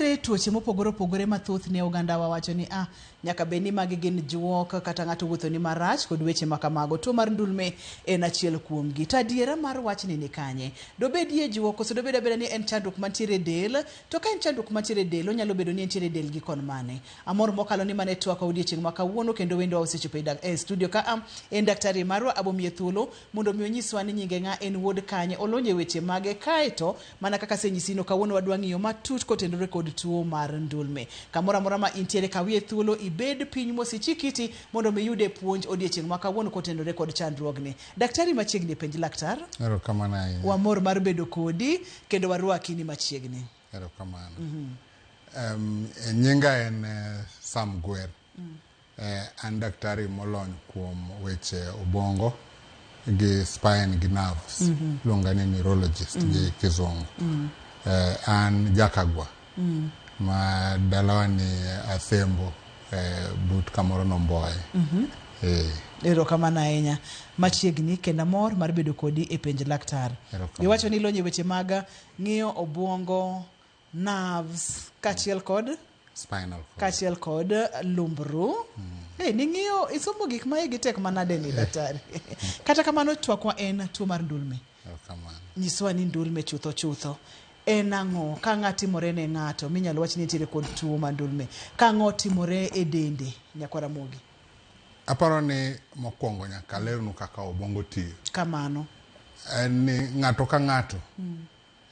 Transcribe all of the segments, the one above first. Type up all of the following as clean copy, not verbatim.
Nitiere tuoche mopogore opogore ma thothne ogandawa wacho ni ah, nyaka bed ni magi gin juok kata ng'ato wuotho ni marach kod weche ma kamago. Tuo mar ndulme en achiel kuomgi. To adiera mar wachni ni kanye? Dobedie juok koso dobed abeda ni en chandruok mantiere e del? To ka en chandruok mantiere e del, onyalo bedo ni entiere e del gi kon mane? Amor mokalo ni mane twakwa odiechieng' ma kawuono kendo wendwa osechopo e studio ka a en daktari marwa abomiye thuolo mondo mi onyiswa ni nyinge ng'a, en wuod kanye, olony e weche mage. Kaeto mana kaka asenyisino, kawuono wadwa ng'iyo matut kotenore kod tuo mar ndulme. Kamoro amora ma intiere, kawie thuolo ibed piny mos ichik iti mondo mi iyude puonj odiechieng' ma kawuono kotenore kod chandruogni. Daktari machiegni e penj laktar. Erokamano ahinya. Wamor mar bedo kodi kendo warwaki ni machiegni. Erokamano. Nyinga en Sam Gwer. An daktari molony kuom weche obongo gi spine gi nerves. Iluonga ni neurologist gi kizungu. An Jakagwa. Ma dalawa ni Asembo but kamoro Nomboye. Erokamano ahinya. Machiegni kendo amor mar bedo kodi e penj laktar. Iwacho ni ilony e weche mag ng'iyo obwongo, nerves kaachiel kod spinal cord. Kaachiel kod lumbru. Hey, ning'iyo isomo gik ma igi tek manade ni daktari. Kata kamano twakwa en tuo mar ndulme. Erokamano. Nyiswa ni ndulme chutho chutho en ang'o? Ka ang'o timore ne ng'ato minyalo wach ni nitiere kod tuo mar ndulme? Ka ang'o timore e dende nyakwar Ramogi? Aparo ni mokwongo nyaka alernu kaka obwongo tiyo. Kamano. En ni ng'ato ka ng'ato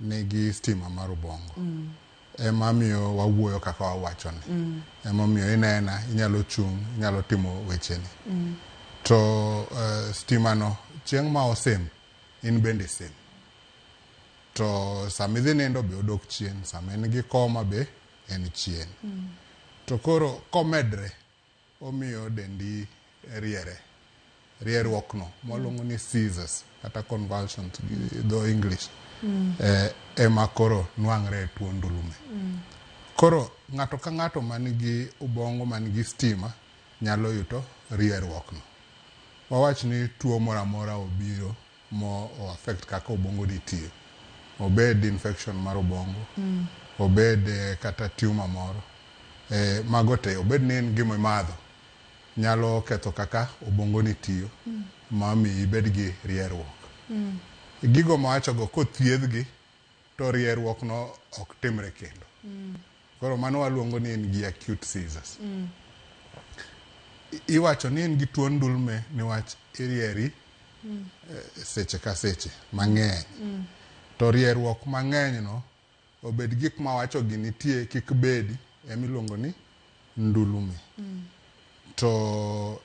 nigi stima mar ubongo. Ema miyo wawuoyo kaka wawachoni. Emomiyo inena, inyalo chung', inyalo timo wecheni. To stima no chieng' ma osim, in bende isim. To sama idhi nindo be odok chien, sama en gi koma be en chien. To koro komedre, omiyo dendi riere. Rieruok no mwaluongo ni seizures kata convulsions gi dho English ema koro nwang're e tuo ndulme. Koro ng'ato ka ng'ato man gi ubongo man gi stima nyalo yudo rieruok no. Wawach ni tuo moro amora obiro mo o affect kaka ubongo ni tiyo. Obed infection mar ubongo, obed kata tumor moro. Mago te, obed ni en gima imadho, nyalo ketho kaka ubongo ni tiyo, ma mi ibed gi rieruok. Gigo mawacho go kothiedhgi, to rieruok no ok timre kendo. Koro mano waluongo ni en gi acute seizures. Iwacho ni en gi tuo ndulme niwach irieri seche ka seche mang'eny. To rieruok mang'eny no obed gik mawacho gi nitie kik bedi emiluongo ni ndulme. To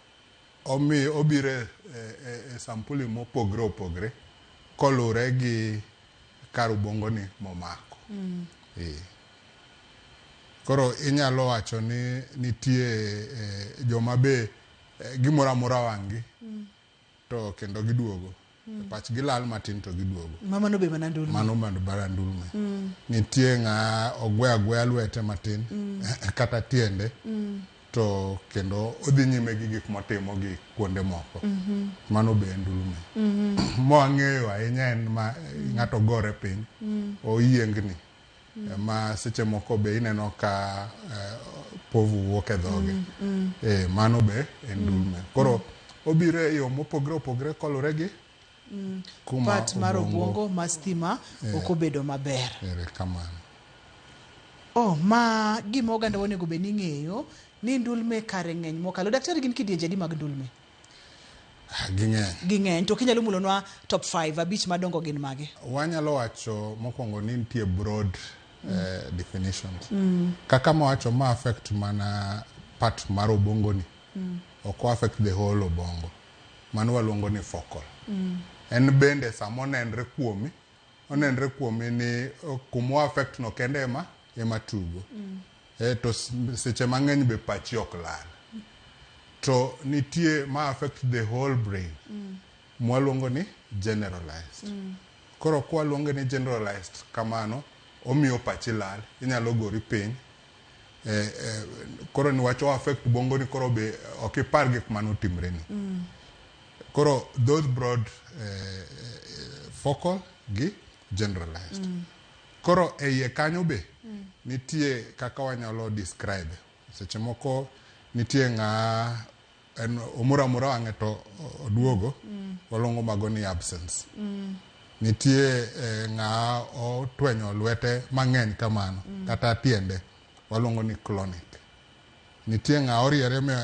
omi obiro e sampuli mopogre opogre kolure gi kar ubongo ni momako. Koro inyalo wacho ni nitie joma be gimoro amora wang' gi to kendo giduogo. Pachgi lal matin to giduogo. Ma mano be mana ndulme. Mano mana ndulme. Nitie ng'a ogwe agweya lwete matin kata tiende to kendo odhi nyime gi gik motimo gi kuonde moko. Mano be en ndulme. Mwang'eyo ahinya en ma ng'ato gore piny, oyiengni. Ma seche moko be ineno ka povu wuok e dhoge. Mano be en ndulme. Koro obiro e yo mopogre opogre kolure gi kuma part mar obwongo ma stima ok obedo maber. Erokamano. Oh, ma gima oganda onego bed ni ng'eyo ni ndulme kare ng'eny mokalo. Daktari, gin kidienje adi mag ndulme? Ging'eny. Ging'eny. To kinyalo mulonwa top 5, abich madongo gin mage? Wanyalo wacho mokwongo ni nitie broad definitions. Kaka mawacho ma affect mana part mar obongo ni. Ok o affect the whole obongo. Mano waluongo ni focal. En bende sama onenre kuomi, onenre kuomi ni kuma o affect no kende ema tugo. To seche mang'eny be pachi ok lal. To nitie ma affect the whole brain. Mwaluongo ni generalized. Koro kwaluonge ni generalized kamano, omiyo pachi lal, inyalo gori piny. Koro niwach o affect bongo ni koro be ok ipar gik manotimre ni. Koro those broad focal gi generalized. Koro e iye kanyo be nitie kaka wanyalo describe. Seche moko nitie ng'a en omoro amora wang'e to oduogo, waluongo mago ni absence. Nitie ng'a otwenyo lwete mang'eny kamano kata tiende, waluongo ni clonic. Nitie ng'a oriere me,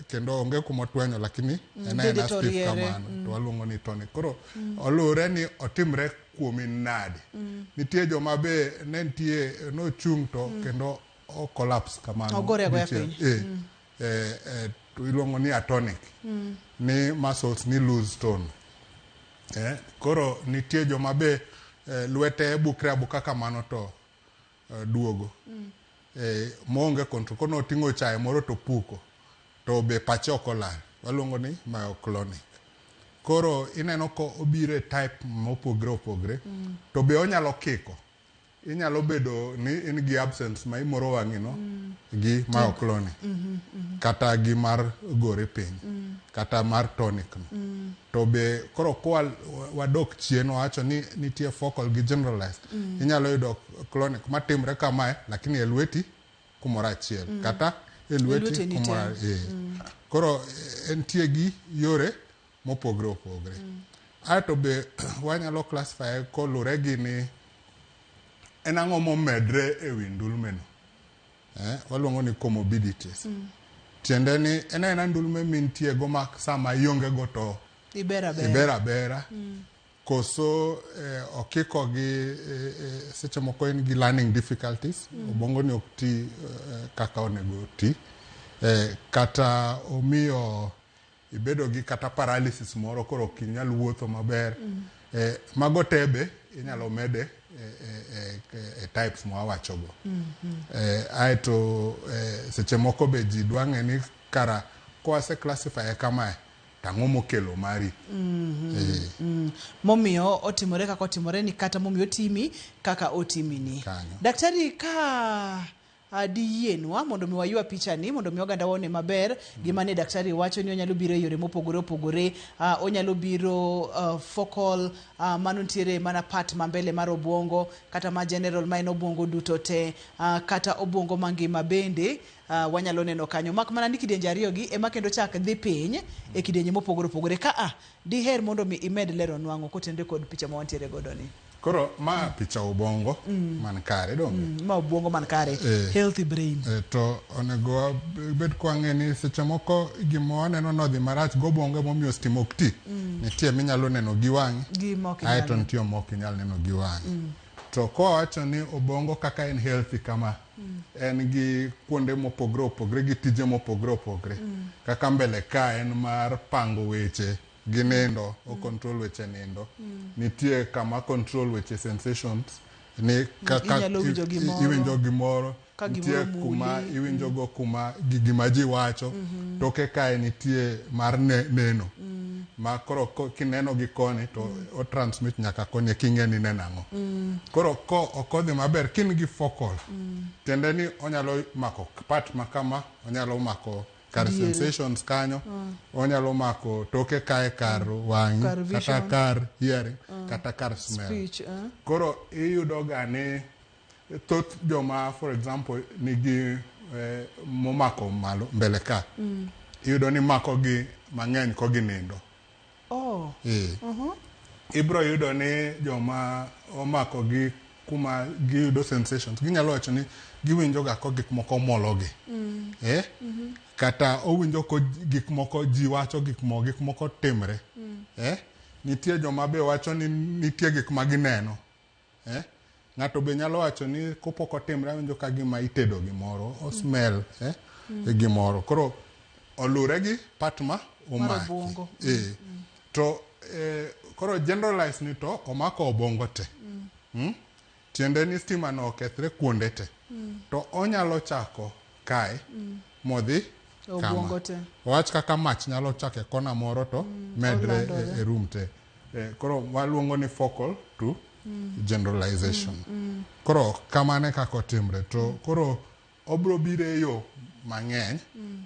kendo onge kuma otwenyo lakini en Dende aena to stiff oriere. kamano to waluongo ni tonic. Koro oluwre ni otimre kuomi nade. Nitie joma be ne nitie nochung' to kendo o collapse kamano. Ogore agoya dichiel. piny. To iluongo ni atonic. Ni muscles ni lose tone. Koro nitie joma be lwete bukre abuka kamano to duogo. Moonge control. Koro noting'o chae moro to puko. To be pache ok olal. Waluongo ni myoclonic. Koro ineno ko obiro e type mopogre opogre. To be onyalo kiko. Inyalo bedo ni in gi absence ma imoro wang'i no gi myoclonic. Kata gi mar gore piny. Kata mar tonic no. To be koro kwa wadok chien wawacho ni nitie focal gi generalized. Inyalo yudo clonic matimre kamae lakini e lweti kumoro achiel. Kata e lweti lweteni kumoro te. Koro entie gi yore mopogre opogre. Aeto be wanyalo classify kolure gi ni en ang'o momedre e wi ndulme no. Waluongo ni comorbidities. Tiende ni en aena ndulme mintie go ma sama ionge go to Iber abera. iber abera. Koso okiko gi seche moko in gi learning difficulties. Obongo ni ok ti kaka onego ti. Kata omiyo ibedo gi kata paralysis moro koro ok inyal wuotho maber. Mago te be inyalo mede e types mwawachogo. Aeto seche moko be ji dwa ng'e ni kara kwase classify kamae to ang'o mokelo mari. Momiyo otimore kaka otimore ni kata momiyo otimi kaka otimi ni. Kanyo. Daktari, ka diyienwa mondo mi waywa picha ni mondo mi oganda one maber gima ne daktari wacho ni onyalo biro e yore mopogore opogore. Onyalo biro focal, mano nitiere mana part ma mbele mar obwongo, kata ma general ma en obwongo duto te, kata obwongo mangima bende wanyalo neno kanyo. Mak mana ni kidienje ariyo gi ema kendo chak dhi piny e kidienje mopogore opogore. Ka diher mondo mi imed leronwa ang'o kotenore kod picha ma wantiere godo ni? Koro ma picha obwongo man kare donge? Ma obwongo man kare. Healthy brain. To onego wabed kwang'e ni seche moko gima waneno nodhi marach go obwongo emomiyo stima ok ti. Nitie minyalo neno gi wang'i. Gi ma ok inyal Aeto nitie ma ok inyal neno gi wang'i. To kowacho ni obwongo kaka en healthy kama, en gi kuonde mopogre opogre gi tije mopogre opogre. Kaka mbele ka en mar pango weche gi nindo, o control weche nindo. Nitie kama control weche sensations, ni kaka Inyalo winjo gimoro. iwinjo gimoro. Ka Nitie gimoro kuma muli. iwinjo go kuma gima ji wacho. Toke kae nitie mar neno. Ma koro kineno gi koni to o transmit nyaka koni king'e ni neno ang'o. Koro ko ok odhi maber kin gi focal. Tiende ni onyalo mako part ma kama, onyalo mako kar Diere. sensations kanyo, onyalo mako toke kae kar wang'i, Kar kata vision. kar hearing, kata kar smell. Speech, Koro iyudo ga ni thoth joma for example nigi momako malo mbele ka, iyudo ni mako gi mang'eny ko ginindo. Ibro yudo ni joma omako gi kuma giyudo sensations, ginyalo wacho ni giwinjo ga ko gik moko mologi. Kata owinjo ko gik moko ji wacho gik moko, gik moko timre. Nitie joma be wacho ni nitie gik ma gineno. Ng'ato be nyalo wacho ni kopok otimre awinjo ka gima itedo gimoro, o smell, gimoro. Koro olure gi part ma omaki. Mar obwongo. To koro generalize ni to omako obwongo te. Tiende ni stima no okethre kuonde te. To onyalo chako kae modhi kama. Obwongo te. Wach kaka mach nyalo chako e kona moro to medre olandore. e room te. Koro waluongo ni focal to generalization. Koro kamano e kaka otimre. To koro obro biro e yo mang'eny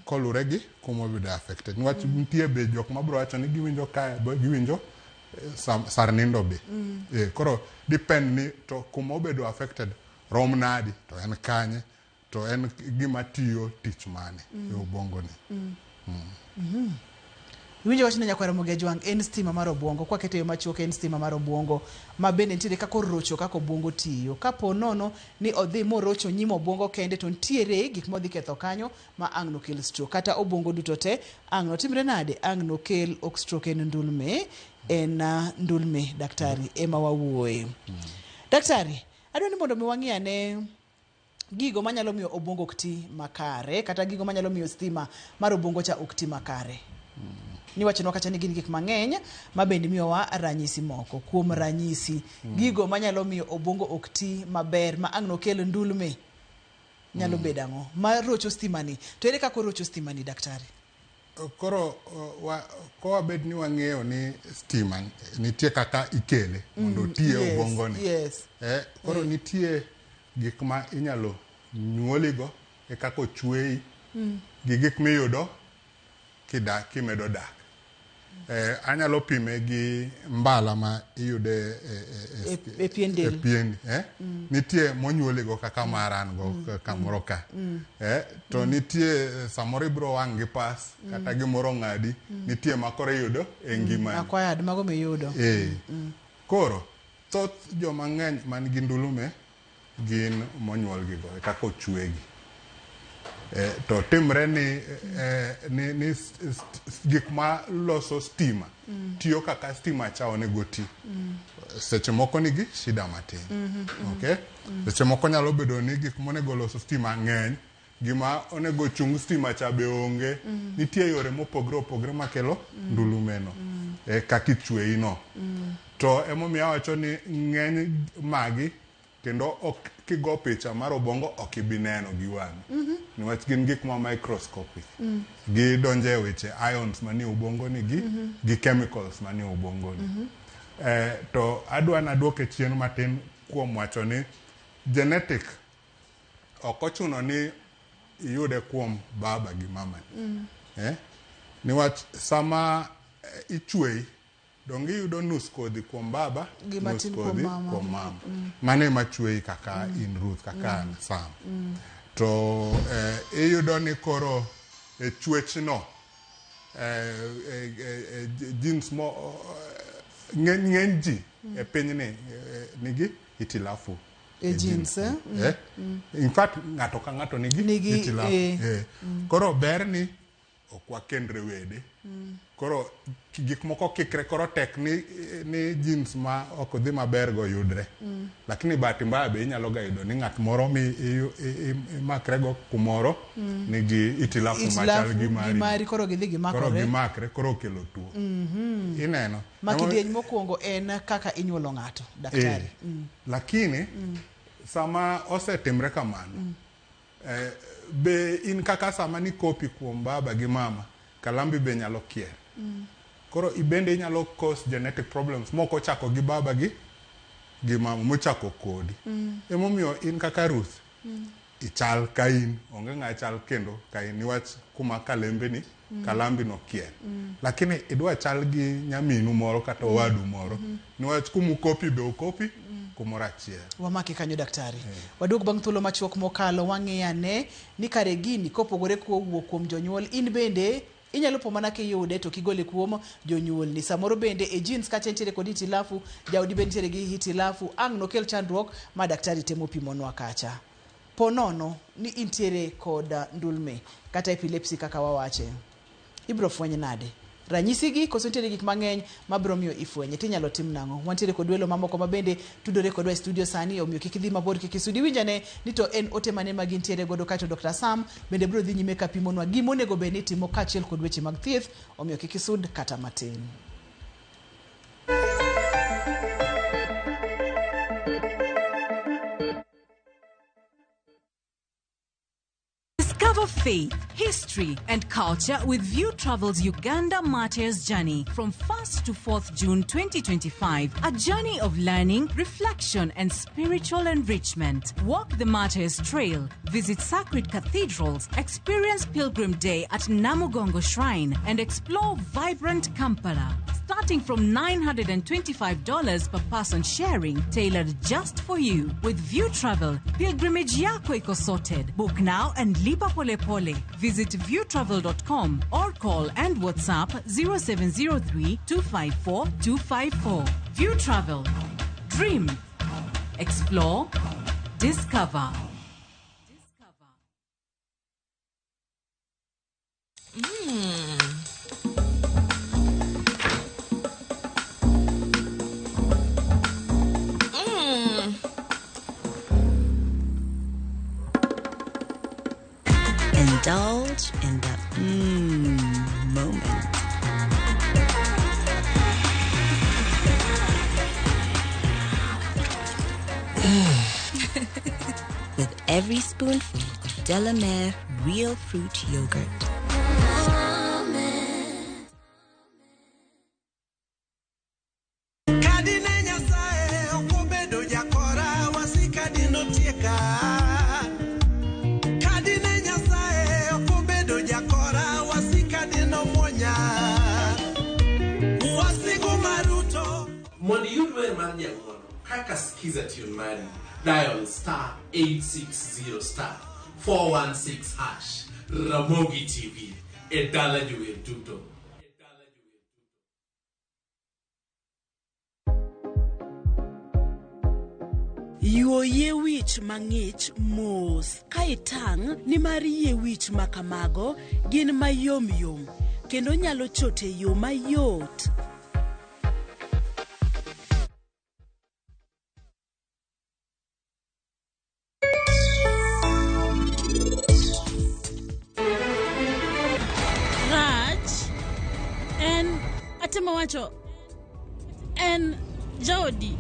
kolure gi kuma obedo affected. Niwach nitie be jok mabro wacho ni giwinjo kae, be giwinjo Sar nindo be. Koro depend ni to kuma obedo affected rom nadi, to en kanye, to en gima tiyo tich mane e obwongo ni. Iwinjo wachno nyakwar Ramogi Ajwang', en stima mar obwongo. Kwakete e yo machuok en stima mar obwongo ma bende nitiere kaka orocho kaka obwongo tiyo. Kapo nono ni odhi morocho nyim obwongo kende to nitiere gik modhi ketho kanyo ma ang' nokel stroke. Kata obwongo duto te ang' notimre nade? Ang' nokel ok stroke en ndulme, en ndulme daktari ema wawuoye. Daktari, adwa ni mondo mi wang'i ane gigo manyalo miyo obwongo ok ti makare kata gigo manyalo miyo stima mar obwongo cha ok ti makare. Niwachonwa kacha ni gin gik mang'eny ma bende miyowa ranyisi moko. Kuom ranyisi, gigo manyalo miyo obwongo ok ti maber ma ang' nokel ndulme nyalo bedo ang'o? Ma rocho stima ni. To ere kaka orocho stima ni daktari? Koro kowabed ni wang'eyo ni stima nitie kaka ikele mondo oti e obwongo ni. Koro nitie gik ma inyalo nyuoligo e kaka ochweyi gi gik miyudo kidak kimedo dak. Anyalo pime gi mbala ma iyude e pien del. E pien, Nitie monyuoligo kaka mara an go kamoro ka. To nitie samoro ibiro wang' gi pas kata gimoro ng'adi, nitie ma koro iyudo e ngimani. Acquired, mago miyudo. Koro thoth joma ng'eny man gi ndulume gin monyuol gigo e kaka ochwegi. To timre ni gik ma loso stima tiyo kaka stima cha onego ti. Seche moko nigi shida matin. Okay? Seche moko nyalo bedo ni gik monego loso stima ng'eny, gima onego chung stima cha be onge. Nitie yore mopogre opogre makelo ndulume no. Kaka ichweyi no. To emomiyo awacho ni ng'eny magi kendo ok kigo picha mar obwongo ok ibi neno gi wang'i. Niwach gin gik ma microscopic. Gidonjo e weche ions manie obwongo ni gi chemicals manie obwongo ni. To adwa naduoke chien matin kuom wacho ni genetic ok ochuno ni iyude kuom baba gi mama ni. Niwach sama ichweyi donge iyudo nus kodhi kuom baba, Gi nus matin kuom kodhi mama. kuom mama. Mano ema chweyi kaka in Ruth, kaka an Sam. To iyudo ni koro e chwech no genes mo ng'eny ji e pinyni nigi hitilafu E genes, eh? In fact ng'ato ka ng'ato nigi hitilafu. Koro ber ni ok wakendre wede. Koro gik moko kikre, koro tek ni genes ma ok dhi maber go yudre. Lakini bahati mbaya be inyalo ga yudo ni ng'at moro mi imakre go kumoro nigi hitilafu machal gi mari. Mari koro gidhi gimakore. Koro gimakre, koro okelo tuo. Ineno. Ma kidieny mokwongo en kaka inyuolo ng'ato, daktari. Lakini sama osetimre kamano, be in kaka sama ni kopi kuom baba gi mama, kalambi be nyalo kier. Koro ibende inyalo cause genetic problems moko ochako gi baba gi mama mochako kodi. Emomiyo in kaka Ruth, ichal ka in, onge ng'a chal kendo ka in, niwach kuma kalembe ni, kalambi no kier. Lakini idwa chal gi nyaminu moro kata owadu moro, niwach kuma ukopi be ukopi kumoro achiel. Wamaki kanyo daktari. Waduog bang' thuolo machuok mokalo wang'i ane ni kare gini kopogore kowuok kuom jonyuol, in bende inyalo po mana kiyude to kigole kuom jonyuolni. Samoro bende e genes kacha nitiere kod hitilafu, jaodi be nitiere gi hitilafu, ang' nokel chandruok ma daktari temo pimonwa kacha. Po nono ni intiere kod ndulme kata epilepsy kaka wawache, ibro fweny nade? Ranyisi gi koso nitiere gik mang'eny mabiro miyo ifwenye, tinyalo tim nang'o? Wantiere kod welo mamoko ma bende tudore kodwa e studio sani, omiyo kik idhi mabor, kik isudi. Iwinj ane ni to en ote mane ma gintiere godo, kaeto Dr. Sam bende biro dhi nyime ka pimonwa gima onego bed ni itimo kaachiel kod weche mag thieth, omiyo kik isud kata matin. Discover faith, history, and culture with View Travels Uganda Martyrs Journey from 1st to 4th June 2025. A journey of learning, reflection, and spiritual enrichment. Walk the Martyrs Trail, visit sacred cathedrals, experience Pilgrim Day at Namugongo Shrine, and explore vibrant Kampala. Starting Starting from $925 per person sharing, tailored just for you. With View Travel, pilgrimage yako iko sorted. Book now and lipa pole pole. Visit viewtravel.com or call and WhatsApp 0703 254 254. View Travel. Dream. Explore. Discover. Indulge in the moment. With every spoonful of Delamere real fruit yogurt. Kadine Nyasaye ok obedo jakora wasika dinotieka. Kadine Nyasaye ok obedo jakora wasika dinomuonya. Wasigu maruto. Mondo iyud wer mar Nyang'ono kaka Skiza tune mari, dial star 860 star 416 hash. Ramogi TV e dala jower duto. Yuo yie wich mang'ich mos ka itang' nimar yie wich ma kamago gin mayomyom kendo nyalo chot e yo mayot. Rach en atemo wacho en jaodi.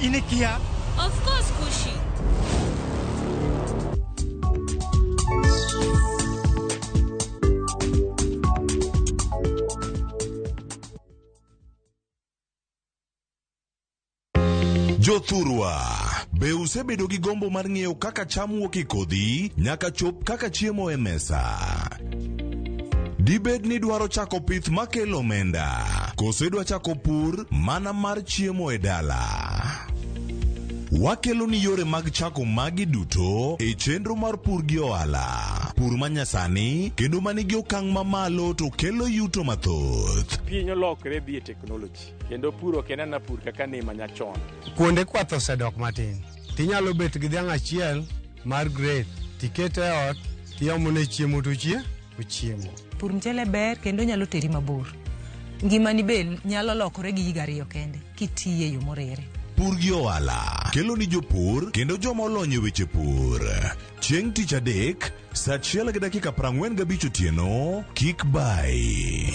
Inikia. Of course, Kushi. Jothurwa, be usebedo gi gombo mar ng'eyo kaka cham wuok e kodhi nyaka chop kaka chiemo e mesa? Dibed ni dwaro chako pith makelo omenda, koso idwa chako pur mana mar chiemo e dala? Wakelo ni yore mag chako magi duto e chenro mar pur gi ohala. Pur manyasani kendo manigi okang' mamalo to kelo yuto mathoth. Piny olokre dhi e teknoloji kendo pur ok en ana pur kaka ne manyachon. Kuonde kwath osedok matin. Tinyalo bet gi dhiang' achiel mar grade, tikete e ot, tiomone chiemo to ochiemo. Pur mchele ber kendo nyalo teri mabor. Ngimani be nyalo lokore gi higa ariyo kende kitiye e yo moriere. Pur gi ohala kelo ni jopur kendo joma olony e weche pur. Chieng' tich adek, saa 1:45 otieno, kik bai.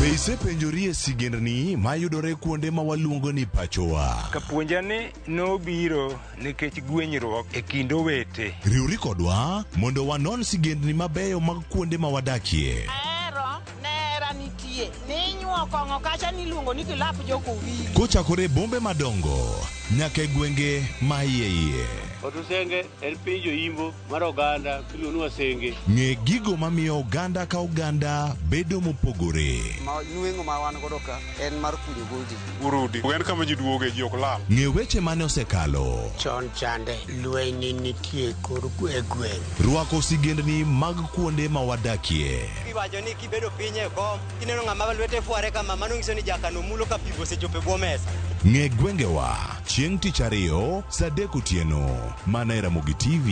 Be isepenjori e sigendni mayudore kuonde ma waluongo ni pachowa? Kapuonja ni nobiro nikech gwenyruok e kind owete. Riwri kodwa mondo wanon sigendni mabeyo mag kuonde ma wadakie. Ahero nera nitie ninyuo kong'o kacha niluongo ni kilap jokowili. Kochakore e bombe madongo nyaka e gwenge ma iye iye. Otusenge en piny joimbo mar oganda miluongo ni Wasenge. Ng'e gigo mamiyo oganda ka oganda bedo mopogore. Ma nweng'o ma wan godo ka en mar kunyo goldi. Urudi en kama ji duoge ji ok lal. Ng'e weche mane osekalo. Chon chande lweny nitie kor e gweng'. Rwako sigendni mag kuonde ma wadakie. Iwacho ni kibedo piny e kom kineno ng'ama lwete fware kama mano nyiso ni jakano mulo ka pi osechopo e bwo mesa. Ng'e gwengewa chieng' tich ariyo saa 3 otieno mana e Ramogi TV.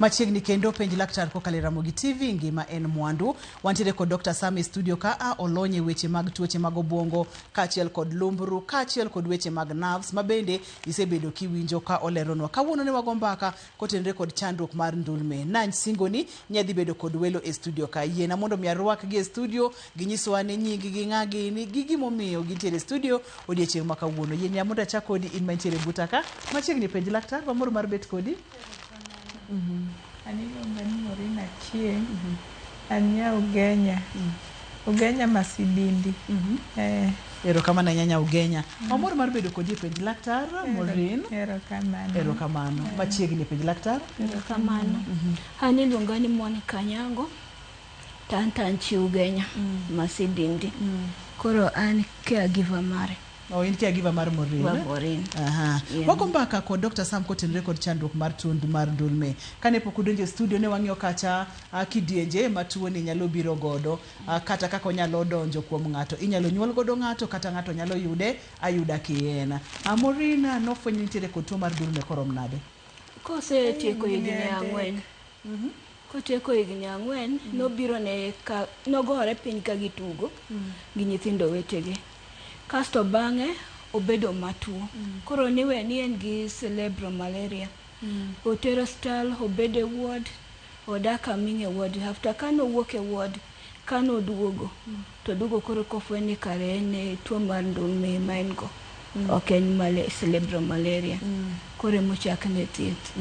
Machiegni kendo penj laktar kokalo e Ramogi TV, ngima en mwandu. Wantiere kod Dr. Sam e studio ka a olony e weche mag tuoche mag obwongo kaachiel kod lumbru kaachiel kod weche mag nerves ma bende isebedo kiwinjo ka oleronwa. Kawuono ne wago mbaka kotenore kod chandruok mar ndulme. Nany singoni nyadhi bedo kod welo e studio ka. Yiena mondo mi arwakgi e studio ginyiswa ni nying gi ng'a gini gi gimomiyo gintiere e studio odiechieng' ma kawuono. Yiena mondo achak kodi in mantiere buta ka. Machiegni penj laktar, wamor mar bet kodi. An iluonga ni Maureen Achieng', an nya Ugenya. Ugenya Masidindi. Eh. Erokamano ahinya nya Ugenya. Wamor mar bedo kodi e penj laktar Maureen. Erokamano. Erokamano. Machiegni e penj laktar. Erokamano. An iluonga ni Monica Nyango to an to an chi Ugenya Masidindi. Koro an caregiver mare. Oh, in caregiver mar Maureen. Mar Maureen. Aha. Yeah. Wago mbaka kod Dr. Sam kotenore kod chandruok mar tuo mar ndulme. Kane pok udonjo e studio ne wang'iyo kacha kidienje ma tuo ni nyalo biro godo, kata kaka onyalo donjo kuom ng'ato. Inyalo nyuol godo ng'ato kata ng'ato nyalo yude ayuda kien. Maureen nofwenyo ni nitiere kod tuo mar ndulme korom nade? Kosetieko higni Higni adek. 4. Kotieko higni 4 nobiro ne ka nogore piny ka gitugo gi nyithindo wetege. Kasto bang'e obedo matuo. Koro niwe ni en gi cerebral malaria. Otere osiptal, obedo e ward, odak aming'a e ward. After kanowuok e ward, kanoduogo, to duogo koro kofweny ni kare en e tuo mar ndulme ma en go. Ok en cerebral malaria. Koro emochakne thieth.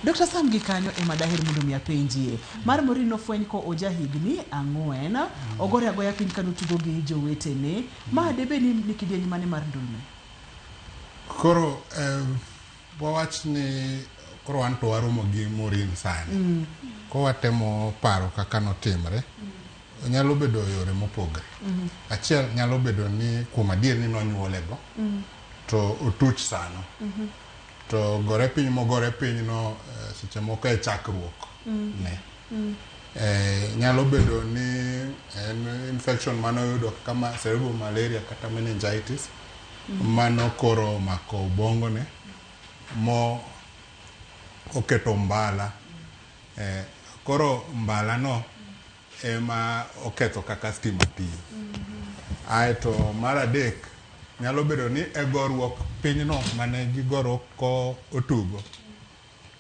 Dr. Sam gi kanyo ema daher mondo mi apenjie. Mar Maureen nofweny ko oja higni 4, ogore agoya piny kanotugo gi jowetene. Ma debe ni ni kidieny mane mar ndulme? Koro wawach ni koro wan to waromo gi Maureen sani. Ko watemo paro kaka notimre, nyalo bedo yore mopogre. Achiel nyalo bedo ni kuom adier ni nonyuole go, to otuch sano. To gore piny mogore piny no seche moko e chakruok ne. Nyalo bedo ni en infection manoyudo kaka cerebral malaria kata meningitis mano koro omako ubongo ne mo oketo mbala. Koro mbala no ema oketho kaka stima tiyo. Aeto mar adek nyalo bedo ni e goruok pinyno mane gigoro ko otugo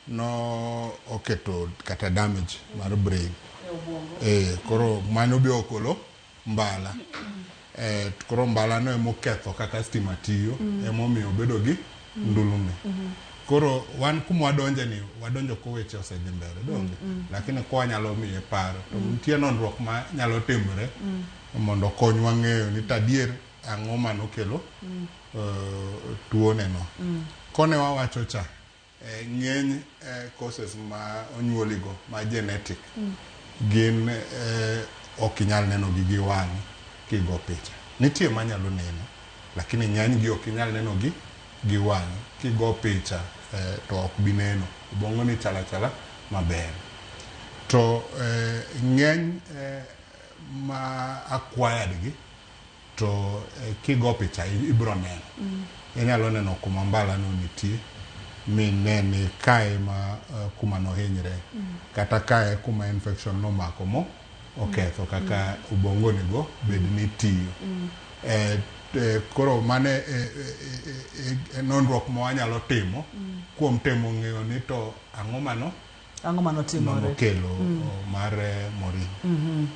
no oketo kata damage mar brain. Koro mano be okolo mbala. Koro mbala no emoketho kaka stima tiyo, emomiyo obedo gi ndulme. Koro wan kuma wadonje ni, wadonjo ko weche osedhi mbele, donge? Lakini ko wanyalo miye paro, to nitie nonruok ma nyalo timore mondo okonywa ng'eyo ni tadier ang'o manokelo tuone no. Kone wawacho cha, ng'eny causes ma onyuoligo ma genetic gin ok inyal neno gi gi wang'i kigo picha. Nitie manyalo neno, lakini ng'eny gi ok inyal neno gi gi wang'i. Kigo picha to ok bi neno. Ubongo ni chala chala maber. To ng'eny ma acquired gi to kigo picha ibro neno. Inyalo neno kuma mbala no nitie mine ni kae ma kuma nohinyre kata kae kuma infection nomako mo oketho kaka ubongo nego bed ni tiyo. Koro mane nonruok ma wanyalo timo kuom temo ng'eyo ni to ang'o mano Ang'o manotimore? manokelo mar Maureen.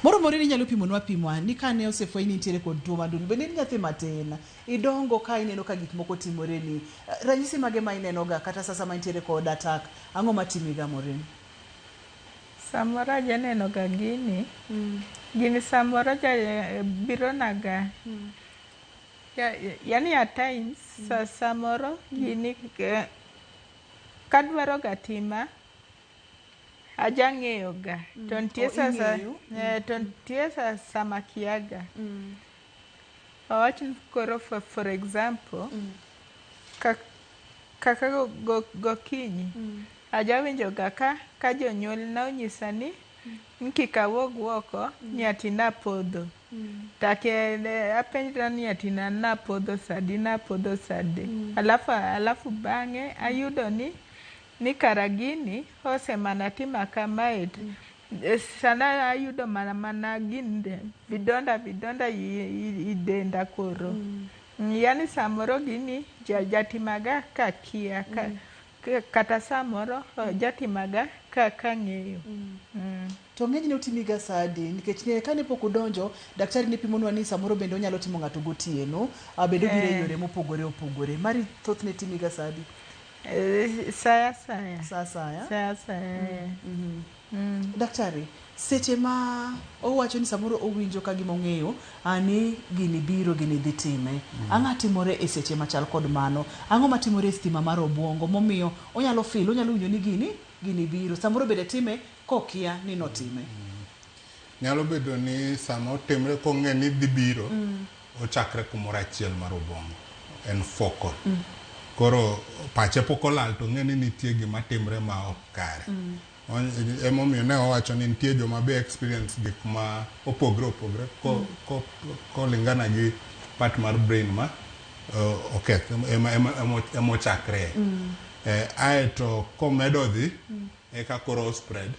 Moro Maureen inyalo pimonwa pimwa ni kane osefweny ni nitiere kod tuo mar ndulme, bende in nyathi matin, idongo ka ineno ka gik moko timore ni. Ranyisi mage ma ineno ga kata sasa ma intiere kod attack, ang'o matimi ga Maureen? Samoro ajaneno ga gini. Gini samoro ja biro naga. Yani at times samoro gini kadwaro ga tima ajang'eyo ga to nitie Oh, sasa ing'eyo? To nitie sama kiaga. Awach ni koro for example kaka gokinyi ajawinjo ga ka jonyuolna onyisa ni kik awuog oko ni ati napodho. Take apenjra ni ati napodho sadi napodho sadi. Alafu bang'e ayudo ni kara gini osemana tima kamae. Sana ayudo mana gin vidonda vidonda i denda koro. Yani samoro gini jatimaga kakia kata samoro jatimaga kang'eyo. To ng'enyne otimiga sa adi? Nikech ne kane pok udonjo, daktari ne pimonwa ni samoro bende onyalo timo ng'ato gotieno, bende obiro e yore mopogore opogore. Mari thothne timiga sa adi? Sa asaya. Sa asaya. Sa asaya. Daktari, seche ma owacho ni samoro owinjo ka gima ong'eyo ni gini biro gini dhi time. Ang'o timore e seche machal kod mano? Ang'o matimore e stima mar obuongo momiyo onyalo feel, onyalo winjo ni gini biro. Samoro bende time kokia ni notime. Nyalo bedo ni sama otimre kong'e ni dhi biro, ochakre kumoro achiel mar obwongo. En focal. Koro pache pok olal to ong'e ni nitie gima timre ma ok kare. Emomiyo ne owacho ni nitie joma be experience gik ma opogre opogre kolingana gi part mar brain ma oketh ema ochakre. Aeto komedo dhi eka koro spread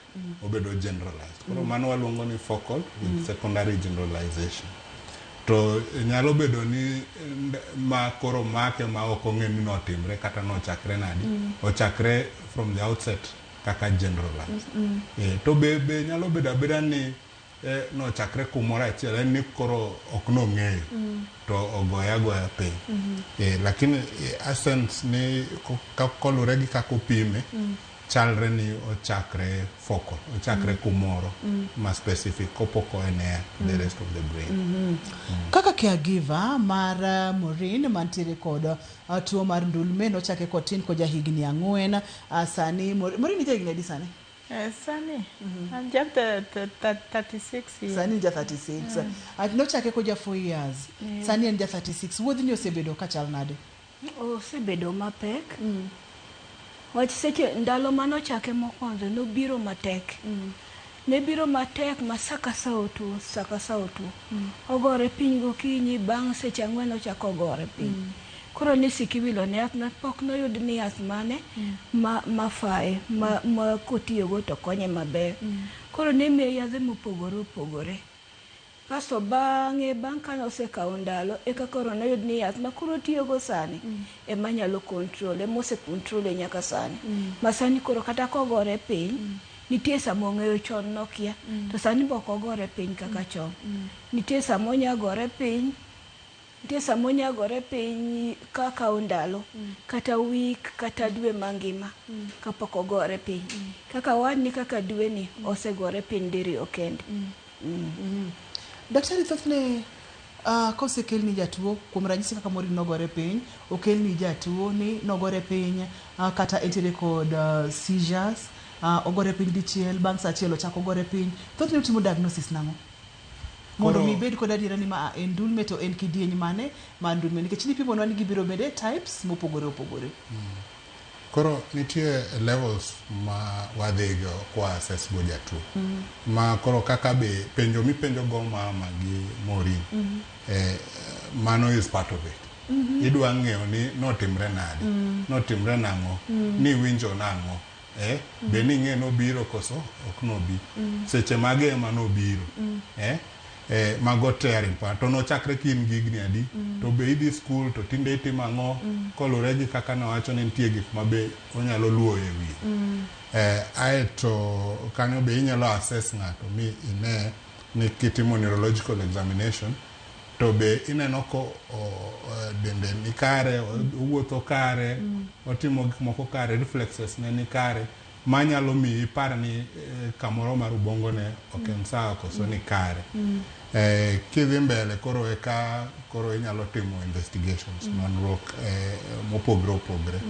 obedo generalized. Koro mano waluongo ni focal with secondary generalization. To nyalo bedo ni ma koro make ma ok ong'e ni notimre kata nochakre nadi. Ochakre from the outset kaka generalized. To be nyalo bedo abeda ni nochakre kumoro achiel en ni koro ok nong'eyo to ogoye agoya piny. Lakini essence ni kolure gi kaka opime chalre ni ochakre focal, ochakre kumoro ma specific kopok oenea to the rest of the brain. Kaka caregiver mar Maureen mantiere kod tuo mar ndulme nochake kotin ko jahigni 4 sani Maureen ja higni adi sani? Sani an ja 36 years. Sani ja 36. Nochake ko ja 4 years. Sani en ja 36. Wuodhni osebedo kachal nade? Osebedo mapek. Wach seche ndalo manochake mokwongo nobiro matek. Ne biro matek ma saka sa otuo, saka sa otuo. Ogore piny gokinyi, bang' seche 4 ochako ogore piny. Koro ni sikiwilo ne yath no pok noyud ni yath mane mafaye ma kotiyogo to konye maber. Koro ne miye yadhe mopogore opogore. Kasto bang'e bang' kane osekawo ndalo eka koro noyud ni yath ma koro otiyogo sani ema nyalo control, ema ose control nyaka sani. Ma sani koro kata kogore piny nitie sama ong'eyo chon nokia to sani be ok ogore piny kaka chon. Nitie sama onyagore piny, nitie sama onyagore piny kakawo ndalo kata week kata dwe mangima kapok ogore piny. Kaka wan kaka dwe ni osegore piny diriyo kende. Daktari, thothne kosekelni jatuo, kuom ranyisi kaka Maureen nogore piny, okelni jatuo ni nogore piny kata entiere kod seizures, ogore piny dichiel, bang' sa achiel ochako ogore piny. Thothne utimo diagnosis nang'o? Mondo mi ibed kod adiera ni ma en ndulme to en kidieny mane mar ndulme, nikech nipimonwa ni gibiro bede types mopogore opogore. Koro nitie levels ma wadhigo kwa assess go jatuo. Ma koro kaka be penjo mipenjo go mama gi Maureen, mano is part of it. Idwa ng'eyo ni notimre nade, notimre nang'o, ni winjo nang'o, be ning'e nobiro koso ok nobi. Seche mage ema nobiro. Mago te are important. To nochakre ka in gi higni adi, to be idhi school to tinde itimo ang'o, kolure gi kaka nawacho ni nitie gik ma be onyalo luwo e wiye. Aeto kanyo be inyalo assess ng'ato mi ine ni kitimo neurological examination to be ineno ko dende ni kare, owuotho kare, otimo gik moko kare, reflexes ne ni kare, manyalo miyi ipar ni kamoro mar ubongo ne ok en sawa koso ni kare. Kidhi mbele koro eka koro inyalo timo investigations, nonruok mopogre opogre.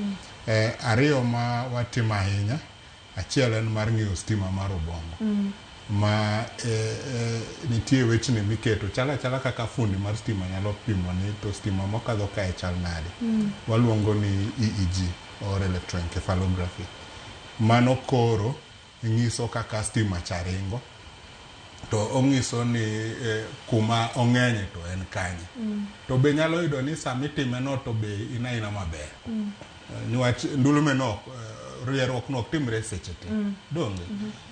Ariyo ma watimo ahinya, achiel en mar ng'iyo stima mar obwongo. Ma nitie wechni miketo chal achala kaka fundi mar stima nyalo pimo ni to stima mokadho kae chal nade. Waluongo ni EEG or electroencephalography. Mano koro nyiso kaka stima cha ringo to ong'iso ni kuma ong'enye to en kanye. To be nyalo yudo ni sama itime no to be in aina maber. Niwach ndulme no rieruok no ok timre seche te. Donge?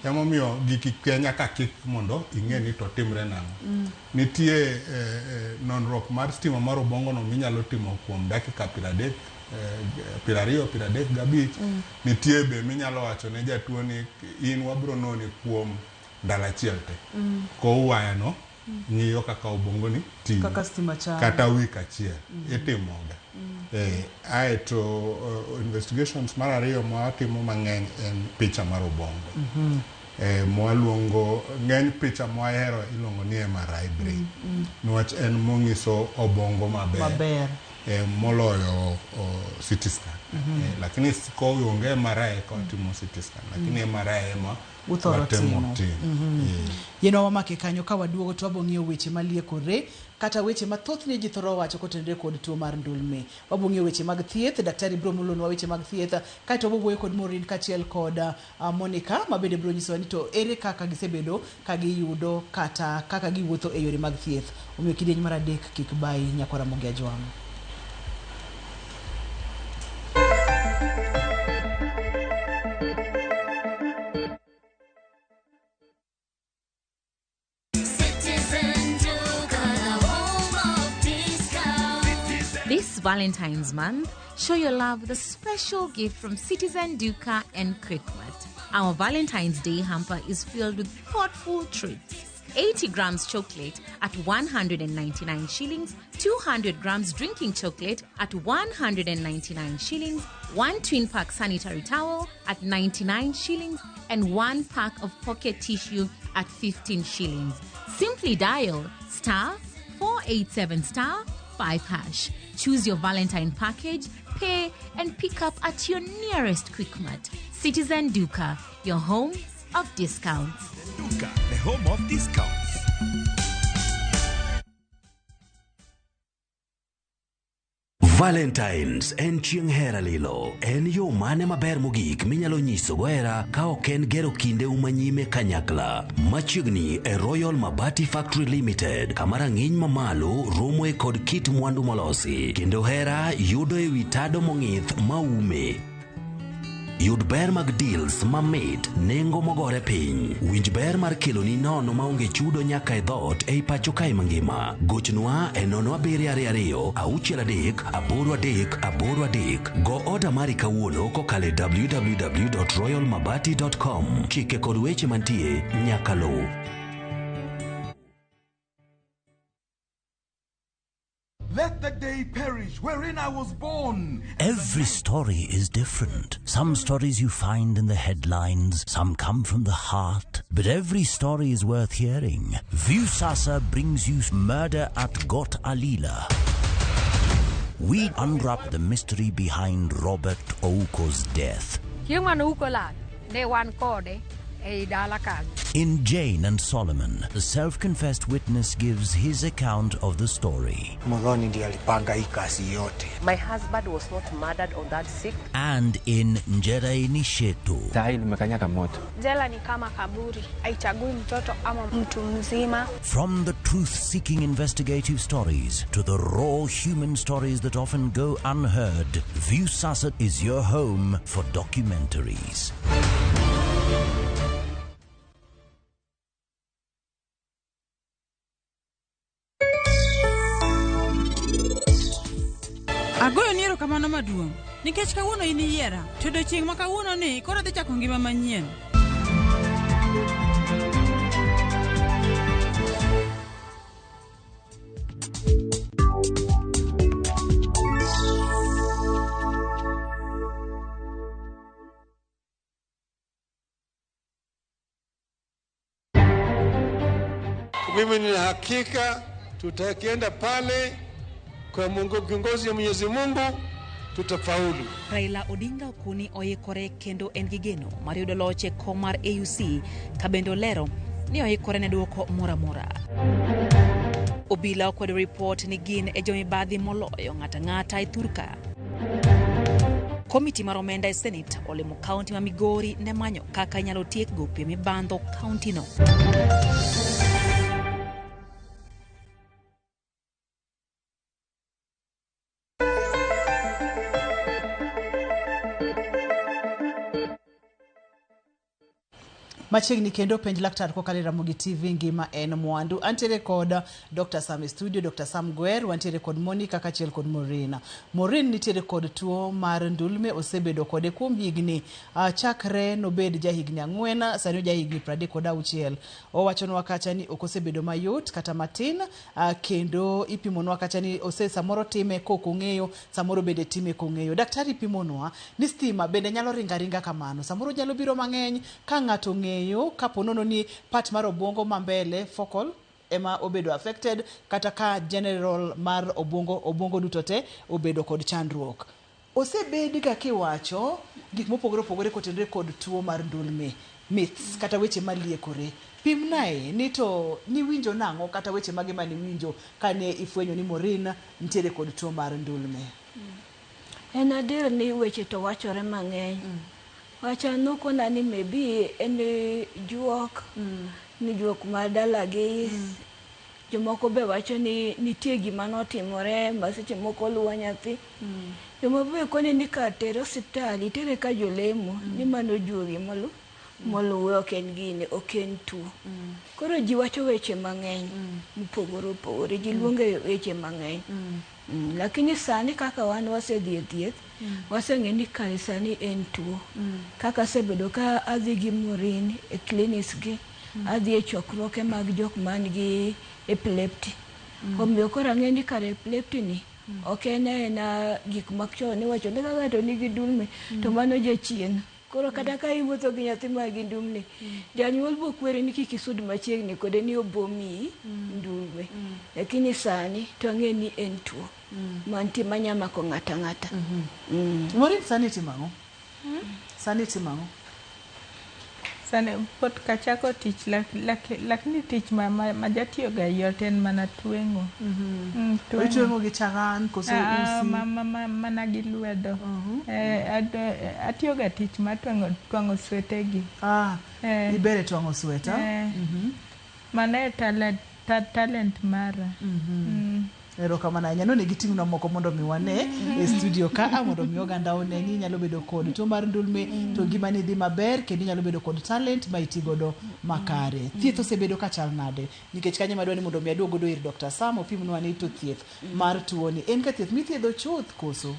Emomiyo giki te nyaka kik mondo ing'e ni to timre nang'o. Nitie nonruok mar stima mar obwongo no minyalo timo kuom dakika 30, 20, 35. Nitie be minyalo wacho ne jatuo ni in wabro noni kuom ndalo achiel te. Kow waya no Ng'iyo kaka obongo ni tiyo. Kaka stima chalo. Kata week achiel itimoga. Aeto investigations mar ariyo ma watimo mang'eny en picha mar obongo. Mwaluongo ng'eny picha mwahero iluongo ni MRI brain. Niwach en mong'iso obongo maber. Maber. Moloyo CT scan. Lakini ko onge MRI ka watimo CT scan. Lakini MRI ema Uthoro watemo timo. timo. Yienwa wamake kanyo ka waduogo to wabong'iyo weche maliekore kata weche ma thothne ji thoro wacho kotenore kod tuo mar ndulme. Wabong'iyo weche mag thieth, daktari biro mulonwa weche mag thieth, kaeto wabowuoyo kod Maureen kaachiel kod Monica ma bende biro nyisowa ni to ere kaka gisebedo ka giyudo kata kaka giwuotho e yore mag thieth. Omiyo kidieny mar adek kik bayi nyakwar Ramogi Ajwang'. Citizen Duka, the home of discount. This Valentine's month, show your love with a special gift from Citizen Duka and Quickmart. Our Valentine's Day hamper is filled with thoughtful treats. 80 grams chocolate at 199 shillings, 200 grams drinking chocolate at 199 shillings, one twin pack sanitary towel at 99 shillings, and one pack of pocket tissue at 15 shillings. Simply dial star 487 star 5 hash. Choose your Valentine package, pay, and pick up at your nearest Quickmart. Citizen Duka, your home of discounts. Duka, the home of discounts. Valentines en chieng' hera lilo. En yo mane maber mogik minyalo nyisogo hera ka ok en gero kindeu manyime kanyakla. Machiegni e Royal Mabati Factory Limited, kama rang'iny mamalo romoe kod kit mwandu molosi, kendo hera yudo ewi tado mong'ith maume. Yud ber mag deals mamit, nengo mogore piny. Winj ber mar keloni nono maonge chudo nyaka e dhoot ei pacho kae mangima. Gochnwa e 0722 63 83 83. Go oda mari kawuono kokalo e www.royalmabati.com. Chike kod weche mantie nyaka luw. Let the day perish wherein I was born. Every story is different. Some stories you find in the headlines, some come from the heart, but every story is worth hearing. Viusasa brings you Murder at Got Alila. We unwrap the mystery behind Robert Ouko's death. Chieng' mane Ouko lal, ne wan kode ei dala kanyo. In Jane and Solomon, the self-confessed witness gives his account of the story. Muthoni ndiye alipanga hii kazi yote. My husband was not murdered on that 6th. And in Njeraini Shetu. Moto. Jela ni kama kaburi, haichagui mtoto ama mtu mzima. From the truth-seeking investigative stories to the raw human stories that often go unheard, Viusasa is your home for documentaries. Agoyo ni erokamano maduong' nikech kawuono in iyiera to odiochieng' ma kawuono ni koro adhi chako ngima manyien. Mimi nina hakika tutakienda pale kwa Mungu, kiongozi ya Mwenyezi Mungu tutafaulu. Raila Odinga okuni oikore kendo en gi geno mar yudo loch e kom mar AUC ka bende olero ni oikore ne duoko moro amora. Obila okwedo ripot ni gin e jomibadhi moloyo ng'ato ang'ata e thurka. Komiti mar omenda e Senate olimo kaunti ma Migori ne manyo kaka inyalo tiek gope mibandho kaunti no. Machiegni kendo penj laktar kokalo e Ramogi TV ngima en mwandu. Antiere kod Dr. Sam e studio, Dr. Sam Gwer, wantiere kod Monica kaachiel kod Maureen. Maureen nitiere kod tuo mar ndulme, osebedo kode kuom higni chakre nobed jahigni 4, sani ojahigni 36. Owachonwa kacha ni ok osebedo mayot kata matin, kendo ipimonwa kacha ni ose samoro time kok ong'eyo, samoro bende time kong'eyo. Daktari pimonwa ni stima bende nyalo ringa ringa kamano, samoro nyalo biro mang'eny ka ng'ato ong'eyo kapo nono ni part mar obwongo ma mbele focal ema obedo affected, kata ka general mar obwongo duto te obedo kod chandruok. Osebed ga kiwacho gik mopogore opogore kotenore kod tuo mar ndulme, myths kata weche maliekore. Pimnae ni to niwinjo nang'o kata weche mage maniwinjo kane ifwenyo ni Maureen nitiere kod tuo mar ndulme? En adier ni weche to wachore mang'eny. Wacha nokona ni maybe en juok, ni juok mar dalagi. Jomoko be wacho ni nitie gima notimore ma seche moko luwo nyathi. Jomoko be koni ni kar tere osiptal, itere ka jolemo, ni mano juogi moluwe, ok en gini, ok en tuo. Koro ji wacho weche mang'eny mopogore opogore, ji luonge weche mang'eny. Lakini sani kaka wan wasedhi e thieth, waseng'e ni kare sani en tuo. Kaka asebedo ka adhi gi Maureen e clinics gi, adhi e chokruoge mag jok man gi epilepsy. Omiyo koro ang'e ni kare epilepsy ni ok en aena gik machon iwacho ni ka ng'ato nigi ndulme to mano jachien. Koro kata ka iwuotho gi nyathi ma gi ndulme, janyuol bo kweri ni kik isud machiegni kode ni obo miyi ndulme. Lakini sani to ang'e ni en tuo mantie manya mako ng'ato ang'ata. Maureen sani itimo ang'o? Sani itimo ang'o? Sani pok achako tich, lakini tich ma jatiyoga yot en mana tweng'o. Tweng'o. Itweng'o gi charan koso usi? Mana gi lwedo. Atiyoga tich mar twang'o swete gi. Iber e twang'o sweta? Mano e talent mara. Erokamano ahinya. Nonego iting'nwa moko mondo mi wane e studio ka, mondo mi oganda one ni inyalo bedo kod tuo mar ndulme to ngimani dhi maber, kendo inyalo bedo kod talent ma iti godo makare. Thieth osebedo ka chal nade? Nikech kanyo ema adwa ni mondo mi aduog godo ir Dr. Sam opimnwa ni to thieth mar tuoni en ka thieth mithiedho chuth koso?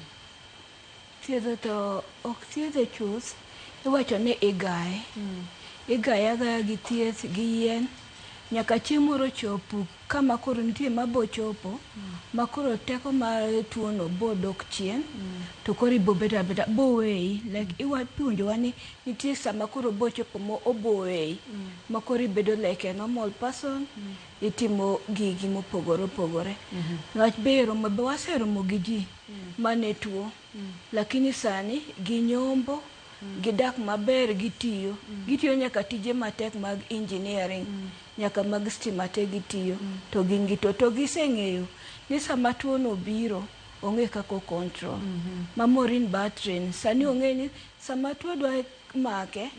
Thiedho to ok thiedhe chuth, iwacho ni igaye. Igaye agaya gi thieth gi yien, nyaka chieng' moro chop kama koro nitie mabo chopo, ma koro teko mar tuono bo dok chien, to koro ibo bedo abeda, bo weyi. Like ipuonjowa ni nitie sama koro bo chopo mo obo weyi, ma koro ibedo like a normal person, itimo gigi mopogore opogore. Wach be romo, be waseromo gi ji mane tuo, lakini sani ginyombo, gidak maber, gitiyo. Gitiyo nyaka tije matek mag engineering, nyaka mag stima te gitiyo, to gin gi tuo. To giseng'eyo ni sama tuo no biro, ong'e kaka o control. Ma Maureen Batrin, sani ong'e ni sama tuo dwa make,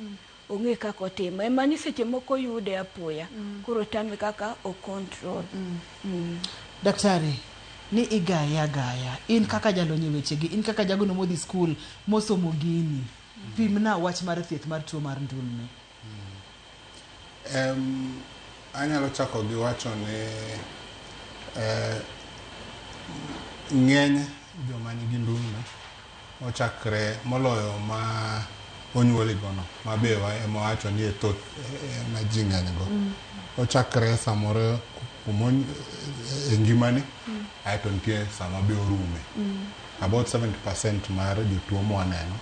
ong'e kaka otimo. Ema ni seche moko yude apoya, koro tame kaka o control. Daktari, ni igaye agaya, in kaka jalony e wechegi, in kaka jagono modhi skul mosomo gini, pimna wach mar thieth mar tuo mar ndulme. Anyalo chako gi wacho ni ng'eny joma nigi ndulme ochakre moloyo ma onyuoli gono, ma be ema wacho ni e thoth ma ji ng'eny go. Ochakre samoro e ngimani, aeto nitie sama be orume. About 70% mar jotuo mwaneno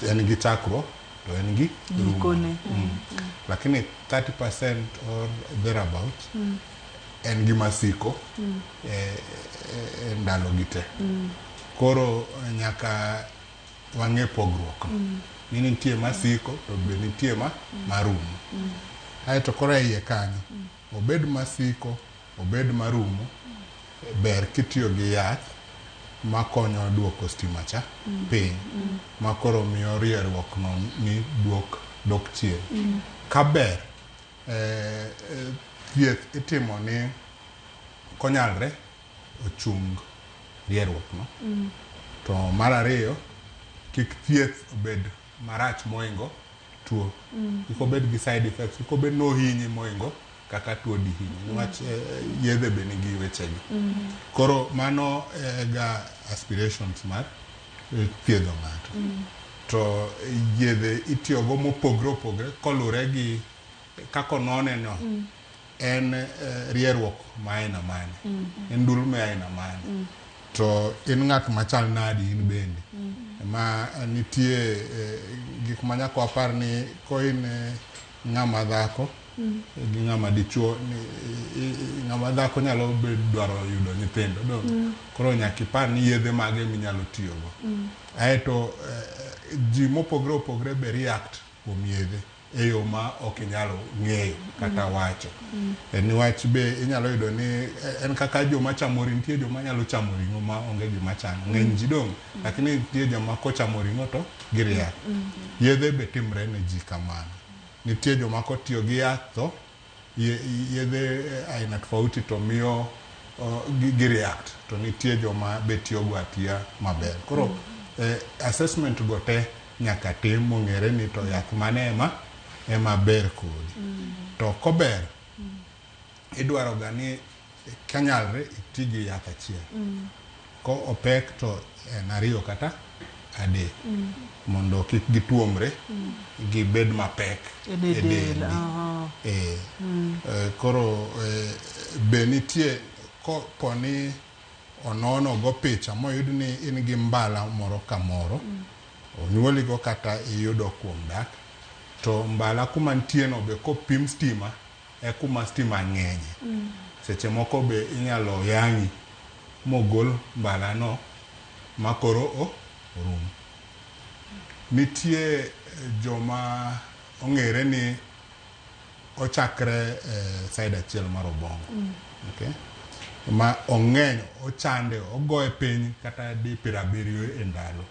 en gi chakruok to en gi rumo. Lakini 30% or thereabout en gima siko e ndalo gi te. Koro nyaka wang'e pogruok no. Ni nitie masiko to be nitie ma marumo. Aeto koro e iye kanyo, obed masiko, obed marumo, ber kitiyo gi yath makonyo duoko stima cha piny, ma koro miyo rieruok no ni dok chien. Ka ber, thieth itimo ni konyalre ochung rieruok no. To mar ariyo, kik thieth obed marach moingo tuo. Kik obed gi side effects, kik obed ni ohinyi moingo kaka tuo dihinyi niwach yedhe be nigi wechegi. Koro mano ga aspirations mar thiedho ng'ato. To yedhe itiyogo mopogre opogre kolure gi kaka onone no. En rieruok ma aina mane, en ndulme aina mane, to in ng'at machal nadi in bende. Ma nitie gik ma nyaka wapar ni ko in ng'ama dhako gi ng'ama dichuo ni ng'ama dhako nyalo dwaro yudo nyithindo dong. Koro nyaka ipar ni yedhe mage minyalo tiyogo. Aeto ji mopogre opogre be react kuom yedhe e yo ma ok inyal ng'eyo kata wacho. Niwach be inyalo yudo ni en kaka joma chamo ring'o, nitie joma nyalo chamo ring'o ma onge gima chando. Ng'eny ji dong', lakini nitie joma kochamo ring'o to gi react. Yedhe be timre ne ji kamano. Nitie joma kotiyo gi yath to yedhe aina tofauti to miyo gi react. To nitie joma be tiyogo atiya maber. Koro assessment go te nyaka tim mong'ere ni to yath mane ema ber kodi. To kober, idwaro ga ni kanyalre iti gi yath achiel. Ko opek to en 2 kata 3 mondo kik gituomre, gibed mapek e del. Dendi. Koro be nitie koponi onono go picha moyud ni in gi mbala moro kamoro, onyuoligo kata iyudo kuom dak, to mbala kuma nitie no be kopim stima e kuma stima ng'enye. Seche moko be inyalo yang'i mogol mbala no ma koro orum. Nitie joma ong'ere ni ochakre side achiel mar obongo. Okay? Ma ong'eny, ochande, ogoye piny kata di 70 e ndalo.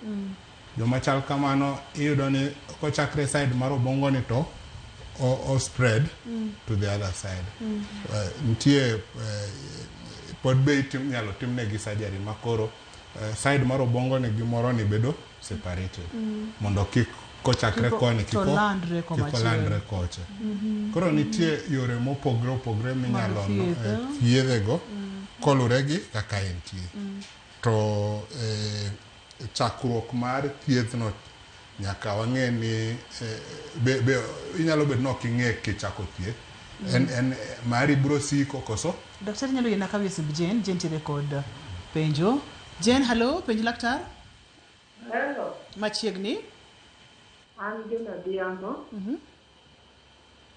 Joma chal kamano iyudo ni kochakre side mar obongo ni to o spread to the other side. Nitie pod be inyalo timnegi surgery ma koro side mar obongo ni gi moro ni bedo separated. Mondo kik kochakre koni kik olandre kocha. Koro nitie yore mopogre opogre minyalo thiedhego kolure gi kaka entie. To chakruok mar thiethno nyaka wang'e ni be inyalo bedo ni ok ing'e kichako thieth. En mari biro siko koso? Daktari nyalo yiena kawie simb Jane. Jane tiere kod penjo. Jane, hello, penj laktar. Hello. Machiegni. An Jane Adhiambo.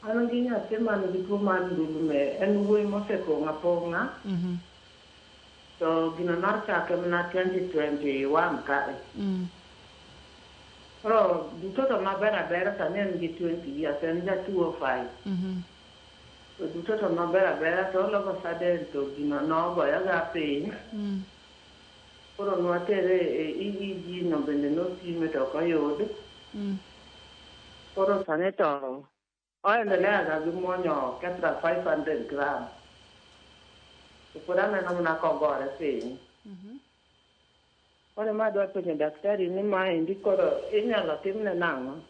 An gi nyathi man gi tuo mar ndulme. En wuoyi mosepong' apong'a. To gino nochake mana 2021 kae. Koro duto to maber abera sani en gi 20 years, en ja 205. To duto to maber abera to all of a sudden to gino nogoyaga piny. Koro nwatere e EEG no bende nopime to ok oyud. Koro sani to oendelea ga gi muonyo Keppra 500 gram. To pod aneno mana kogore piny. Koro ema adwa penjo daktari ni maendi koro inyalo timne nang'o?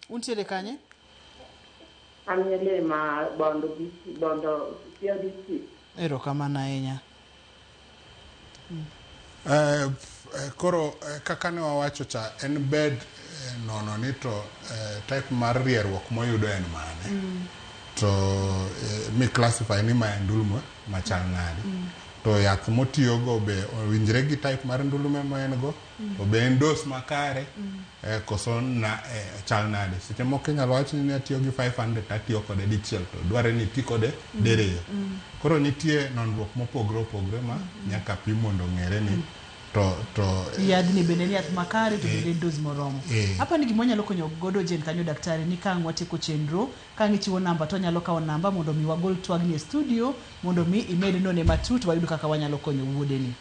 Untiere kanye? An Nyalima, Bondo, Bondo, Siaya district. Erokamano ahinya. Koro kaka ne wawacho cha, en bed nono ni to type mar rieruok moyudo en mane. To mi classify ni ma en ndulme machal nade. To yath motiyogo be owinjre gi type mar ndulme ma en go, to be en dose makare, koso na chal nade. Seche moko inyalo wach ni atiyo gi 500 atiyo kode dichiel to dwarre ni iti kode diriyo. Koro nitie nonruok mopogre opogre ma nyaka pim mondo ong'ere ni to yadhni bende ni yath makare to bende en dose moromo. Apa ni gima wanyalo konyo godo Jane kanyo daktari ni ka ang' watieko chenro, ka ang' ichiwo namba to wanyalo kawo namba mondo mi wagol twagni e studio mondo mi imed none matut wayud kaka wanyalo konyo wuodeni.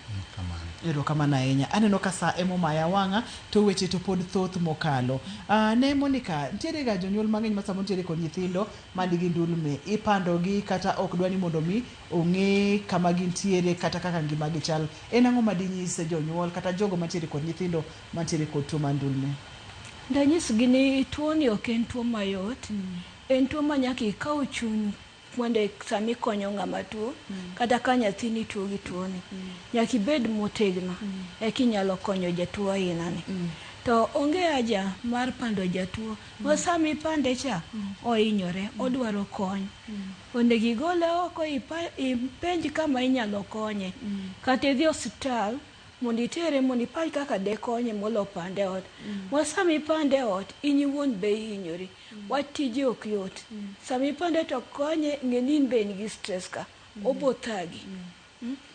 Erokamano ahinya. Aneno ka saa emomaya wang'a to weche to pod thoth mokalo. Ne Monica, nitiere ga jonyuol mang'eny ma samoro nitiere kod nyithindo manigi ndulme, ipandogi kata ok dwa ni mondo mi ong'e kama gintiere kata kaka ngimagi chal. En ang'o ma dinyis jonyuol kata jogo mantiere kod nyithindo mantiere kod tuo mar ndulme? Danyisgi ni tuoni ok en tuo mayot. En tuo ma nyaka ikaw chuny mondo sama ikonyo ng'ama tuo kata ka nyathini tuo gi tuoni. Nyaka ibed motegno eka inyalo konyo jatuo aina ni. To onge haja mar pando jatuo. Ma sama ipande cha, ohinyore, odwaro kony. Onego igole oko ipenj kama inyalo konye. Kata idhi osiptal mondo itere mondo ipany kaka dekonye molo pande e ot. Ma sama ipande e ot, in iwuon be ihinyori. Wach tije ok yot. Sama ipande to konye, ng'e ni in be in gi stress ka. Obo thagi.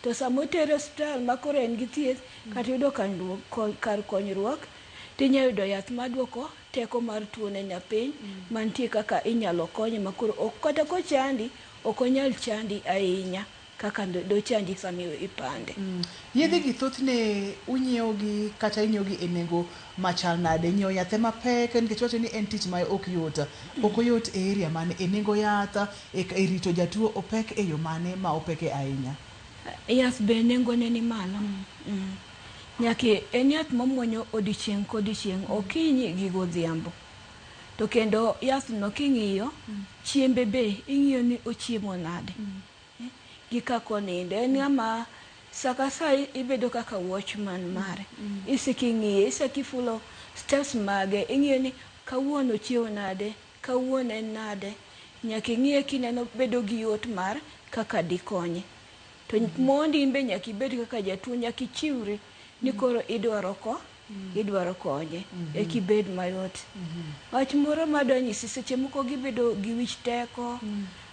To sama otere osiptal ma koro en gi thieth, kata yudo kar konyruok, tinya yudo yath maduoko teko mar tuone nyapiny mantie kaka inyalo konye ma koro ok kata kochandi ok onyal chandi ahinya kaka dochandi sama ipande. Yedhe gi thothne unyiewo gi kata inyiewo gi e nengo machal nade? Nyiewo yath ema pek nikech wacho ni en tich ma ok yot. Ok oyot e area mane? E nengo yath, e rito jatuo opek e yo mane ma opeke ahinya? Yath be nengone ni malo. Nyaka en yath mamuonyo odiochieng' kodiochieng', okinyi gi godhiambo. To kendo yath no king'iyo, chiembe be ing'iyo ni ochiemo nade. Gi kaka onindo. En ng'ama sa ka sa ibedo kaka watchman mare. Isiko ing'iye, isiko ifulo steps mage, ing'iyo ni kawuono ochiewo nade, kawuono en nade. Nyaka ing'iye kineno bedo gi yot mar kaka dikonye. To mondi in be nyaka ibed kaka jatuo, nyaka ichiwri ni koro idwaro idwaro konye eka ibed mayot. Wach moro madwa nyisi, seche moko gibedo gi wich teko,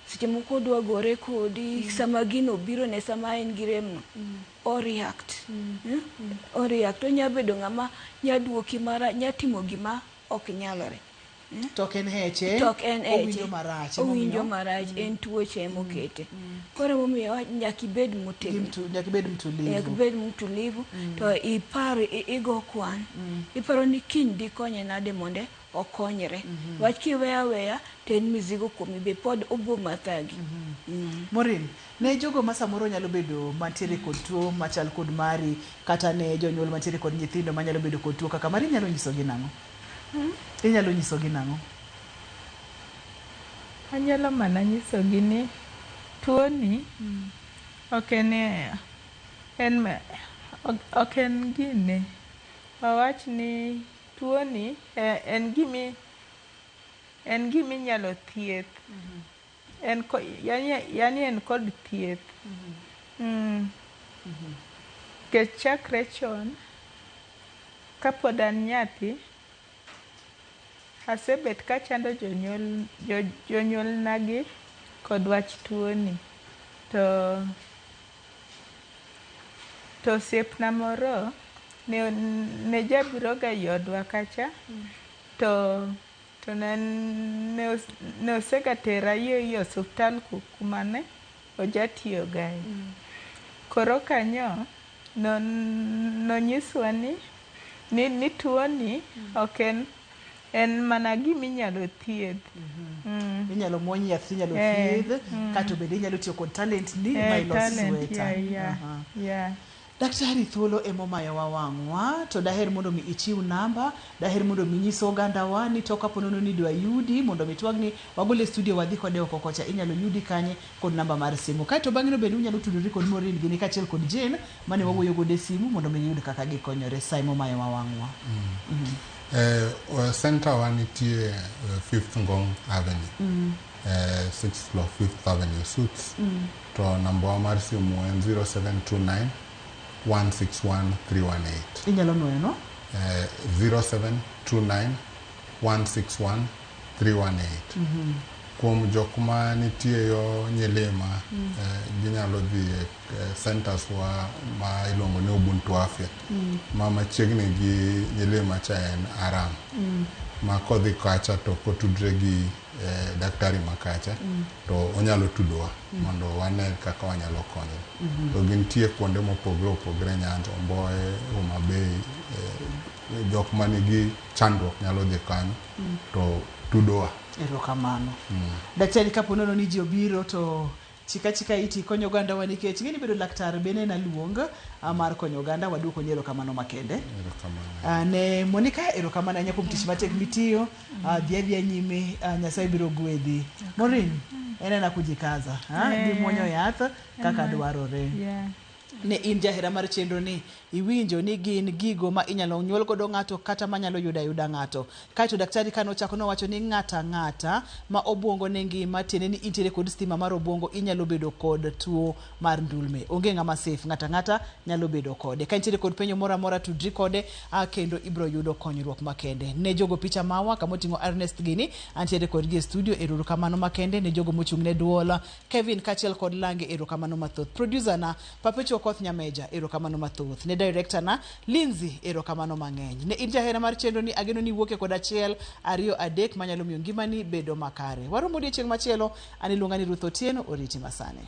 seche moko odwa gore kodi, sama gino obiro ne sama en gi rem no, o react. O react, onya bedo ng'ama nya duoki mara, nya timo gima ok nyalore. To ok en heche, To ok en heche. owinjo marach. Owinjo marach, en tuoche emokete. Koro emomiyo nyaka ibed motegno. Nyaka ibed mtulivu. Nyaka ibed mtulivu, to ipar, igo kwan. Iparo ni kiny dikonye nade mondo okonyre. Wach kiweyo aweya to en mizigo kuomi be pod obo mathagi. Maureen, ne jogo ma samoro nyalo bedo mantiere kod tuo machal kod mari, kata ne jonyuol mantiere kod nyithindo manyalo bedo kod tuo kaka mari, inyalo nyisogi nang'o? Inyalo nyisogi nang'o? Anyalo mana nyisogi ni tuoni ok en ok en gine. Wawach ni tuoni en gimi en giminyalo thieth. En yani en kod thieth. Nikech chakre chon kapod an nyathi, asebet kachando jonyuolna gi kod wach tuoni. To osiepna moro ne jabiroga e odwa kacha, to ne osega tera e osuptal kuma ne ojatiyogae. Koro kanyo nonyiswa ni tuoni ok en mana giminyalo thiedh. Inyalo muony yath tinyalo thiedh, kato bende inyalo tiyo kod talent ni ma ilos sweta. Daktari, thuolo emomayowa wang'wa, to daher mondo mi ichiw namba, daher mondo mi nyis ogandawa ni to kapo nono ni dwa yudi mondo mi twagni wagole e studio wadhi kode oko kocha, inyalo yudi kanye kod namba mar simu. Kaeto bang'e no bende unyalo tudori kod Maureen gini kaachiel kod Jane mane wawuoyo godo e simu mondo mi giyud kaka gikonyore sa emomayowa wang'wa. Center wa nitie 5th Ngong Avenue. 6th floor, 5th Avenue Suites. To namba wa mar simu en 0729 161 318. Inyalo nuoyo no? 0729 161 318. Kuom jok ma nitie yo Nyilima, ginyalo dhi e centers wa ma iluongo ni Ubuntu Afya. Ma machiegni gi Nyilima cha en Aram. Ma kodhi kacha to kotudre gi daktari ma kacha, to onyalo tudowa mondo wane kaka wanyalo konyo. To gintie kuonde mopogore opogore, Nyanza, Omboye, Homa Bay, jok manigi chandruok nyalo dhi kanyo to tudowa. Erokamano. Daktari, kapo nono ni ji obiro to Chika chika iti konyo ogandawa nikech ing'e ni bedo laktar bende en aluong mar konyo oganda. Waduoko ni erokamano makende. Erokamano. Ne Monica, erokamano ahinya kuom tich matek mitiyo. Dhi adhiya nyime, Nyasaye biro gwedhi. Maureen, en ena kujikaza. Dhi muonyo yath kaka dwarore. Ne in jahera mar chenro ni, iwinjo ni gin gigo ma inyalo nyuol godo ng'ato kata manyalo yudo ayuda ng'ato. Kaeto daktari kane ochako nowacho ni ng'ato ang'ata ma obuongo ne ngima tiende ni intiere kod stima mar obuongo inyalo bedo kod tuo mar ndulme. Onge ng'ama safe, ng'ato ang'ata nyalo bedo kode. Ka intiere kod penjo moro amora tudri kode kendo ibiro yudo konyruok makende. Ne jogo picha mawa kama oting'o Ernest gini, antiere kodgi e studio, erokamano makende ne jogo mochung' ne duol Kevin kaachiel kod Lange, erokamano mathoth. Producer na Papecho Okoth Nyameja, erokamano mathoth. Ne director na Lindsay, erokamano mang'eny. Ne in jahera mar chenro ni, ageno ni iwuoke kod achiel, ariyo, adek manyalo miyo ngimani bedo makare. Waromo odiechieng' machielo, an iluonga ni Ruth Otieno, oriti masani.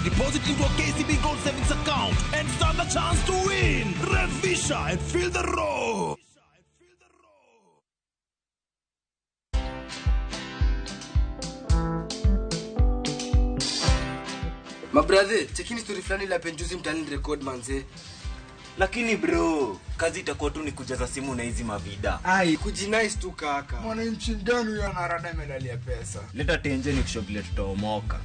Deposit into a KCB Gold Savings account and stand a chance to win. Revisha and feel the road. Mabrathe, chekini story fulani la penjuzi mtani record manze. Lakini bro, kazi itakuwa tu ni kujaza simu na hizi mavida. Ai, kujinice tu kaka. Mwananchi gani huyo anarada medali ya pesa? Leta tenje ni kusho vile tutaomoka.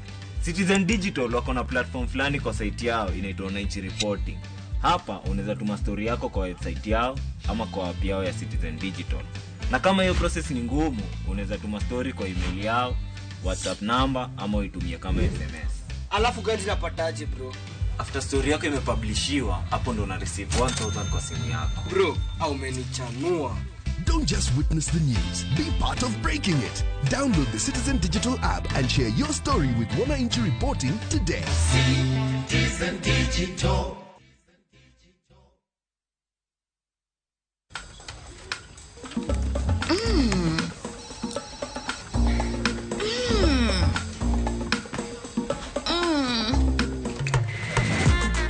Citizen Digital wako na platform fulani kwa site yao inaitwa Wananchi Reporting. Hapa unaweza tuma story yako kwa website yao ama kwa app yao ya Citizen Digital. Na kama hiyo process ni ngumu, unaweza tuma story kwa email yao, WhatsApp number ama uitumie kama SMS. Alafu gani napataje bro? After story yako imepublishiwa, hapo ndo una receive 1000 kwa simu yako. Bro, au umenichanua. Don't just witness the news, be part of breaking it. Download the Citizen Digital app and share your story with Wananchi Reporting today. Citizen Digital.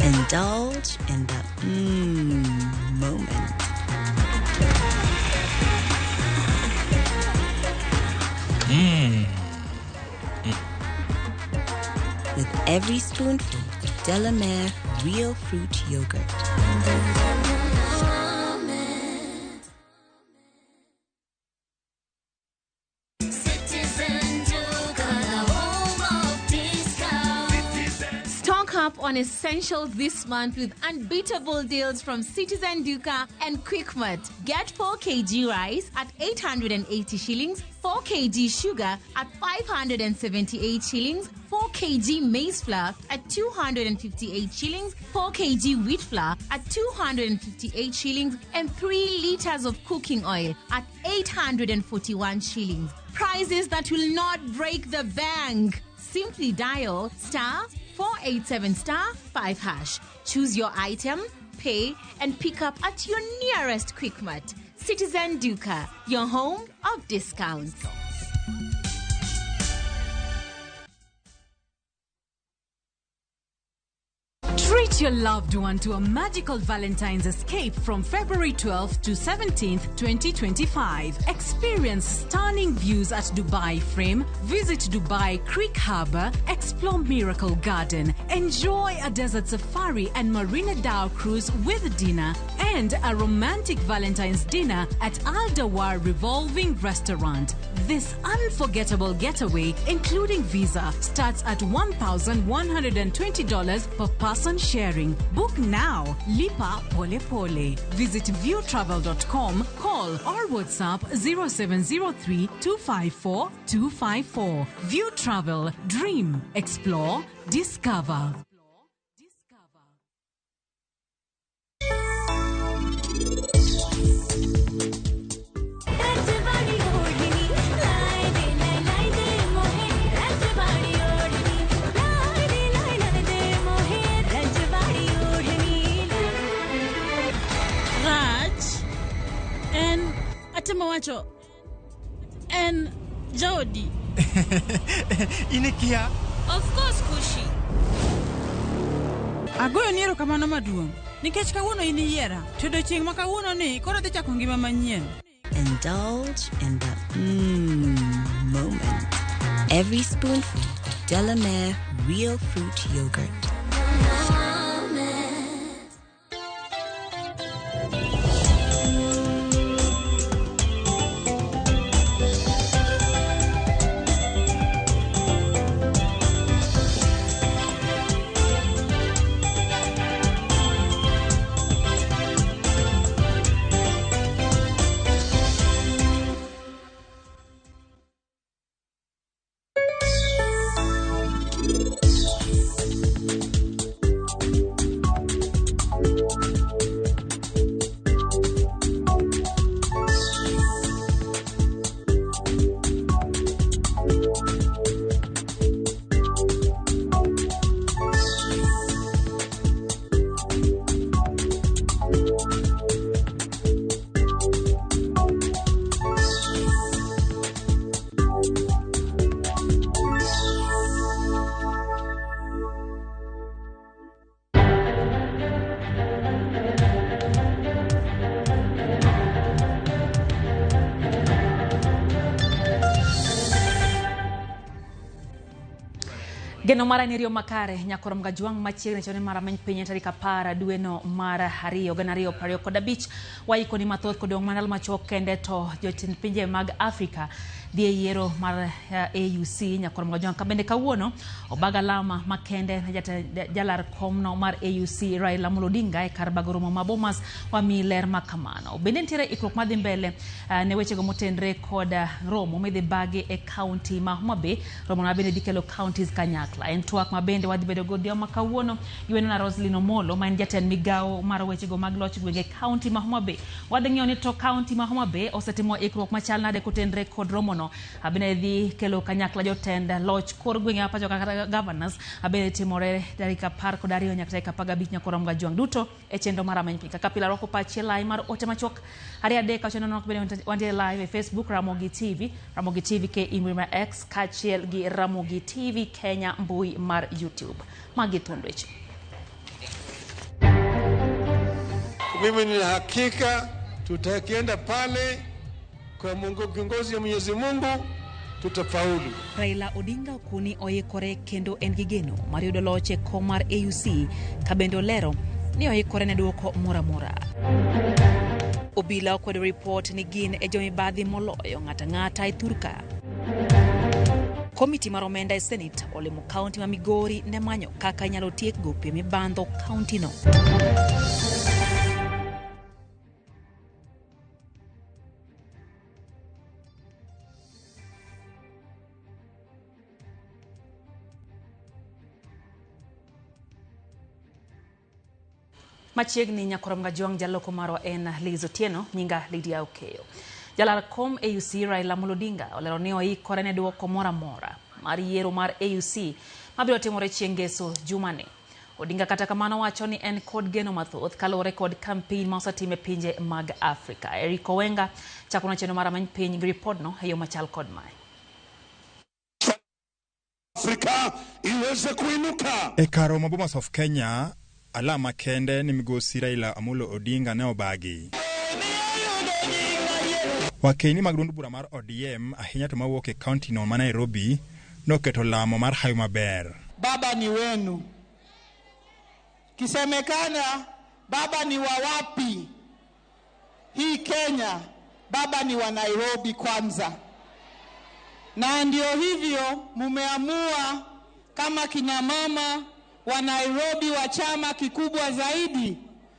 Indulge in the moment. With every spoonful of Delamere Real Fruit Yogurt. Citizen Duka, the home of discount. Stock up on essentials this month with unbeatable deals from Citizen Duka and Quickmart. Get 4 kg rice at 880 shillings, 4 kg sugar at 578 shillings, 4 kg maize flour at 258 shillings, 4 kg wheat flour at 258 shillings, and 3 liters of cooking oil at 841 shillings. Prices that will not break the bank. Simply dial star 487 star 5 hash. Choose your item, pay, and pick up at your nearest Quickmart. Citizen Duka, your home of discounts. Treat your loved one to a magical Valentine's escape from February 12th to 17th, 2025. Experience stunning views at Dubai Frame, visit Dubai Creek Harbour, explore Miracle Garden, enjoy a desert safari and Marina Dhow cruise with dinner, and a romantic Valentine's dinner at Al Dawar Revolving Restaurant. This unforgettable getaway, including visa, starts at $1,120 per person sharing. Book now. Lipa Pole Pole. Visit viewtravel.com, call or WhatsApp 0703 254 254. View Travel. Dream. Explore. Discover. Rach en atemo wacho en jaodi. Inikia. Of course, Kushi. Agoyo ni erokamano maduong' nikech kawuono in iyiera to odiochieng' ma kawuono ni koro adhi chako ngima manyien. Indulge in the moment. Every spoonful of Delamere real fruit yogurt. Geno mara ni riyo makare nyakoro mgajuang machiegni chone mara meny piny tarik 10 dweno mar 2 2025 waiko ni mathoth kodong' mana machuok kende to jotend pinje mag Afrika dhi e yiero mar AUC nyakoro mgajuang kabende kawuono obaga alama makende ne jalar komno mar AUC Raila Amolo Odinga e kar bago romo ma Bomas wami ler makamano. Bende nitiere ikruok madhi mbele ne wechego motenre kod romo midhi bagi e kaunti ma Homa Bay, romo ma bende dhi kelo counties kanyakla. En twak ma bende wadhi bedo go odhiambo ma kawuono gi wendo na Roslyn Omolo ma en jatend migawo mar wechego mag loch gwenge e kaunti ma Homa Bay. Wadhi ng'iyo ni to kaunti ma Homa Bay osetimo ikruok machal nade kotenre kod romono. Bende dhi kelo kanyakla jotend loch kor gwenge ma pacho kaka governors bende timore tarik 12 nyaka tarik 15 nyaka rom gajwang' duto e chenro mar Rameny Piny. Kaka pile arwako pachi lai mar ote machuok 2 3 9 9 bende wantie live e Facebook Ramogi TV, Ramogi TV KE Mbui X kaachiel gi Ramogi TV Kenya mbui mar YouTube. Magi thuond weche. Mimi nina hakika tutakienda pale kwa Mungu kiongozi ya Mwenyezi Mungu tutafaulu. Raila Odinga okuni oikore kendo en gi geno mar yudo loch e kom mar AUC ka bende olero ni oikore ne duoko moro amora. Obila okwedo ripot ni gin e jomibadhi moloyo ng'ato ang'ata e thurka. Komiti mar omenda e Senate olimo kaunti ma Migori ne manyo kaka inyalo tiek gope mibandho kaunti no. Machiegni nyakoro Mgajwang' jaloko marwa en Liz Otieno, nyinga Lydia Okeyo. Jalar kom AUC Raila Amolo Odinga olero ni oikore ne duoko moro amora mar yiero mar AUC mabiro timore chieng' ngeso jumani. Odinga kata kamano wacho ni en kod geno mathoth kaluwore kod kampein ma osetime pinje mag Afrika. Eric Owenga chako chenro mar Rameny Piny gi ripodno e yo machal kod mae. Afrika iweze kuinuka. E kar romo Bomas of Kenya, alama kende ni migosi Raila Amolo Odinga ne obagi. Wakeini mag duond bura mar ODM ahinya to mawuok e kaunti no ma Nairobi noketo lamo mar hawi maber. Baba ni wenu. Kisemekana baba ni wa wapi? Hii Kenya baba ni wa Nairobi kwanza. Na ndio hivyo mumeamua kama kina mama wa Nairobi wa chama kikubwa zaidi,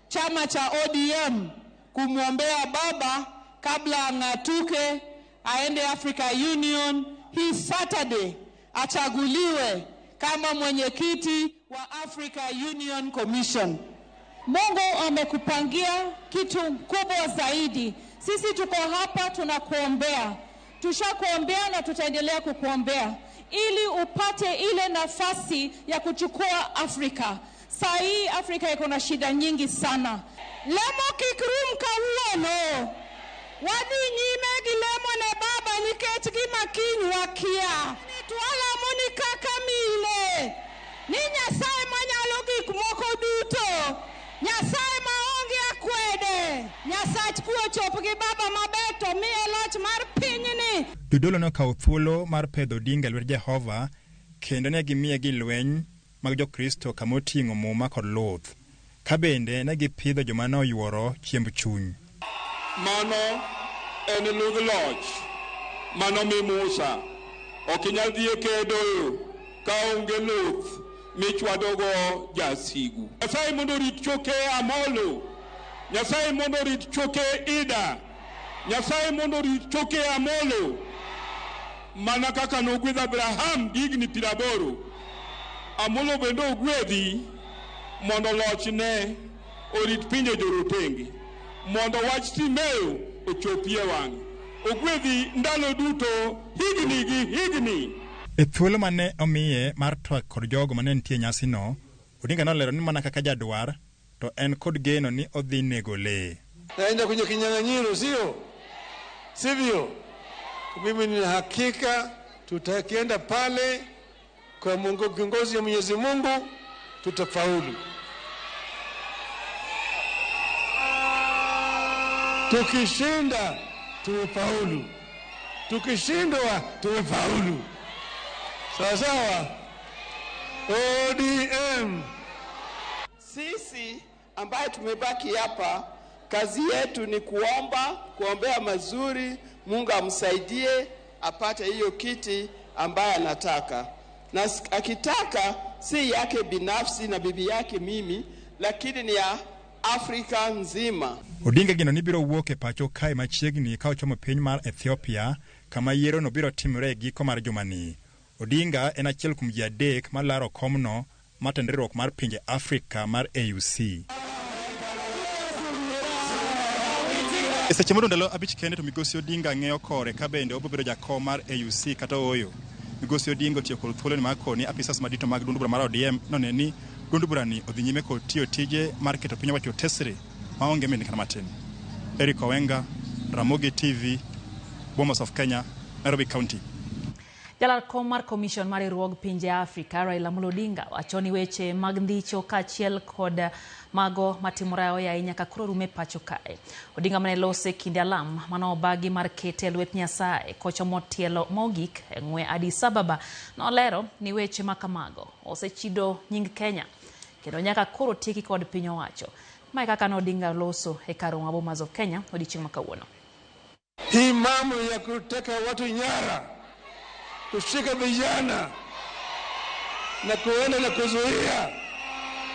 chama cha ODM, kumwombea baba kabla ang'atuke aende Africa Union hii Saturday achaguliwe kama mwenyekiti wa Africa Union Commission. Mungu amekupangia kitu kubwa zaidi. Sisi tuko hapa tunakuombea. Tushakuombea na tutaendelea kukuombea ili upate ile nafasi ya kuchukua Afrika. Saa hii Afrika iko na shida nyingi sana. Lemo kik rum kawuono. Wadhi nyime gi lemo ne baba nikech gima kiny wakia. Twalamo ni kaka mine. Ni Nyasaye manyalo gik moko duto. Nyasaye maonge akwede. Nyasach kuo chop gi baba maber to miye loch mar pinyni. Jodolo nokawo thuolo mar pedho Odinga e lwet Jehova kendo ne gimiye gi lweny mag Jokristo kama oting'o muma kod luth. Ka bende ne gipidho joma ne oyuoro chiemb chuny. Mano en ludh loch mano mi Musa. Ok inyal dhi e kedo ka onge luth michwadogo jasigu. Nyasaye mondo orit choke Amolo. Nyasaye mondo orit choke Ida. Nyasaye mondo orit choke Amolo. Mana kaka nogwedho Abraham gi higni 80. Amolo bende ogwedhi mondo lochne orit pinje jorotenge. Mondo wach Timeo ochopie wang'e. Ogwedhi ndalo duto, higni gi higni. E thuolo mane omiye mar twak kod jogo mane nitie e nyasino, Odinga nolero ni mana kaka jadwar, to en kod geno ni odhi nego lee. Naenda kwenye kinyang'anyiro, sio? Sivyo? Mimi nina hakika tutakienda pale kwa Mungu, kiongozi ya Mwenyezi Mungu, tutafaulu. Tukishinda tumefaulu, tukishindwa tumefaulu. Sawa sawa. ODM. Sisi ambaye tumebaki hapa, kazi yetu ni kuomba, kuombea mazuri, Mungu amsaidie apate hiyo kiti ambaye anataka. Na akitaka si yake binafsi na bibi yake mimi, lakini ni ya Afrika nzima. Odinga geno ni biro wuok e pacho kae machiegni ka ochomo piny mar Ethiopia kama yiero no biro timore e giko mar jumani. Odinga en achiel kuom ji adek malaro komno matend riwruok mar pinje Afrika mar AUC. E seche modong' ndalo 5 kende to migosi Odinga ng'eyo kore ka bende obiro bedo jakom mar AUC kata ooyo. Migosi Odinga otiyo kod thuoloni mar koni apisas madito mag duond bura mar ODM none ni duond burani odhi nyime kod tiyo tije mar keto piny owacho tesre maonge mindikra kata matin. Eric Owenga, Ramogi TV, Bomas of Kenya, Nairobi County. Jalar kom mar Commission mar riwruog pinje Afrika Raila Amolo Odinga wacho ni weche mag ndicho kaachiel kod mago matimore aoyaye nyaka koro rum e pacho kae. Odinga mane lose kinde alam mane obagi mar kete e lwet Nyasaye kochomo tielo mogik e ng'we Addis Ababa nolero ni weche makamago osechido nying Kenya kendo nyaka koro tieki kod piny owacho. Mae kaka ne Odinga loso e kar romo ma Bomas of Kenya odiochieng' ma kawuono. Hii mambo ya kuteka watu nyara, kushika vijana na kuenda na kuzuia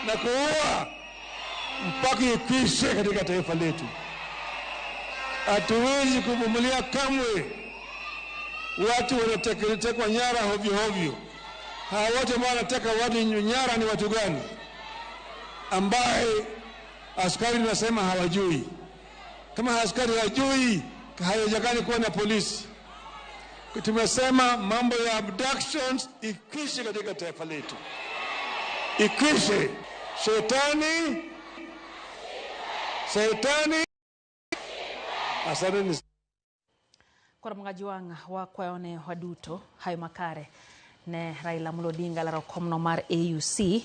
na kuua mpaka ikwishe katika taifa letu. Hatuwezi kuvumilia kamwe watu wanatekwa nyara hovyo hovyo. Hawa wote ambao wanateka watu nyara ni watu gani? Ambaye askari nasema hawajui. Kama askari hawajui, haiwezekani kuwa na polisi. Tumesema mambo ya abductions ikwishe katika taifa letu. Ikwishe. Shetani, shetani. Asanteni. Koro Mgajwang' wakwayone waduto hayo makare ne Raila Amolo Odinga laro komno mar AUC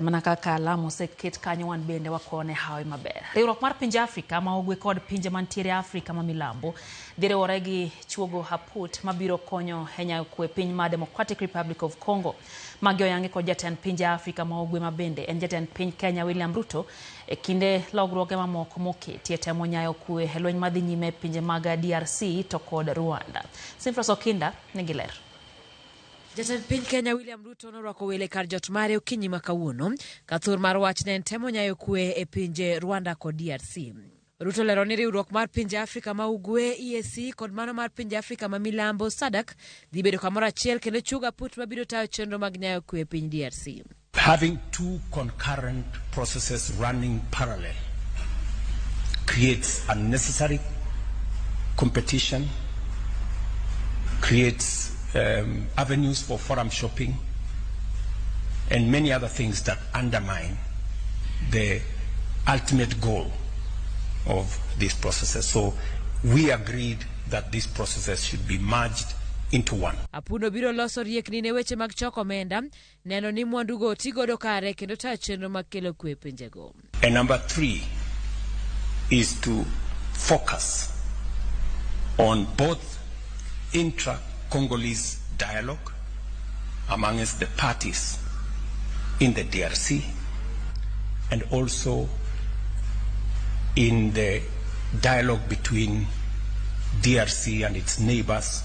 mana kaka alama oseket kanyo wan bende wakone hawi maber. Riwruok mar pinje Afrika ma ugwe kod pinje mantiere Afrika ma milambo dhi riwore gi chuogo aput mabiro konyo e nyayo kwe piny ma Democratic Republic of Congo. Magi oyangi kod jatend pinje Afrika ma ugwe ma bende en jatend piny Kenya William Ruto e kinde lokruoge mamoko moketi e temo nyayo kwe e lweny madhi nyime e pinje mag DRC to kod Rwanda. Simfros Okinda nigi ler. Jatend piny Kenya William Ruto norwako wele kar jot mare okinyi ma kawuono ka thur mar wach ne en temo nyayo kwe e pinje Rwanda kod DRC. Ruto lero ni riwruok mar pinje Afrika ma Ugwe EAC kod mano mar pinje Afrika ma Milambo SADC dhi bedo kamoro achiel kendo chugo aput mabiro tayo chenro mag nyayo kwe e piny DRC. Having two concurrent processes running parallel creates unnecessary competition, creates avenues for forum shopping, and many other things that undermine the ultimate goal of these processes. So we agreed that these processes should be merged into one. Apuno biro loso riekni ne weche mag choko omenda, neno ni mwandugo oti godo kare kendo tayo chenro mag kelo kwe e pinjego. And number three is to focus on both intra-Congolese dialogue amongst the parties in the DRC and also in the dialogue between DRC and its neighbors,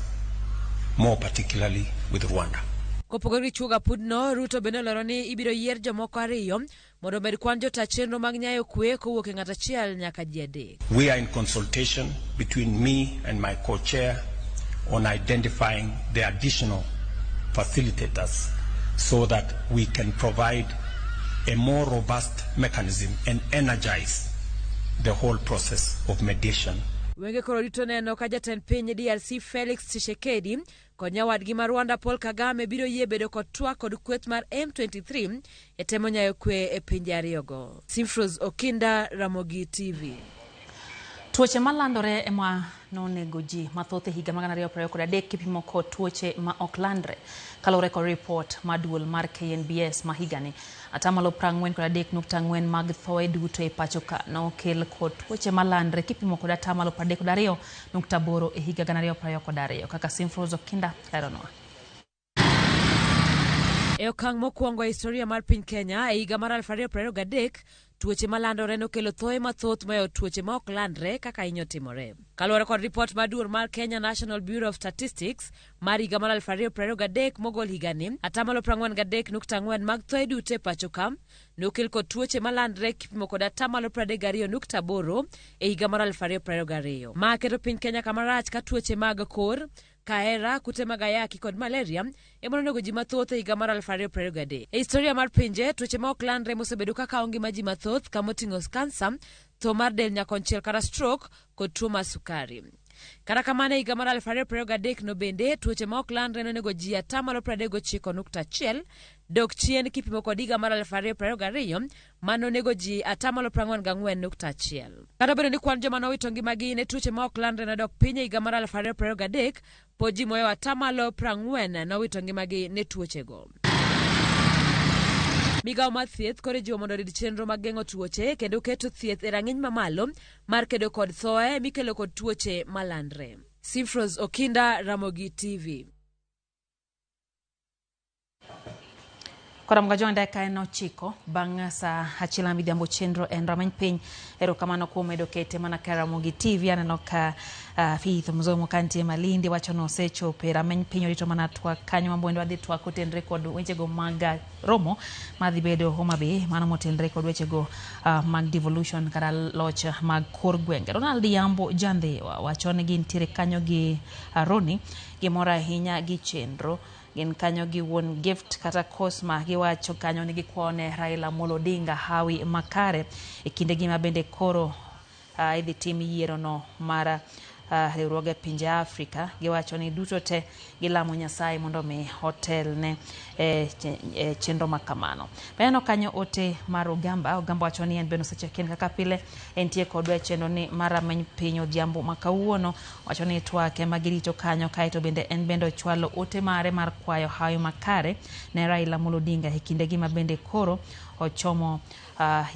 more particularly with Rwanda. Kopogore gi chuogo apudno, Ruto bende olero ni ibiro yier jomoko ariyo mondo omed kwan jota chenro mag nyayo kwe kowuok e ng'at achiel nyaka ji adek. We are in consultation between me and my co-chair on identifying the additional facilitators so that we can provide a more robust mechanism and energize the whole process of mediation. Wenge koro rito neno ka jatend piny DRC Felix Tshisekedi kod nyawadgi ma Rwanda Paul Kagame biro yie bedo kod twak kod kweth mar M23 e temo nyayo kwe e pinje ariyogo. Simfros Okinda, Ramogi TV. Tuoche malandore ema nonego ji mathoth e higa mar 2023 kipimo kod tuoche ma ok landre. Kaluwore kod ripot mar duol mar KNBS ma higani, atamalo 43.4 mag thoe duto e pacho ka nokel kod tuoche malandre kipimo kod atamalo 32.8 e higa 2022 kaka Simfros Okinda leronwa. E okang' mokwongo e historia mar piny Kenya e higa mar 2023, tuoche malandore nokelo thoe mathoth mohewo tuoche ma ok landre kaka hinyo timore. Kaluwore kod ripot mar duol mar Kenya National Bureau of Statistics mar higa mar 2023 mogol higani, atamalo 43.4 mag thoe duto e pacho ka nokel kod tuoche malandre kipimo kod atamalo 32.8 e higa mar 2022. Ma keto piny Kenya kama rach ka tuoche mag kor, kahera, kute mag ayaki kod malaria ema nonego ji mathoth e higa mar 2023. E historia mar pinje, tuoche ma ok landre mosebedo ka kawo ngima ji mathoth kama oting'o kansa, tho mar del nyakonchiel kata stroke kod tuo mar sukari. Kata kamano e higa mar 2023 no bende tuoche ma ok landre nonego ji atamalo 39.1 dok chien kipimo kod higa mar 2022 ma nonego ji atamalo 44.1. Kata obedo ni kwan joma nowito ngimagi ne tuoche ma ok landre nodok piny e higa mar 2023, pod ji mohewo atamalo 40 nowito ngimagi ne tuochego. Migawo mar thieth koro ijiwo mondo orid chenro mag geng'o tuoche kendo keto thieth e rang'iny mamalo mar kedo kod thoe mikelo kod tuoche malandre. Simfros Okinda, Ramogi TV. Koro mga dakika en 9 bang' saa 1 midhiambo chenro en rameny piny. Erokamano kuom medo kete mana ka Ramogi TV. Aneno ka Faith Mzomo kantie Malindi wacho ni osechopo e rameny piny orito mana twak kanyo mabende wadhi twak kotenre kod wechego mag romo madhi bedo Homa Bay mano motenre kod wechego mag devolution kata loch mag kor gwenge. Ronald Yambo Jandhiwa wacho ni gintiere kanyo gi Roni gimor ahinya gi chenro gin kanyo gi wuon Gift kata Cosma giwacho kanyo ni gikwone Raila Amolo Odinga hawi makare e kindegi ma bende koro idhi tim yiero no mar Riwruoge pinje Afrika giwacho ni duto te gilamo Nyasaye mondo mi otelne e chenro ma kamano. Aneno kanyo ote mar Ogamba. Ogamba wacho ni en bende osechakien kaka pile entie kodwa e chenro ni mar rameny piny odhiambo ma kawuono. Wacho ni twak ema girito kanyo, kaeto bende en bende ochwalo ote mare mar kwayo hawi makare ne Raila Amolo Odinga e kindegi ma bende koro ochomo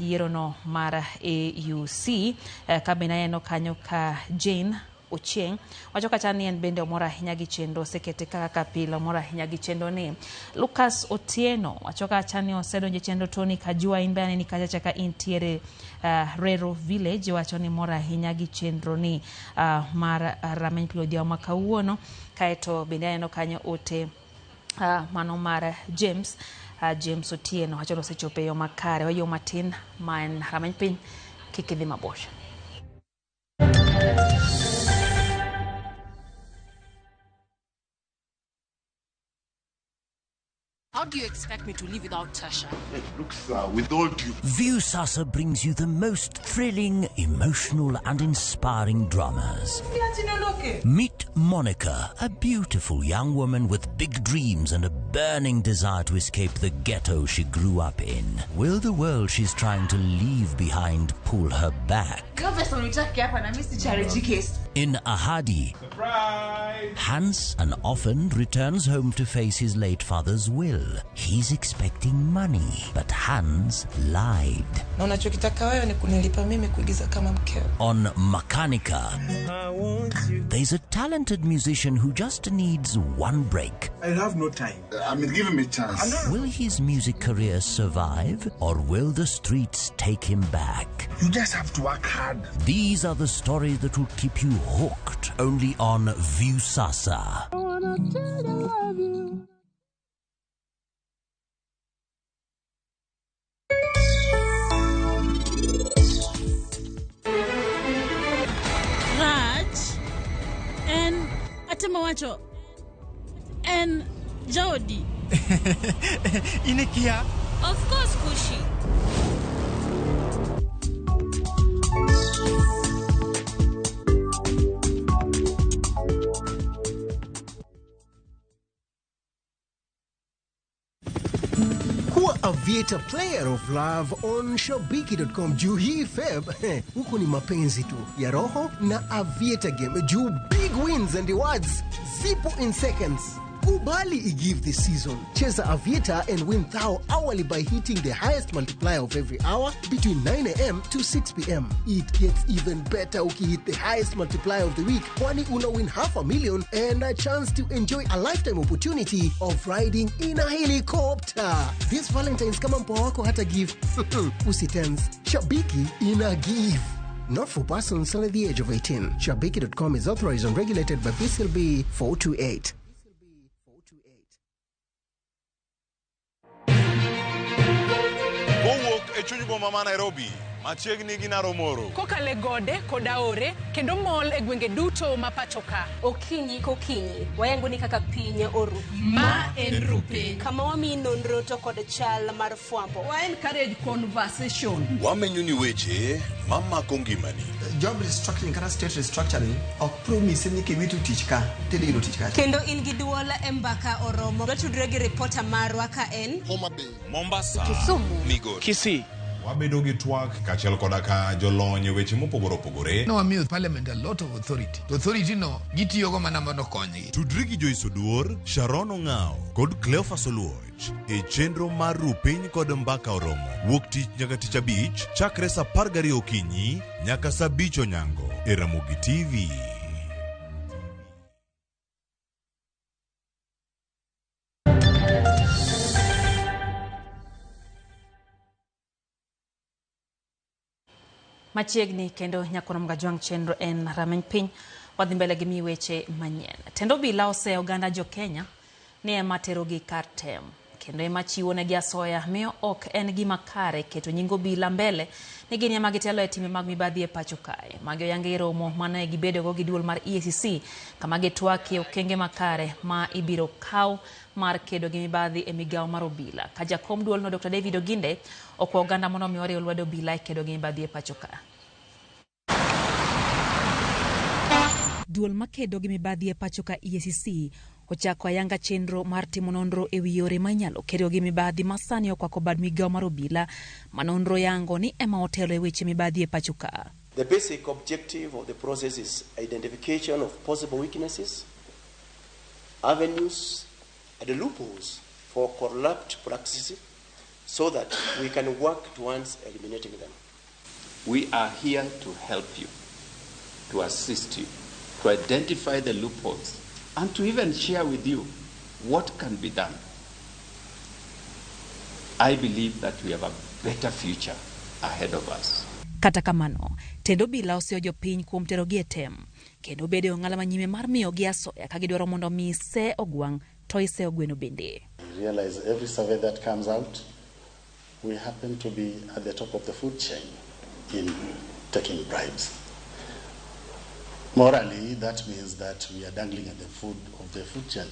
yierono mar AUC. Ka bende aneno kanyo ka Jane Ochieng wacho kacha ni en bende omor ahinya gi chenro osekete kaka pile, omor ahinya gi chenro ni. Lucas Otieno wacho kacha ni osedonjo e chenro. Tony Kajua in be aneni kacha chaka intiere Rero Village, wacho ni mor ahinya gi chenro ni mar rameny piny odhiambo ma kawuono. Kaeto bende aneno kanyo ote mano mar James James Otieno wacho ni osechopo e yo makare. Wayo matin ma en rameny piny, kik idhi mabor. How do you expect me to live without Tasha? Look, sir, with all due... Viusasa brings you the most thrilling, emotional and inspiring dramas. Meet Monica, a beautiful young woman with big dreams and a burning desire to escape the ghetto she grew up in. Will the world she's trying to leave behind pull her back? In Ahadi, Surprise! Hans, an orphan, returns home to face his late father's will. He's expecting money, but Hans lied. Na unachokitaka wewe ni kunilipa mimi kuigiza kama mkeo. On Makanika, there's a talented musician who just needs one break. I have no time. I mean, give him a chance. Will his music career survive, or will the streets take him back? You just have to work hard. These are the stories that will keep you hooked only on Viusasa. I wanna tell you I love you. Raj en atemo wacho en jaodi. Inikia. Of course, Kushi. Kuwa Aviator player of love on Shabiki.com juu hii Feb huku ni mapenzi tu ya roho na Aviator game juu big wins and rewards zipo in seconds. Kubali igive this season. Cheza Aviator and win thou hourly by hitting the highest multiplier of every hour between 9 a.m. to 6 p.m. It gets even better ukihit the highest multiplier of the week, kwani una win 500,000 and a chance to enjoy a lifetime opportunity of riding in a helicopter. This Valentine's kama mpoa wako hata give. Usitense. Shabiki ina give. Not for persons under the age of 18. Shabiki.com is authorized and regulated by BCLB 428. Kowuok e chuny boma ma Nairobi, machiegni gi Naromoro. Kokale gode kod aore kendo mol e gwenge duto ma pacho ka. Okinyi kokinyi, wayango ni kaka piny oru. Ma en Rupiny. Kama wamiyi nonro to kod chal mar fwambo. Wa encourage conversation. Wamenyo ni weche mamako ngimani. Job restructuring kata state restructuring ok promise ni kiwito tich ka tidhi yudo tich kacha. Kendo in gi duol e mbaka oromo. Watudre gi ripota marwa ka en Homa Bay, Mombasa, Kisumu, Migori, Kisii. Wabedo gi twak kaachiel koda ka jolony e weche mopogore opogore. Nowamiyo parliament a lot of authority. To authority no gitiyogo mana mondo okonygi. Tudri gi Joyce Oduor, Sharon Ong'ao kod Cleophas Oluoch e chenro mar Rupiny kod Mbaka Oromo wuok tich nyaka tich abich chakre saa 12 okinyi nyaka saa 5 onyango e Ramogi TV. Machiegni kendo nyakono Mgajwang' chenro en rameny piny. Wadhi mbele gi mi weche manyien. Tend obila oseyo oganda jo Kenya ni ema terogi kar tem kendo ema chiwo negi asoya miyo ok en gima kare keto nying obila mbele ni gin ema gitelo e timbe mag mibadhi e pacho kae. Magi oyangi e romo mane gibedogo gi duol mar EACC kama gitwakie okenge makare ma ibiro kaw mar kedo gi mibadhi e migawo mar obila. Ka jakom duolno Dr. David Oginde okwa oganda mondo mi oriw lwedo obila e kedo gi mibadhi e pacho ka. Duol makedo gi mibadhi e pacho ka EACC ochako ayanga chenro mar timo nonro e wi yore ma inyalo kedo gi mibadhi ma sani okwako bad migawo mar obila ma nonro yango ni ema otelo e weche mibadhi e pacho ka. The basic objective of the process is identification of possible weaknesses, avenues, and loopholes for corrupt practices so that we can work towards eliminating them. We are here to help you, to assist you, to identify the loopholes, and to even share with you what can be done. I believe that we have a better future ahead of us. Kata kamano, tend obila oseyo jopiny kuom terogi e tem kendo bedo e ong'ala manyime mar miyogi asoya ka gidwaro mondo mi se ogwang' to ise ogweno bende. I realize every survey that comes out, we happen to be at the top of the food chain in taking bribes. Morally, that means that we are dangling at the food of the food chain,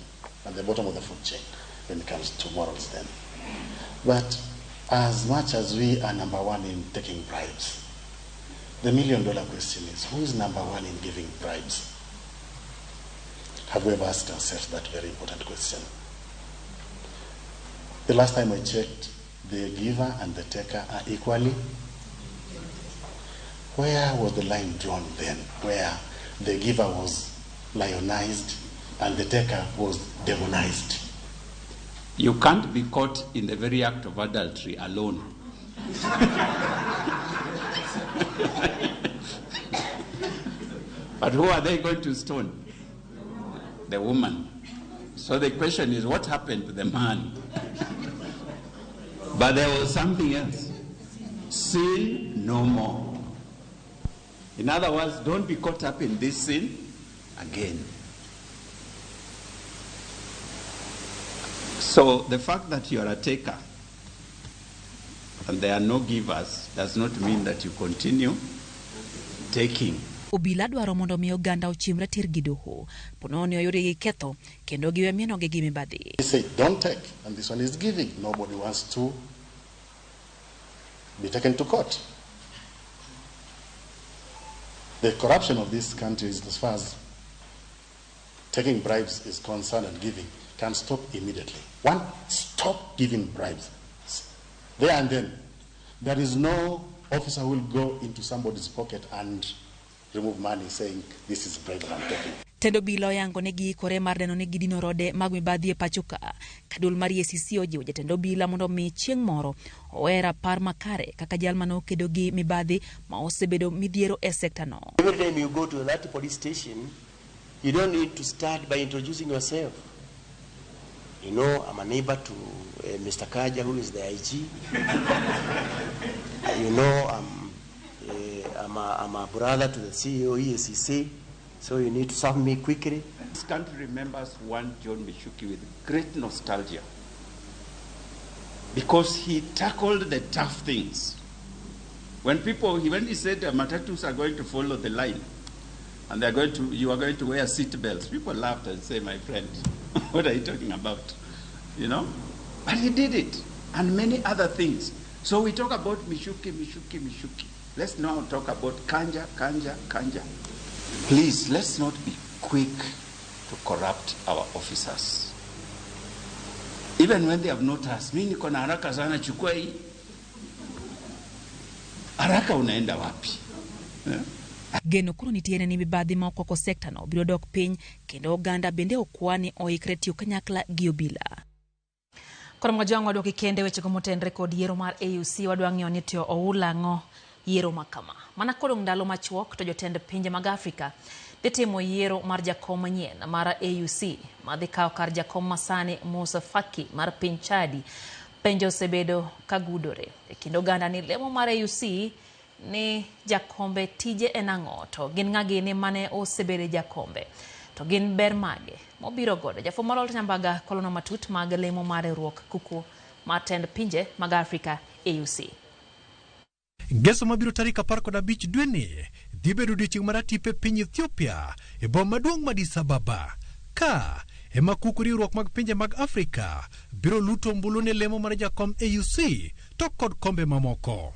at the bottom of the food chain when it comes to morals then. But as much as we are number one in taking bribes, the $1 million question is, who is number one in giving bribes? Have we ever asked ourselves that very important question? The last time I checked, the giver and the taker are equally. Where was the line drawn then, where the giver was lionized and the taker was demonized? You can't be caught in the very act of adultery alone. But who are they going to stone? The woman. So the question is, what happened to the man? But there was something else. Sin no more. In other words, don't be caught up in this sin again. So the fact that you are a taker and there are no givers does not mean that you continue taking. Obila dwaro mondo mi oganda ochimre tir gi doho ponono oyudgi gi ketho kendo giwe mienogi gi mibadhi. They say don't take, and this one is giving. Nobody wants to be taken to court. The corruption of this country, as far as taking bribes is concerned and giving, can stop immediately. One, stop giving bribes. There and then, there is no officer who will go into somebody's pocket and remove money saying, this is bribe that I'm taking. Tend obila oyango ne giikore mar neno ni gidino rode mag mibadhi e pacho ka. Ka duol mar EACC ojiwo jatend obila mondo mi chieng' moro owe rapar makare kaka jal mane okedo gi mibadhi ma osebedo midhiero e sekta no. Every time you go to that police station, you don't need to start by introducing yourself. You know, I'm a neighbor to Mr. Kaja, who is the IG. You know, I'm a brother to the CEO EACC, so you need to serve me quickly. This country remembers one John Michuki with great nostalgia because he tackled the tough things. When he said matatus are going to follow the line and you are going to wear seat belts, people laughed and say, my friend, what are you talking about? You know? But he did it, and many other things. So we talk about Michuki, Michuki, Michuki. Let's now talk about Kanja, Kanja, Kanja. Please, let's not be quick to corrupt our officers. Even when they have not asked, mimi niko na haraka sana, chukua hii. Haraka unaenda wapi? Yeah? Geno koro nitiere ni mibadhi ma okwako sekta no biro dok piny kendo oganda bende okwa ni oikre tiyo kanyakla gi obila. Koro mwajwang' wadwoki kende wechego motenre kod yiero mar AUC wadwa ng'iyo ni to oulang'o yiero ma kama. Mana kodong' ndalo machuok to jotend pinje mag Afrika dhi timo yiero mar jakom manyien mar AUC madhi kawo kar jakom masani Musa Faki mar piny Chadi. Penjo osebedo kagudore e kind oganda ni lemo mar AUC ni jakombe tije en ang'o, to gin ng'a gini mane osebedo jakombe, to gin ber mage mobiro godo. Jafwambo mar Walter Nyambaga kolono matut mag lemo mar riwruok kuku mar tend pinje mag Afrika AUC. Ngeso mabiro tarik 15 dweni dhi bedo odiechieng' mar atipo e piny Ethiopia e boma maduong' ma Addis Ababa. Ka ema kuku riwruok mag pinje mag Afrika biro luto ombulu ne lemo mar jakom AUC to kod kombe mamoko.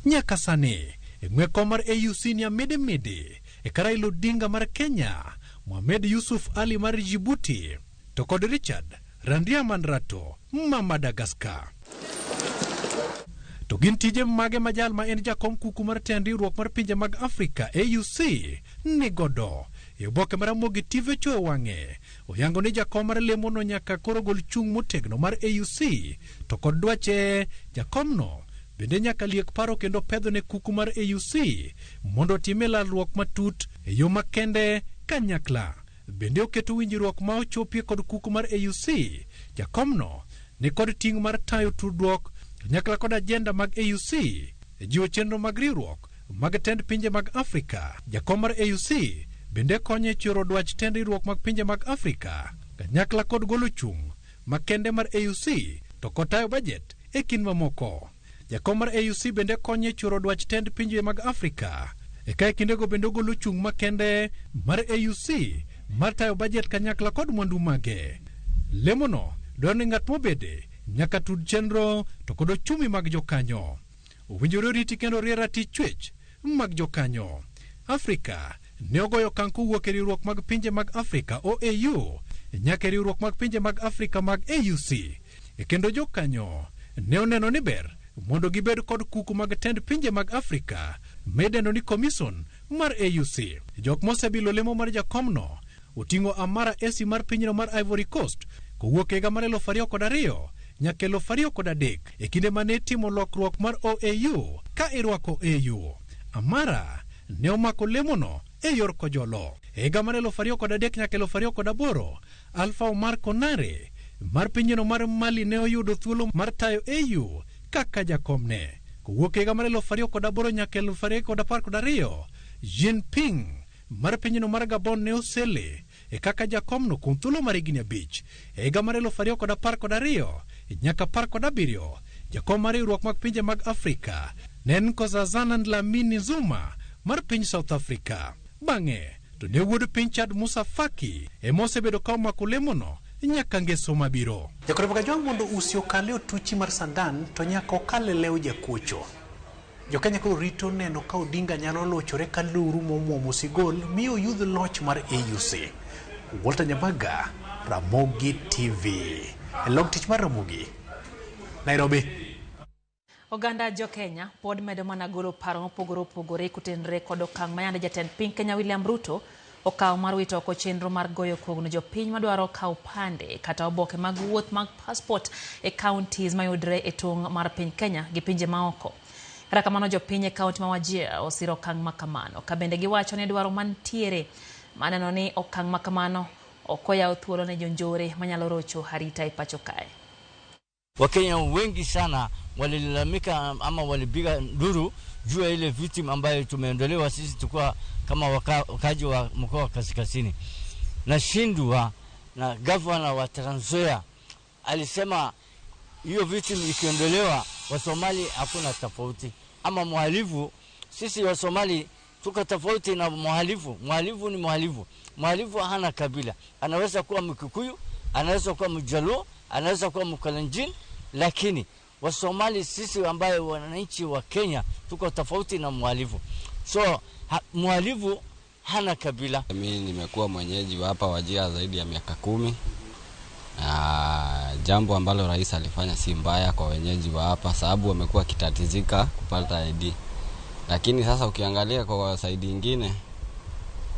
Nyaka sani E ng'we kom mar AUC ni Amede Mede, e ka Raila Odinga mar Kenya, Mohamed Yusuf Ali mar Djibouti, to kod Richard Randriamandrato ma Madagascar. To gin tije mage ma jal ma en jakom kuku mar tend riwruok mar pinje mag Afrika AUC nigodo? E oboke mar Ramogi TV ochoyo wang'e, oyango ni jakom mar lemono nyaka koro gol chung' motegno mar AUC to kod dwache jakomno bende nyaka liek paro kendo pedho ne kuku mar AUC mondo otime lalruok matut e yo makende kanyakla. Bende oketo winjruok ma ochopie kod kuku mar AUC. Jakomno ni kod ting' mar tayo tudruok kanyakla kod ajenda mag AUC e jiwo chenro mag riwruok mag tend pinje mag Afrika. Jakom mar AUC bende konyo e choro dwach tend riwruok mag pinje mag Afrika kanyakla kod golo chung' makende mar AUC to kod tayo bajet e kind mamoko. Jakom mar AUC bende konyo e choro dwach tend pinje mag Afrika. E ka e kindego bende ogolo chung' makende mar AUC mar tayo bajet kanyakla kod mwandu mage. Lemono dwaro ni ng'at mobede nyaka tud chenro to kod ochumi mag jokanyo. Owinjore oriti kendo orie ratich chwech mag jokanyo. Afrika ne ogoyo okang' kowuok e riwruok mag pinje mag Afrika OAU nyaka e riwruok mag pinje mag Afrika mag AUC. E kendo jokanyo ne oneno ni ber mondo gibed kod kuku mag tend pinje mag Afrika midendo ni Commission mar AUC. Jok mosebilo lemo mar jakomno oting'o Amara Esi mar pinyno mar Ivory Coast kowuok e higa mar 2002 nyaka 2003 e kinde mane itimo lokruok mar OAU ka irwako AU. Amara ne omako lemono e yor kojolo. E higa mar 2003 nyaka 2008, Alpha Omar Konare mar pinyno mar Mali ne oyudo thuolo mar tayo AU kaka jakomne. Kowuok e higa mar 2008 nyaka 2012, Jinping mar pinyno mar Gabon ne osele e kaka jakomno kuom thuolo mar higni 5. E higa mar 2012 nyaka 17, jakom mar riwruok mag pinje mag Afrika ne en Nkosazana Dlamini Zuma mar piny South Africa. Bang'e to ne wuod piny Chad Musa Faki ema osebedo ka omako lemono nyaka ngeso mabiro. Jakoro Kajwang' mondo usi okal e otuchi mar sandan to nyaka okal e lew jakuocho. Jokenya koro rito neno ka Odinga nyalo lochore ka luru momwomo sigol mi oyudh loch mar AUC. Walter Nyamaga, Ramogi TV. E log tich mar Ramogi, Nairobi. Oganda jo Kenya pod medo mana golo paro mopogore opogore kotenore kod okang' ma yande jatend piny Kenya William Ruto okawo mar wito oko chenro mar goyo kogno jopiny madwaro kawo pande kata oboke mag wuoth mag passport e counties mayudre e tong' mar piny Kenya gi pinje maoko. Kata kamano jopiny e kaunti ma Wajir osiro okang' ma kamano ka bende giwacho ni dwaro mantiere maneno ni okang' ma kamano ok oyawo thuolo ne jonjore manyalo rocho arita e pacho kae. Wakenya wengi sana walilalamika ama walipiga nduru juu ya ile victim ambayo tumeondolewa sisi tukua kama wakaji wa mkoa wa Kaskazini. Nashindwa na gavana wa Trans Nzoia alisema hiyo victim ikiondolewa wa Somali hakuna tofauti ama mhalifu. Sisi wa Somali tuko tofauti na mhalifu. Mhalifu ni mhalifu. Mhalifu hana kabila, anaweza kuwa Mkikuyu, anaweza kuwa Mjaluo, anaweza kuwa Mkalenjin, lakini wa Somali sisi ambaye wananchi wa Kenya tuko tofauti na mhalifu. So mhalifu hana kabila. Mimi nimekuwa mwenyeji wa hapa Wajir zaidi ya miaka 10. Jambo ambalo rais alifanya si mbaya kwa wenyeji wa hapa, sababu wamekuwa kitatizika kupata ID. Lakini sasa ukiangalia kwa saidi nyingine,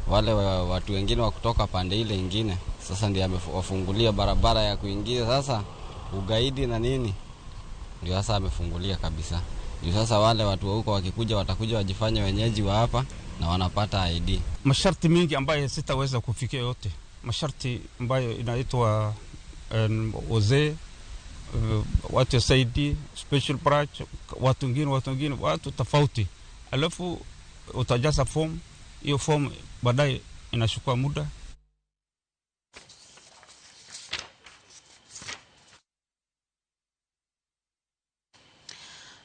wale watu wengine wa kutoka pande ile nyingine sasa ndiye amewafungulia barabara ya kuingia sasa ugaidi na nini, ndio sasa amefungulia kabisa. Ndio sasa wale watu wa huko wakikuja watakuja wajifanye wenyeji wa hapa na wanapata ID. Masharti mingi ambayo sitaweza kufikia yote, masharti ambayo inaitwa wazee, watu wa saidi, special branch, watu wengine, watu tofauti. Alafu utajaza form, hiyo form baadaye inachukua muda.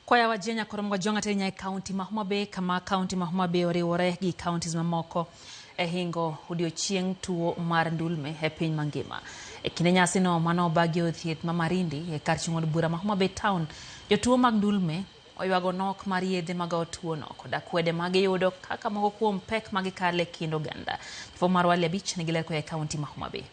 Kwaya wa Jenya Korom Jonga Tenya County ma Homa Bay kama County ma Homa Bay oriwore gi counties mamoko e hingo odiochieng' tuo mar ndulme e piny mangima. E kinde nyasino mano obagi od thieth ma Marindi e kar chung' od bura ma Homa Bay Town, jotuo mag ndulme oywago nok mar yedhe mag tuono koda kwede magiyudo kaka moko kuom pek magikale kind oganda. Jafwambo marwa Ali Abich nigi ler koa e kaunti ma Homa Bay.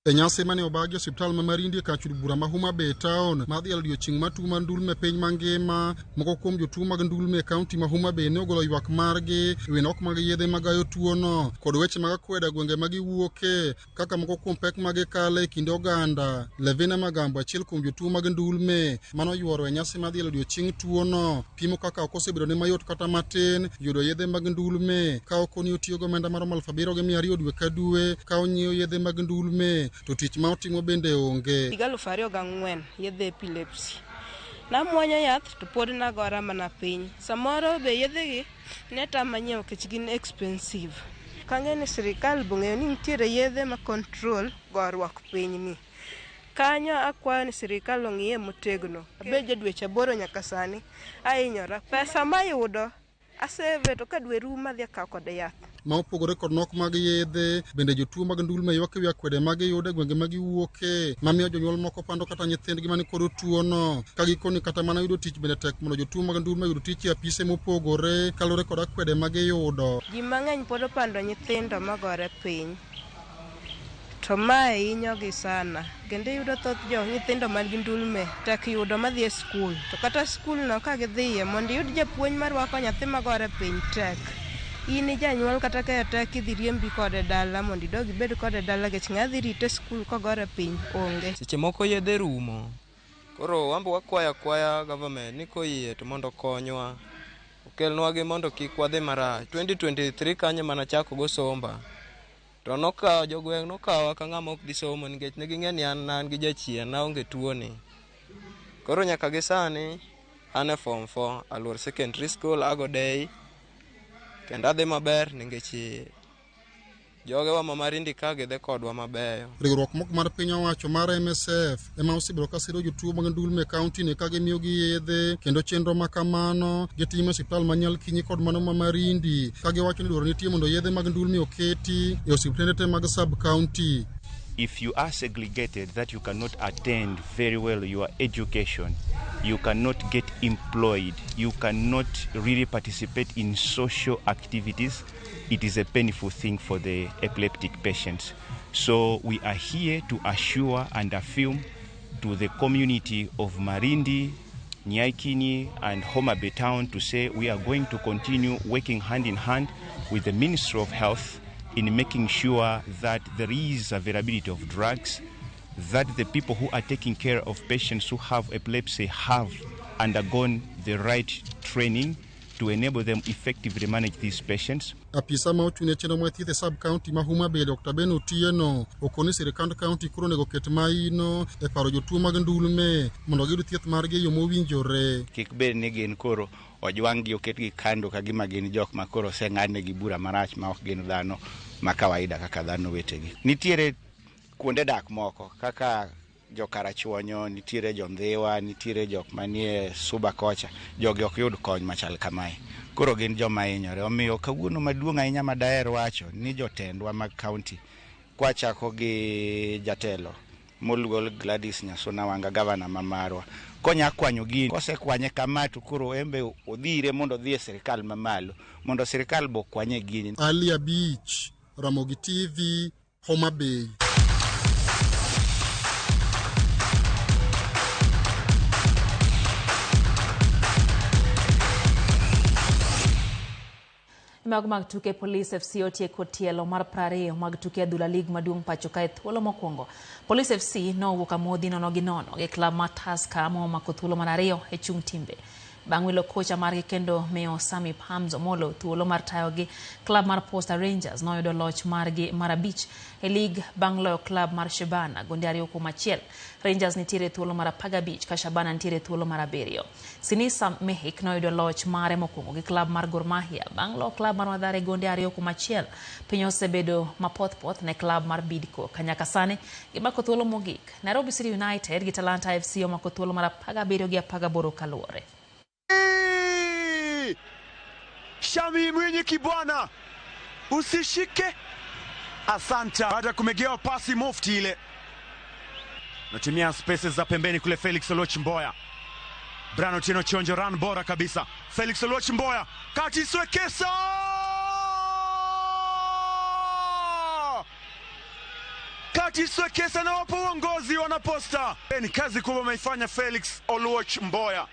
E nyasi mane obagi e osiptal ma Marindi e kar chud bura ma Homa Bay town mar dhialo odiochieng' mar tuo mar ndulme e piny mangima, moko kuom jotuo mag ndulme e kaunti ma Homa Bay ne ogolo ywak margi e wi nok mag yedhe magayo tuono kod weche mag akweda gwenge ma giwuoke kaka moko kuom pek ma gikale e kind oganda. Levina Magambo, achiel kuom jotuo mag ndulme manoyuoro e nyasi mar dhialo odiochieng' tuono, pimo kaka ok osebedo ne mayot kata matin yudo yedhe mag ndulme ka ok ni otiyo gi omenda maromo 7,200 dwe ka dwe ka onyiewo yedhe mag ndulme to tich ma otimo bende onge. Higa 2004 yedhe epilepsy. Namuonyo yath to pod nagora mana piny. Samoro be yedhegi ne tama nyiewo nikech gin expensive. Kang'eyo ni sirikal bong'eyo ni nitiere yedhe ma control goruok piny ni. Kanyo akwayo ni sirikal ong'iye motegno. Abed ja dweche 8 nyaka sani ahinyora. Pesa mayudo aseve to ka dwe rumo adhi akawo kode yath. Ma opogore kod nok mag yedhe, bende jotuo mag ndulme ywak ewi akwede magiyudo e gwenge magiwuoke, mamiyo jonyuol moko pando kata nyithindgi mani kod tuono, ka gikoni kata mana yudo tich bende tek mondo jotuo mag ndulme oyud tich e apise mopogore kaluwore kod akwede magiyudo. Ji mang'eny pod opando nyithindo magore piny, to mae hinyogi sana. Kendo iyudo thoth jo nyithindo man gi ndulme tek yudo madhi e skul, to kata skul no ka gidhiye mondo iyud japuonj marwako nyathi magore piny tek. In janyuol kata ka tek idhi riembi kode dala mondo idog ibed kode dala nikech ng'a dhi rite skul kogore piny onge. Seche moko yedhe rumo, koro wambo wakwayo akwaya government ni koyie to mondo okonywa, okelnwa gi mondo kik wadhi marach. 2023 kanyo mana chako go somba to nokawo jogweng' nokawa ka ng'ama ok dhi somo nikech ne ging'e ni an gi jachien naonge tuoni. Koro nyaka gi sani an e form 4 Aluor Secondary School ago day kendo adhi maber nikech jogewa ma Marindi ka gidhi kodwa mabeyo. Riwruok moko mar piny owacho mar MSF ema osebedo ka siro jotuo mag ndulme e kaunti ni ka gimiyogi yedhe kendo chenro ma kamano gitimo e osiptal ma Nyalkinyi kod mano ma Marindi ka giwacho ni dwaro nitie mondo yedhe mag ndulme oketi e osiptende te mag sub county. If you are segregated, that you cannot attend very well your education, you cannot get employed, you cannot really participate in social activities, it is a painful thing for the epileptic patients. So we are here to assure and affirm to the community of Marindi, Nyaikinyi and Homa Bay town to say we are going to continue working hand in hand with the Ministry of Health in making sure that there is availability of drugs, that the people who are taking care of patients who have epilepsy have undergone the right training to enable them effectively manage these patients. Apisa ma ochung' ne chenro mag thieth e sub county ma Homa Bay Dr. Ben Otieno okoni sirikand county koro onego oket maino e paro jotuo mag ndulme mondo giyud thieth margi e yo mowinjore. Kik bed ni gin koro ojwang' gi oketgi kando ka gima gin jok ma koro oseng'adnegi bura marach ma ok gin dhano ma kawaida kaka dhano wetegi. Nitiere kuonde dak moko kaka jokarachuonyo, nitiere jondhiwa, nitiere jok manie Suba kocha, jogi ok yud kony machal kamae. Koro gin joma hinyore. Omiyo kawuono maduong' ahinya ma daher wacho ni jotendwa mag county kwachako gi jatelo moluor Gladys Nyasuna Wanga, gavana ma marwa, konya kwanyo gini, kosekwanye kama to koro embe odhire mondo odhi e sirikal mamalo mondo sirikal bo okwanye gini. Ali Abich, Ramogi TV, Homa Bay. Mago mag tuke Police FC otieko tielo mar 20 mag tuke adhula lig maduong' pacho kae thuolo mokwongo. Police FC nowuok amodhi 0-0 gi klab mar Tusker momako thuolo mar 2 e chung' timbe. Bang' wilo kocha margi kendo miyo Sami Pams Omolo thuolo mar tayogi, klab mar Posta Rangers noyudo loch margi mar 5 e lig bang' loyo klab mar Shabana gonde 2-1. Rangers nitiere thuolo mar 15 ka Shabana nitiere thuolo mar 7. Sinisa Mehik noyudo loch mare mokwongo gi klab mar Gor Mahia bang' loyo klab mar Mathare gonde 2-1. Piny osebedo mapothpoth ne klab mar Bidco ka nyaka sani gimako thuolo mogik. Nairobi City United gi Talanta FC omako thuolo mar 17 gi 18 kaluwore. Shami Mwinyi Kibwana, usishike. Asante. Baada kumegewa pasi mufti ile, natumia spaces za pembeni kule. Felix Oloch Mboya Brian Otieno Chonjo, run bora kabisa. Felix Oluoch Mboya, Curtis Wekesa! Curtis Wekesa na wapo uongozi wanaposta. Ni kazi kubwa ameifanya Felix Oluoch Mboya.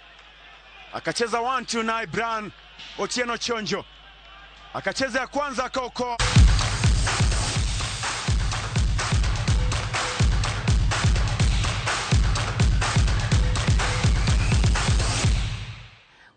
Akacheza 1-2 naye Brian Otieno Chonjo. Akacheza ya kwanza akaokoa.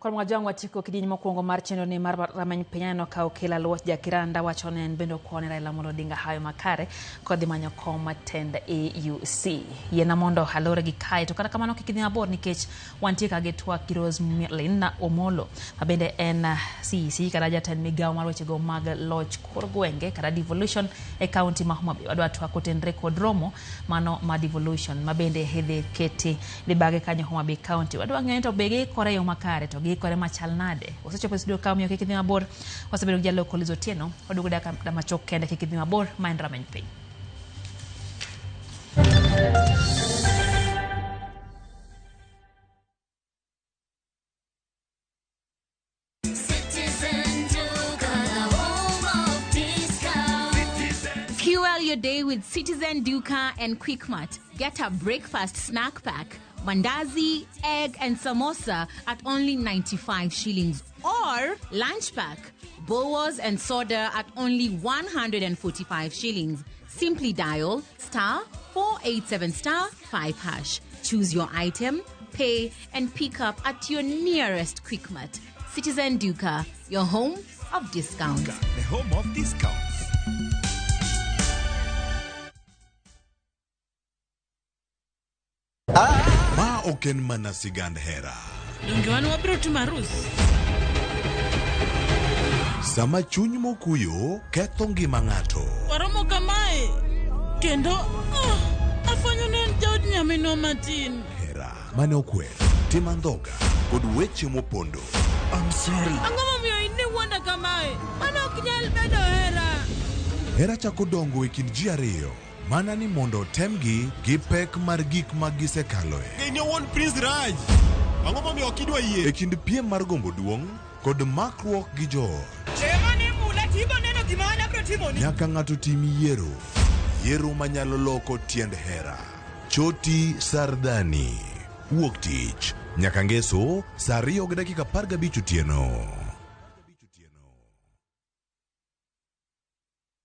Kod mwajang watiko kidieny mokwongo mar chenro ni mar rameny piny aneno ka Okelo Aluoch Jakiranda wacho ne en bende okone Raila Amolo Odinga hayo makare kodhi manyo kom tend AUC. Yiena mondo alore gi kae to kata kamano kik idhi mabor nikech wantie ka gi twak gi Roselyn Omolo ma bende en CEC kata jatend migawo mar wechego mag loch kor gwenge kata devolution e kaunti ma Homa Bay. Wadwa twak kotenre kod romo mano ma devolution ma bende idhi keti dibage kanyo Homa Bay County. Wadwa ng'eyo ni to be giikore e yo makare to giikore machal nade. Osechopo e studio ka omiyo kik idhi mabor. Wasebedo gi jaloko Liz Otieno. Waduogo dakika machuok kende kik idhi mabor ma en rameny piny. Fuel your day with Citizen Duka and Quickmart. Get a breakfast snack pack, mandazi, egg, and samosa at only 95 shillings. Or lunch pack, boas and soda at only 145 shillings. Simply dial star 487 star 5 hash. Choose your item, pay, and pick up at your nearest Quickmart. Citizen Duka, your home of discounts. The home of discounts. Ma ok en mana sigand hera. Donge wan wabiro timo arus? Sama chuny mokuyo ketho ngima ng'ato. Waromo kamae kendo afwenyo ni en jaod nyaminwa matin. Hera mane okwer, tim andhoga kod weche mopondo. I'm sorry. Ang'o momiyo in iwuonda kamae? Mano ok nyal bedo hera. Hera chako dongo e kind ji ariyo. Mana ni mondo otemgi gi pek mar gik ma gisekaloe. Geni owuon Prince Raj. Ang'o momiyo ok idwa yie? E kind piem mar gombo duong' kod makruok gi joot. Chema ni mula tibo neno gima an abiro timoni. Nyaka ng'ato tim yiero. Yiero manyalo loko tiend hera. Choti Sardani. Wuok tich. Nyaka ngeso saa 2:15 otieno.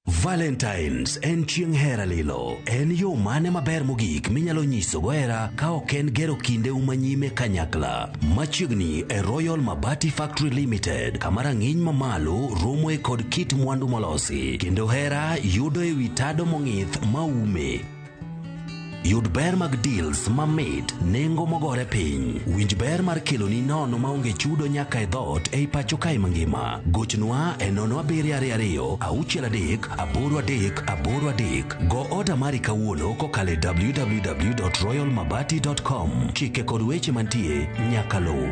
Valentine's en chieng' hera lilo. En yo mane maber mogik minyalo nyisogo hera ka ok en gero kindeu manyime kanyakla. Machiegni e Royal Mabati Factory Limited, kama rang'iny mamalo romoe kod kit mwandu molosi, kendo hera yudo ewi tado mong'ith maume. Yud ber mag deals mamit, nengo mogore piny. Winj ber mar keloni nono maonge chudo nyaka e dhoot ei pacho kae mangima. Gochnwa e 0722 63 83 83. Go oda mari kawuono kokalo e www.royalmabati.com. Chike kod weche mantie nyaka luw.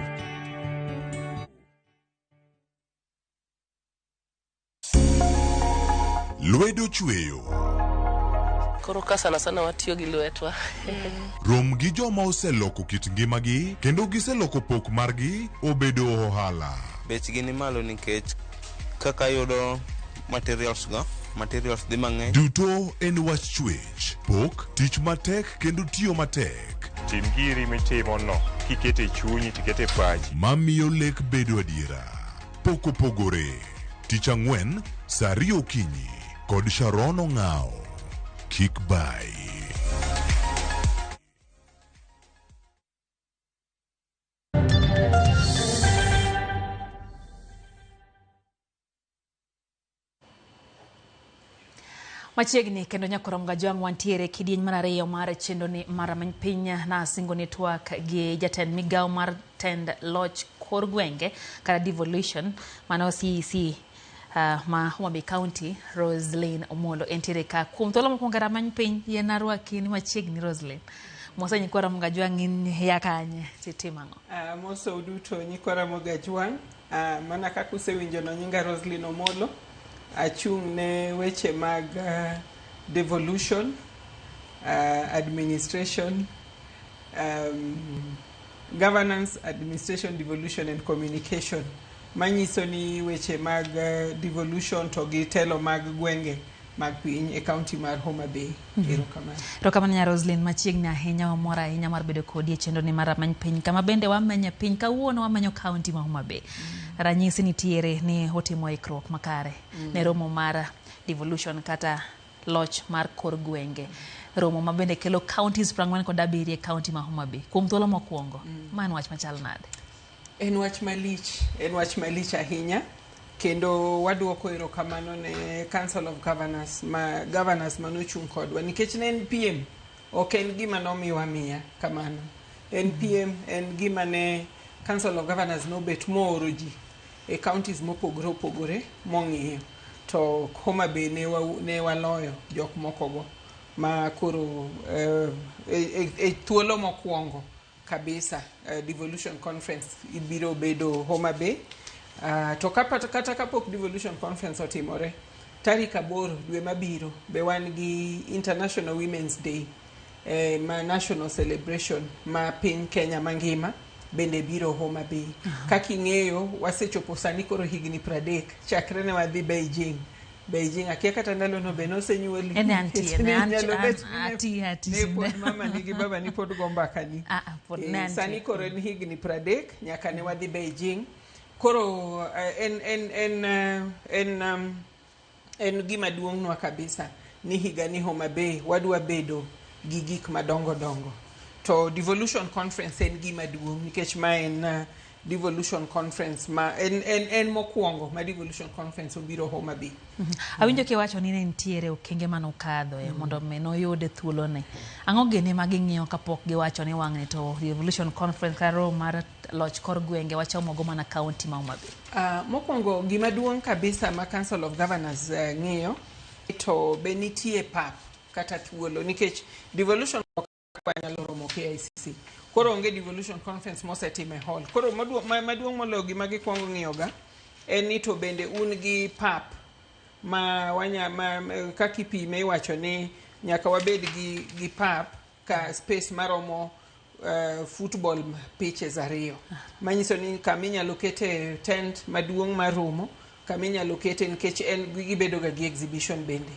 Lwedo chweyo. Koro ka sana sana watiyo gi lwetwa. Rom gi joma oseloko kit ngimagi kendo giseloko pok margi obedo ohala. Bechgi ni malo nikech kaka yudo materials go, materials dhi mang'eny. Duto en wach chwech, pok, tich matek kendo tiyo matek. Tim giri mitimo no, kikete chunyi tikete pachi. Mamiyo lek bedo adiera. Pok opogore. Tich ang'wen, saa 2 okinyi kod Sharon Ong'ao. Kik bai. Machiegni kendo nyakorom gajwang' wantiere kidieny mar ariyo mar chenro ni mar rameny piny na singo ni twak gi jatend migawo mar tend loch kor gwenge kata devolution mano CEC ma Homa Bay County, Roselyn Omolo entiere ka kuom thuolo mokwongo rameny piny. Yien arwaki ni machiegni Roselyn. Mosa nyikwa Ramogi Ajwang' in ya kanye titimo ang'o? Moso uduto nyikwa Ramogi Ajwang', mana kaka usewinjo no nyinga Roselyn Omolo. Achung' ne weche mag devolution, administration, Governance, Administration, Devolution and Communication, manyiso ni weche mag devolution to gi telo mag gwenge mag piny e kaunti mar Homa Bay. Erokamano. Erokamano nya Roslyn, machiegni ahinya, wamor ahinya mar bedo kodi e chenro ni mar Rameny Piny, kama bende wamenyo piny. Kawuono wamenyo kaunti ma Homa Bay. Ranyisi nitiere ni otimo ikruok makare ne romo mar devolution kata loch mar kor gwenge. Romo ma bende kelo counties 47 e kaunti ma Homa Bay kuom thuolo mokwongo. Ma en wach machal nade? En wach malich, en wach malich ahinya. Kendo waduoko erokamano ne Council of Governors, ma governors manochung' kodwa nikech ne en piem, ok en gima nomiwa miya kamano. En piem, en gima ne Council of Governors nobet mooro ji e counties mopogore opogore mong'iyo. To Homa Bay ne waloyo jok mokogo ma koro e thuolo mokwongo kabisa devolution conference ibiro bedo Homa Bay. To kata kapok devolution conference otimore, tarik 8 dwe mabiro be wan gi International Women's Day, ma national celebration ma piny Kenya mangima bende biro Homa Bay. Kaka ing'eyo, wasechopo sani koro higni 30 chakre ne wadhi Beijing. Beijing, akia kata ndalono be nosenyuoli. Ne antie, ne Nyalo bet ni ati ati. Ne pod mama nigi baba ni pod go mbaka ni. Pod ne antie. Sani koro en higni 30 nyaka ne wadhi Beijing. Koro en gima duong'nwa kabisa ni higa ni Homa Bay wadwa bedo gi gik madongo dongo. To devolution conference en gima duong' nikech ma en devolution conference ma en mokwongo ma devolution conference obiro Homa Bay. Awinjo kiwacho ni ne nitiere okenge manokadho mondo mi noyud thuolone. Ang'o gini ma ging'iyo kapok giwacho ni wang'ni to devolution conference kata romo mar loch kor gwenge wachomo go mana kaunti ma Homa Bay? Mokwongo gima duong' kabisa ma Council of Governors ng'iyo to be nitie pap kata thuolo nikech devolution wanyalo romo KICC. Koro onge devolution conference mosetim e hall. Koro maduong' moloyo gima gikwongo ng'iyo ga en ni to bende un gi pap ma wanya ma kaka ipime iwacho ni nyaka wabed gi pap ka space maromo football pitches 2. Manyiso ni kama inyalo kete tent maduong' mar romo, kama inyalo kete nikech en gibedo ga gi exhibition bende.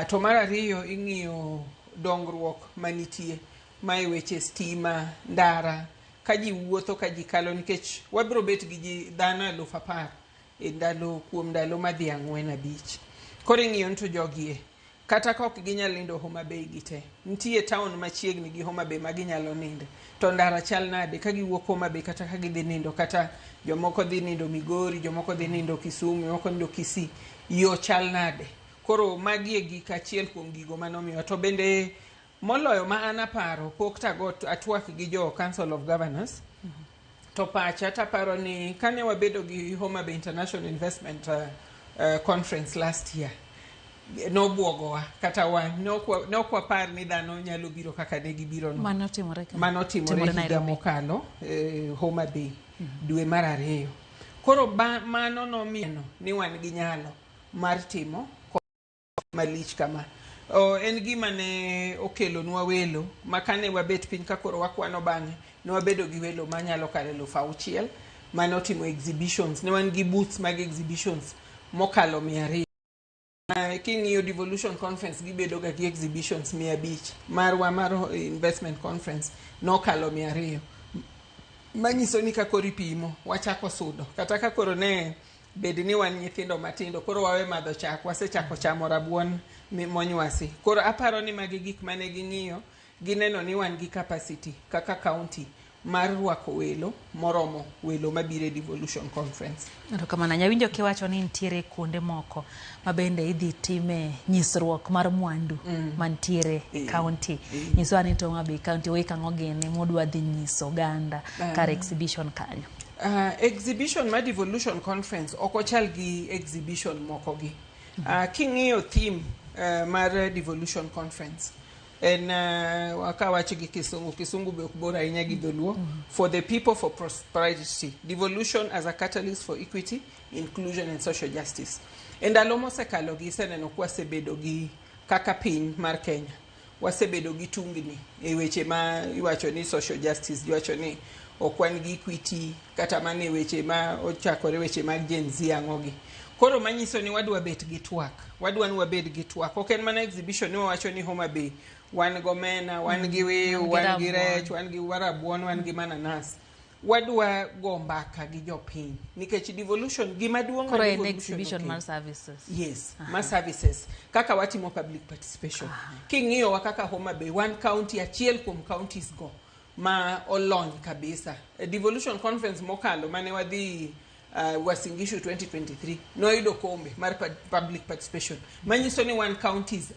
To mar ariyo ing'iyo dongruok manitie ma e weche stima, ndara, ka ji wuotho ka ji kalo nikech wabiro bet gi ji dhano 10,000 e ndalo kuom ndalo madhi 4 5. Koro ing'iyo ni to jogie kata ka ok ginyal nindo Homa Bay gi te, nitie town machiegni gi Homa Bay ma ginyalo ninde. To ndara chal nade ka giwuok Homa Bay kata ka gidhi nindo, kata jomoko dhi nindo Migori, jomoko dhi nindo Kisumu, jomoko nindo Kisii, yo chal nade? Koro magi e gik achiel kuom gigo manomiwa. To bende moloyo ma an aparo, pok tago atwak gi jo Council of Governors, to pacha taparo ni kane wabedo gi Homa Bay International Investment Conference last year, nobuogowa kata wan ne ok wapar ni dhano nyalo biro kaka ne gibiro no. Mano timore ka? Mano timore higa mokalo Homa Bay dwe mar 2. Koro mano nomiyo ni wan gi nyalo mar timo malich kama. En gima ne okelonwa welo ma kane wabet piny ka koro wakwano bang'e, ne wabedo gi welo manyalo kalo 6,000 mane otimo exhibitions. Ne wan gi booths mag exhibitions mokalo 200. King'iyo devolution conference gibedo ga gi exhibitions 500. Marwa mar investment conference nokalo 200. Manyiso ni ka koro ipimo wachako sudo kata ka koro ne bed ni wan nyithindo matindo koro wawe madho chak, wasechako chamo rabuon monywasi. Koro aparo ni magi gik mane ging'iyo, gineno ni wan gi capacity kaka county mar rwako welo moromo welo mabiro e devolution conference. Erokamano. Nyawinjo kiwacho ni nitiere kuonde moko ma bende idhi time nyisruok mar mwandu mantiere county. Nyiswa ni to Homa Bay county oik ang'o gini modwa dhi nyiso oganda kar exhibition kanyo. Exhibition mar devolution conference ok ochal gi exhibition moko gi. King'iyo theme mar devolution conference en wakawach gi kisungu, kisungu be ok bor ahinya gi dholuo. For the people, for prosperity, devolution as a catalyst for equity, inclusion and social justice. E ndalo mosekalo gi iseneno ka wasebedo gi kaka piny mar Kenya wasebedo gi tungni e weche ma iwacho ni social justice, iwacho ni Ok wan gi Equity kata mana e weche ma ochakore weche mag Gen Z ang'o gi. Koro manyiso ni wadwa bet gi twak. Wadwa ni wabed gi twak. Ok en mana exhibition ni wawacho ni Homa Bay wan gomena, wan gi wiu, wan gi rech, wan gi rabuon, wan gi mananas. Wadwa go mbaka gi jopiny nikech devolution gima duong' ma Koro en devolution exhibition okelo. mar services. Yes, ma services kaka watimo public participation. King'iyowa kaka Homa Bay, wan county achiel kuom counties go ma olony kabisa. E devolution conference mokalo mane wadhi Uasin Gishu 2023 noyudo kombe mar public participation manyiso ni wan counties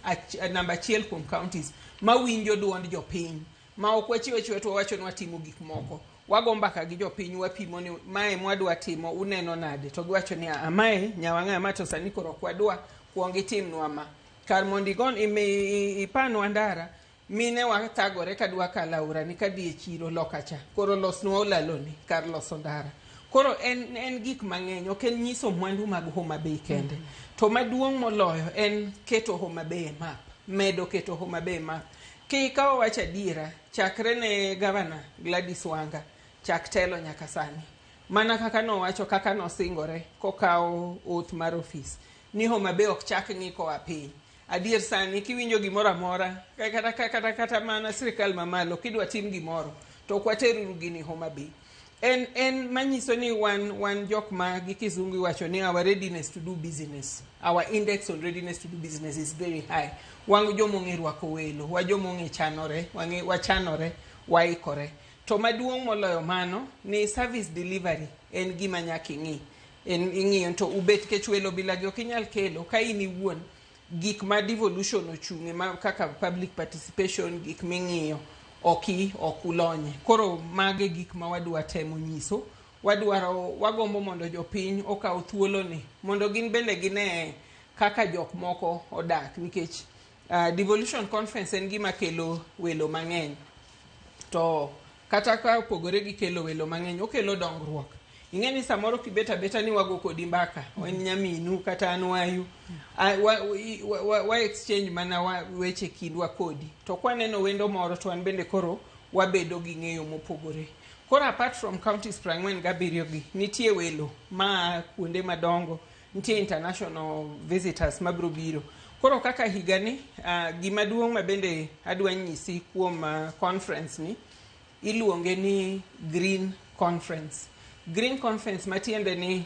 namba achiel kuom counties mawinjo duond jopiny ma ok wachiw achiwa to wawacho ni watimo gik moko. Wago mbaka gi jopiny, wapimo ni mae mwadwa timo uneno nade, to giwacho ni "Ah, mae nyawang'aya ma to sani koro ok wadwa, kuong itimnwa ma kar mondo igon ipanwa ndara mine wathagore kadwa kalo aora ni kadhi e chiro loka cha koro losnwa olaloni kar loso ndara." Koro en gik mang'eny, ok en nyiso mwandu mag Homa Bay kende, to maduong' moloyo en keto Homa Bay e map, medo keto Homa Bay e map. Kikawo wach adiera, chakre ne gavana Gladys Wanga chak telo nyaka sani, mana kaka nowacho, kaka nosingore kokawo oath mar ofis ni Homa Bay ok chak ng'i koa piny. Adier sani kiwinjo gimoro amora kata mana sirikal mamalo kidwa tim gimoro to ok wateruru gini Homa Bay. En manyiso ni wan jok ma gi kizungu iwacho ni our readiness to do business, our index on readiness to do business is very high. Wan jomong'e rwako welo, wa jomong'e chanore, wachanore, waikore. To maduong' moloyo mano ni service delivery en gima nyaka ing'i. En ing'iyo to ubet kech welo bilagi ok inyal kelo ka in iwuon gik ma devolution ochung'e ma kaka public participation, gik ming'iyo ok ulonye. Koro mage gik ma wadwa temo nyiso. Wadwaro, wagombo mondo jopiny okaw thuoloni mondo gin bende gine kaka jok moko odak nikech devolution conference en gima kelo welo mang'eny. To kata ka opogore gi kelo welo mang'eny, okelo dongruok. Ing'e ni samoro kibet abeta ni wago kodi mbaka, en nyaminu kata an wayu, wa exchange mana weche kindwa kodi. To kwaneno wendo moro to wan bende koro wabedo gi ng'eyo mopogore. Koro apart from counties 47 gi, nitie welo ma kuonde madongo, nitie international visitors mabiro biro. Koro kaka higani, gima duong' ma bende adwa nyisi kuom conference ni, iluonge ni Green Conference. Green Conference matiende ni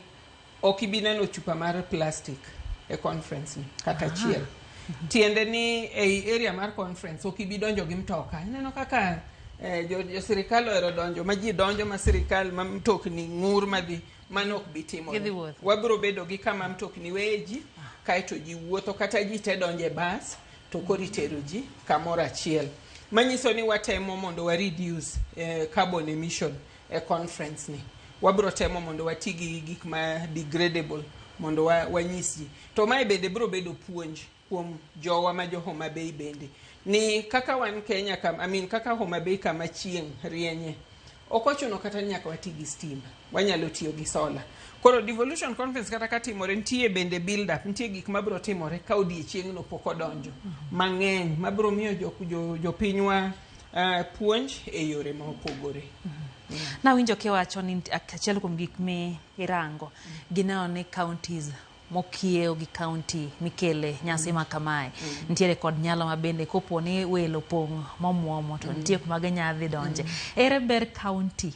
ok ibi neno chupa mar plastic e conference ni kata achiel. Tiende ni ei area mar conference ok ibi donjo gi mtoka. Ineno kaka jo sirikal ohero donjo, ma ji donjo ma sirikal ma mtokni ng'ur madhi, mano ok bi timore. Wabiro bedo gi kama mtokni weye ji, kaeto ji wuotho kata ji te donjo e bas to koro itero ji kamoro achiel. Manyiso ni watemo mondo wa reduce carbon emission e conference ni. Wabiro temo mondo wati gi gik ma degradable mondo wanyis ji. To mae bende biro bedo puonj kuom jowa ma jo Homa Bay bende. Ni kaka wan Kenya, kaka Homa Bay kama chieng' rienye, ok ochuno kata ni nyaka wati gi stima, wanyalo tiyo gi solar. Koro devolution conference kata katimore, nitie bende build up, nitie gik mabiro timore ka odiechieng'no pok odonjo mang'eny mabiro miyo jopinywa puonj e yore ma opogore. Nawinjo kiwacho ni achiel kuom gik mi irango gineno ni counties mokiewo gi county mikele nyasi ma kamae nitiere kod nyalo ma bende kopo ni welo pong' momuomo to nitie kuma ginya dhi donje. Ere ber county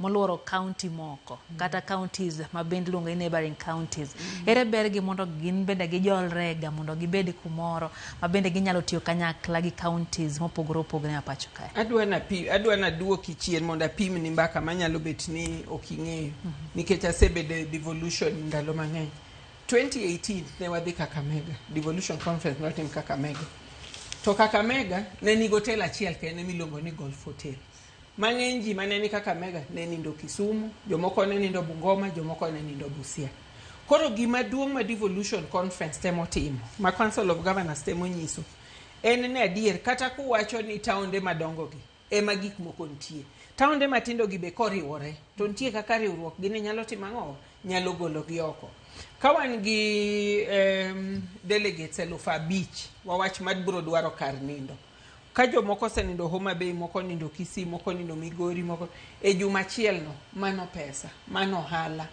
moluoro county moko kata counties ma bende iluongo ni neighboring counties? Ere ber gi mondo gin bende gijolre ga mondo gibed kumoro ma bende ginyalo tiyo kanyakla gi counties mopogore opogore ma pacho kae? Adwa na duoki chien mondo apim ni mbaka manyalo bet ni ok ing'eyo nikech asebedo e devolution ndalo mang'eny. 2018 ne wadhi Kakamega, devolution conference notim Kakamega. To Kakamega ne nigi hotel achiel kende miluongo ni Golf Hotel. Mang'eny ji mane ni Kakamega ne nindo Kisumu, jomoko ne nindo Bungoma, jomoko ne nindo Busia. Koro gima duong' ma devolution conference temo timo, ma Council of Governors temo nyiso, en ni adier kata kuwacho ni taonde madongo gi ema gik moko nitie. Taonde matindo gi be koriwore, to nitie kaka riwruok gini nyalo timo ang'o? Nyalo golo gi oko. Ka wan gi delegates 5,000, wawach mabiro dwaro kar nindo. Ka jomoko osenindo Homa Bay, moko onindo Kisii, moko onindo Migori, moko e juma achiel no, mano pesa, mano ohala.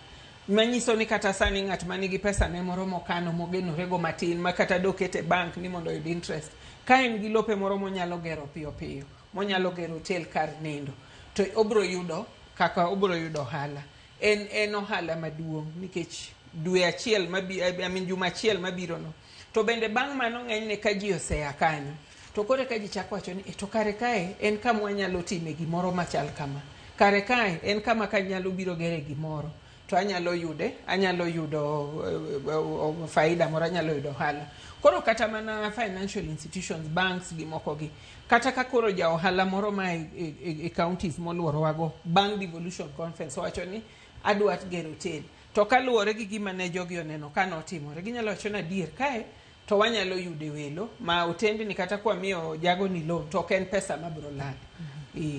Manyiso ni kata sani ng'at manigi pesa ne moro mokano mogenorego matin ma kata doket e bank ni mondo oyud interest. Ka en gi lope moro monyalo gero piyo piyo, monyalo gero hotel kar nindo, to obro yudo kaka obro yudo ohala. En ohala maduong' nikech dwe achiel mabi, I mean juma achiel mabiro no. To bende bang' mano ng'enyne ka ji oseya kanyo, to koro eka ji chako wacho ni to kare kae en kama wanyalo time gimoro machal kama. Kare kae en kama kanyalo biro gere gimoro to anyalo yude, anyalo yudo faida moro, anyalo yudo ohala. Koro kata mana financial institutions, banks gi moko gi, kata ka koro ja ohala moro ma e counties moluorowago bang' devolution conference owacho ni adwa gero hotel, to kaluwore gi gima ne jogi oneno ka notimore, ginyalo wacho ni adier kae to wanyalo yude welo ma otendni kata kwamiyo jagoni loan to ok en pesa mabro lal.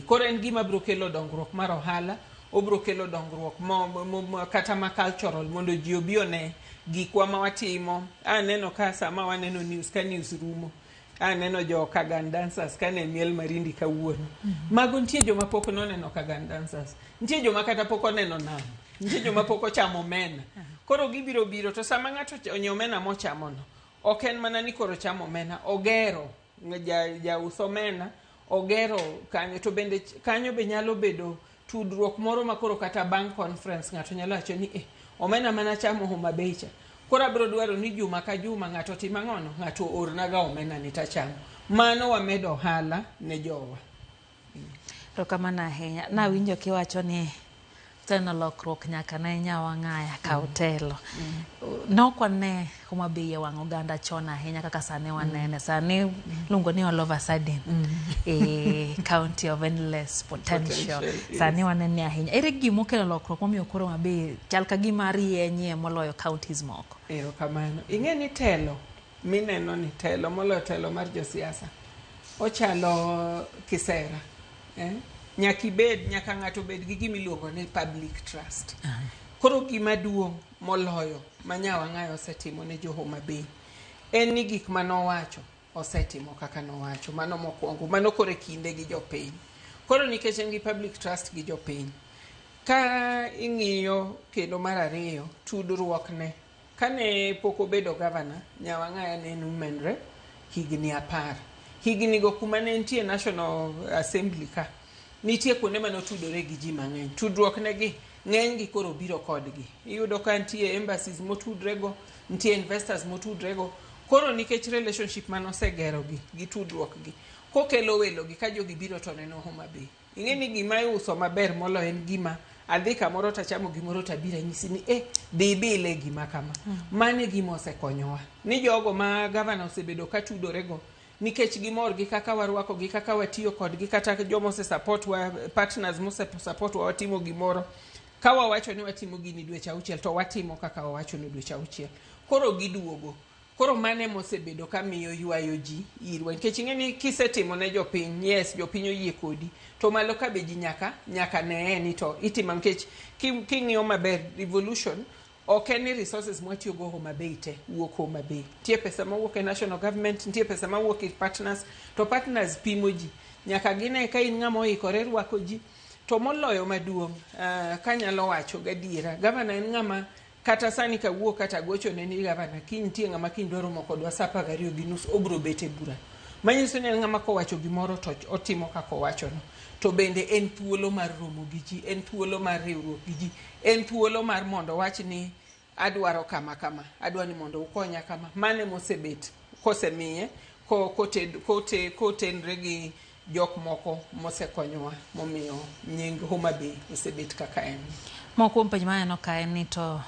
Koro en gima bro kelo dongruok mar ohala, obro kelo dongruok kata ma cultural mondo ji obi one gikwa ma watimo. Aneno ka sama waneno news ka news rumo, aneno jo Kagan dancers kane miel Marindi kawuono. Mago nitie joma pok noneno Kagan dancers, nitie joma kata pok oneno nam, nitie joma pok ochamo omena. Koro gibiro biro to sama ng'ato onyiewo omena mochamono, ok en mana ni koro chamo omena, ogero jaus omena, ogero kanyo. To bende kanyo be nyalo bedo tudruok moro ma koro kata bang' conference ng'ato nyalo wacho ni omena mana chamo Homa Bay cha, koro abiro dwaro ni juma ka juma ng'ato tim ang'ono, ng'ato oornaga omena ni tachamo. Mano wamedo ohala ne jowa. Erokamano ahinya. Nawinjo kiwacho ni oseneno lokruok nyaka ne Nyawang'aya ka otelo. Nok wane Homa Bay e wang' oganda chon ahinya kaka sani wanene. Sani iluongo ni all of a sudden county of endless potential. Sani wanene ahinya. Ere gima okelo lokruok momiyo koro Homa Bay chal ka gima rienyie moloyo counties moko? Erokamano. Ing'e ni telo mineno ni telo moloyo telo mar josiasa ochalo kisera. Nyaka ibed, nyaka ng'ato bed gi gima iluongo ni public trust. Koro gima duong' moloyo ma Nyawang'aya osetimo ne jo Homa Bay en ni gik manowacho osetimo kaka nowacho. Mano mokwongo, mano koro e kinde gi jopiny. Koro nikech en gi public trust gi jopiny, ka ing'iyo kendo mar ariyo, tudruok ne. Kane pok obedo gavana, Nyawang'aya ne en women rep higni 10. Higni go kuma ne nitie National Assembly ka, nitie kuonde mane otudore gi ji mang'eny. Tudruok ne gi, ng'eny gi koro biro kodgi. Iyudo ka nitie embassies motudrego, nitie investors motudrego. Koro nikech relationship mane osegero gi, gi tudruok gi, kokelo welo gi ka jogi biro to neno Homa Bay. Ing'e ni gima iuso maber moloyo en gima adhi kamoro tachamo gimoro tabiro anyisi ni dhi ibile gima kama. Mano e gima osekonyowa. Ni jogo ma gavana osebedo ka tudorego, nikech gimor gi kaka warwako gi, kaka watiyo kodgi, kata joma ose support wa, partners mose support wa watimo gimoro. Ka wawacho ni watimo gini dweche 6 to watimo kaka wawacho ni dweche 6. Koro giduogo. Koro mano ema osebedo ka miyo ywayo ji irwa. Nikech ing'e ni kisetimo ne jopiny, yes, jopiny oyie kodi. To malo ka be ji nyaka neye ni to itimo. Nikech king'iyo maber, devolution ok en ni resources mwatiyogo Homa Bay te wuok Homa Bay. Nitie pesa mawuok e national government, nitie pesa mawuok ir partners, to partners pimo ji. Nyaka gine ka in ng'ama oikore rwako ji. To moloyo maduong', kanyalo wacho gadiera, gavana en ng'ama kata sani kawuok kata gochone ni gavana kiny nitie ng'ama kiny dwa romo kodwa sa 12:30 obro bet e bura. Manyiso ni en ng'ama kowacho gimoro to otimo kaka owachono. To bende en thuolo mar romo gi ji, en thuolo mar riwruok gi ji, en thuolo mar mondo owach ni adwaro kama kama, adwa ni mondo ukonya kama. Mano emosebet kosemiye kotenre gi jok moko mosekonyowa momiyo nying Homa Bay osebet kaka en. Moko kuom penjo maneno ka en ni to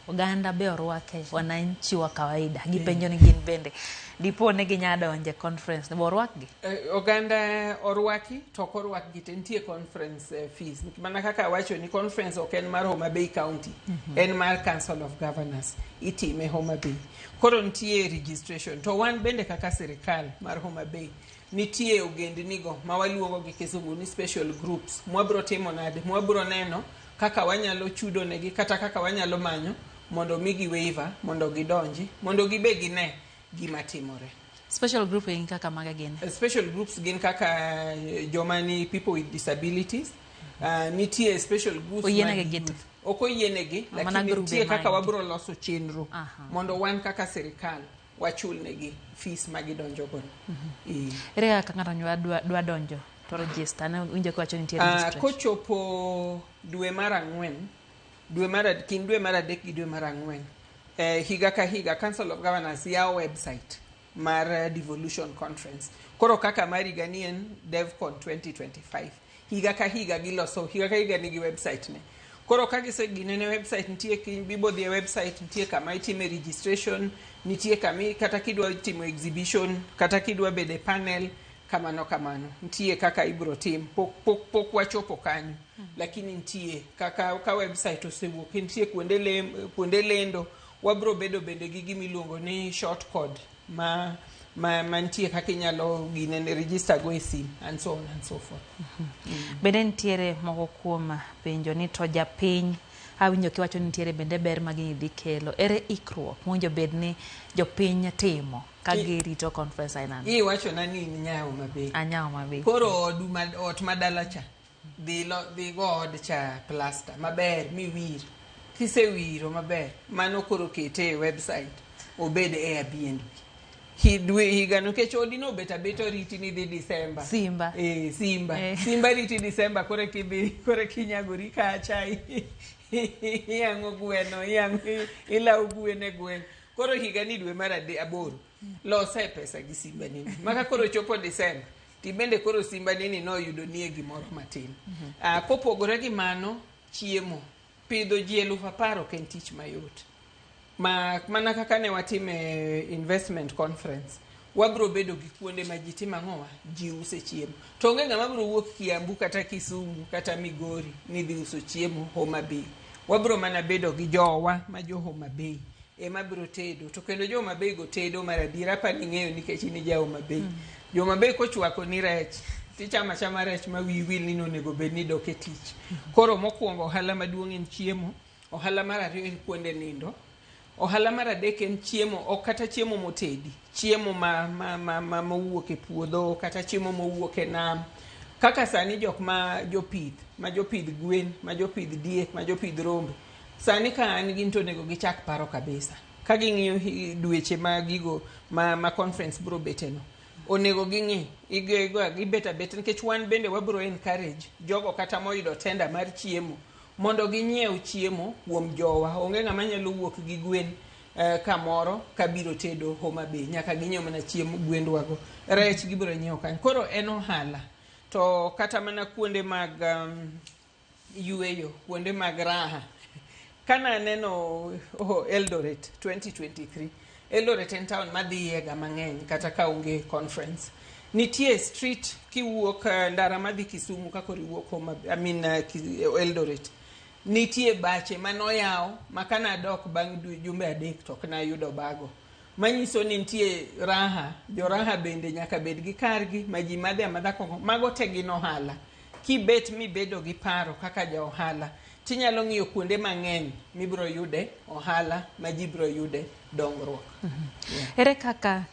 oganda be orwake, wananchi wa kawaida gipenjo ni gin bende dipo ni ginya donjo e conference bo orwakgi? Oganda orwaki to ok orwakgi te. Nitie conference fees. Mana kaka awacho ni conference ok en mar Homa Bay County, en mar Council of Governors, itime Homa Bay. Koro nitie registration. To wan bende kaka sirikal mar Homa Bay nitie ogendnigo ma waluongo gi kisungu ni special groups. Mwabro timo nade? Mwabro neno kaka wanyalo chudo negi kata kaka wanyalo manyo mondo migi waiver mondo gidonji, mondo gibe gine gima timore. Special group gin kaka mage gin? Special groups gin kaka joma ni people with disabilities. Nitie special groups Oyienegi mag gito? youth. Ok oyienegi, Mana lakini grube nitie kaka mag- wabro loso chenro Aha. mondo wan kaka sirikal wachulnegi fees ma gidonjo godo. Ere kaka ng'ato dwa donjo to register? Ne winjo kiwacho ni nitie registration. Kochopo dwe mar ang'wen, dwe mar kind dwe mar adek gi dwe mar ang'wen, higa ka higa Council of Governors yawo website mar Devolution Conference. Koro kaka mar higa ni en DevCon 2025. Higa ka higa giloso, higa ka higa nigi website ne. Koro ka gise ginene website, nitie bibo dhi e website, nitie kama itime registration, nitie kama kata kidwa timo exhibition, kata kidwa bedo e panel, kamano kamano. Nitie kaka ibro tim, pok wachopo kanyo. Lakini nitie kaka ka website osewuok, nitie kuonde lendo, wabro bedo bende gi gimiluongo ni short code ma mantie kaka inyalo ginene register go e sim and so on and so forth. Bende nitiere moko kuom penjo ni to japiny awinjo kiwacho ni nitiere bende ber ma gini dhi kelo. Ere ikruok mowinjo bed ni jopiny timo ka girito conference aina ni? Iwachona ni in nya Homa Bay. Anya Homa Bay. Koro odu ot madala cha, dhi go od cha plaster maber miwir. Kisewiro maber, mano koro kete e website, obed Airbnb. Dwe higa no nikech odi no bet abeta oriti ni dhi December. Simba. Simba. Simba riti December kore kidhi, kore kinyagori kacha, iyang'o gweno, ilawo gwen e gweng'. Koro higa ni dwe mar aboro, lose pesa gi Simba nini. Maka koro chopo December, tibende koro Simba nini noyudo nie gimoro matin. Kopogore gi mano, chiemo. Pidho ji 10,000 ok en tich mayot. Mana kaka ne watime investment conference, wabro bedo gi kuonde ma ji timo ang'owa, ji use chiemo. To onge ng'ama bro wuok Kiambu kata Kisumu kata Migori ni dhi uso chiemo Homa Bay. Wabro mana bedo gi jowa ma jo Homa Bay ema bro tedo. To kendo jo Homa Bay go tedo mar adiera, apa ni ing'eyo nikech in ja Homa Bay. Jo Homa Bay kochwako ni rech, tichamo achama rech ma wiyi wil ni onego bed ni dok e tich. Koro mokwongo ohala maduong' en chiemo, ohala mar ariyo en kuonde nindo, ohala mar adek en chiemo, ok kata chiemo motedi, chiemo ma mowuok e puodho, kata chiemo mowuok e nam. Kaka sani jok ma jopith, ma jopidh gwen, ma jopidh diek, ma jopidh rombe, sani ka an gin to onego gichak paro kabisa. Ka ging'iyo dweche ma gigo ma conference bro beteno, onego ging'i, gibet abeta, nikech wan bende wabro encourage jogo kata moyudo tender mar chiemo mondo ginyiew chiemo kuom jowa. Onge ng'ama nyalo wuok gi gwen kamoro kabiro tedo Homa Bay, nyaka ginyiew mana chiemo gwendwago. Rech gibiro nyiewo kanyo. Koro en ohala. To kata mana kuonde mag yueyo, kuonde mag raha. Kana aneno Eldoret 2023, Eldoret en town madhiyega mang'eny kata ka onge conference. Nitie street kiwuok ndara madhi Kisumu kakoro iwuok Homa, I mean, Eldoret. Nitie bache manoyaw ma kana adok bang' jumbe 3 to ok nayudo bago. Manyiso ni nitie raha, joraha bende nyaka bed gi kargi ma ji madhi amadha kong'o. Mago te gin ohala. Kibet mibedo gi paro kaka ja ohala, tinyalo ng'iyo kuonde mang'eny mibiro yude ohala ma ji biro yude dongruok. Ere kaka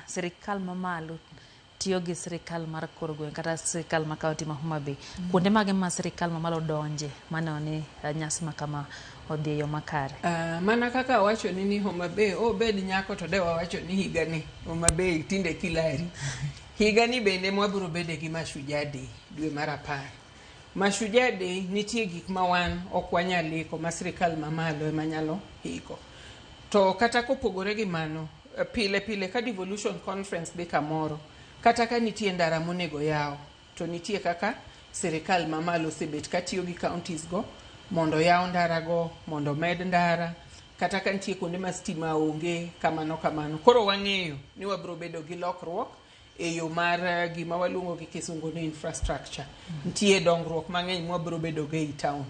sirikal mamalo tiyo gi sirikal mar kor gweng' kata sirikal ma kaunti ma Homa Bay? Kuonde mage ma sirikal mamalo donje maneno ni nyasi ma kama odhi e yo makare? Mana kaka awacho ni Homa Bay, obed nyako to de wawacho ni higa ni Homa Bay tinde kilari. Higa ni bende mwabiro bede gi Mashujaa Day dwe mar 10. Mashujaa Day nitie gik ma wan ok wanyal iko ma sirikal mamalo ema nyalo iko. To kata kopogore gi mano, pile pile ka devolution conference dhi kamoro, kata ka nitie ndara monego yaw, to nitie kaka sirikal mamalo osebet katiyo gi counties go mondo yaw ndara go, mondo med ndara, kata ka nitie kuonde ma stima onge, kamano kamano. Koro wang'eyo ni wabiro bedo gi lokruok e yo mar gima waluongo gi kisungu ni infrastructure. Nitie dongruok mang'eny mwabiro bedo go ei town.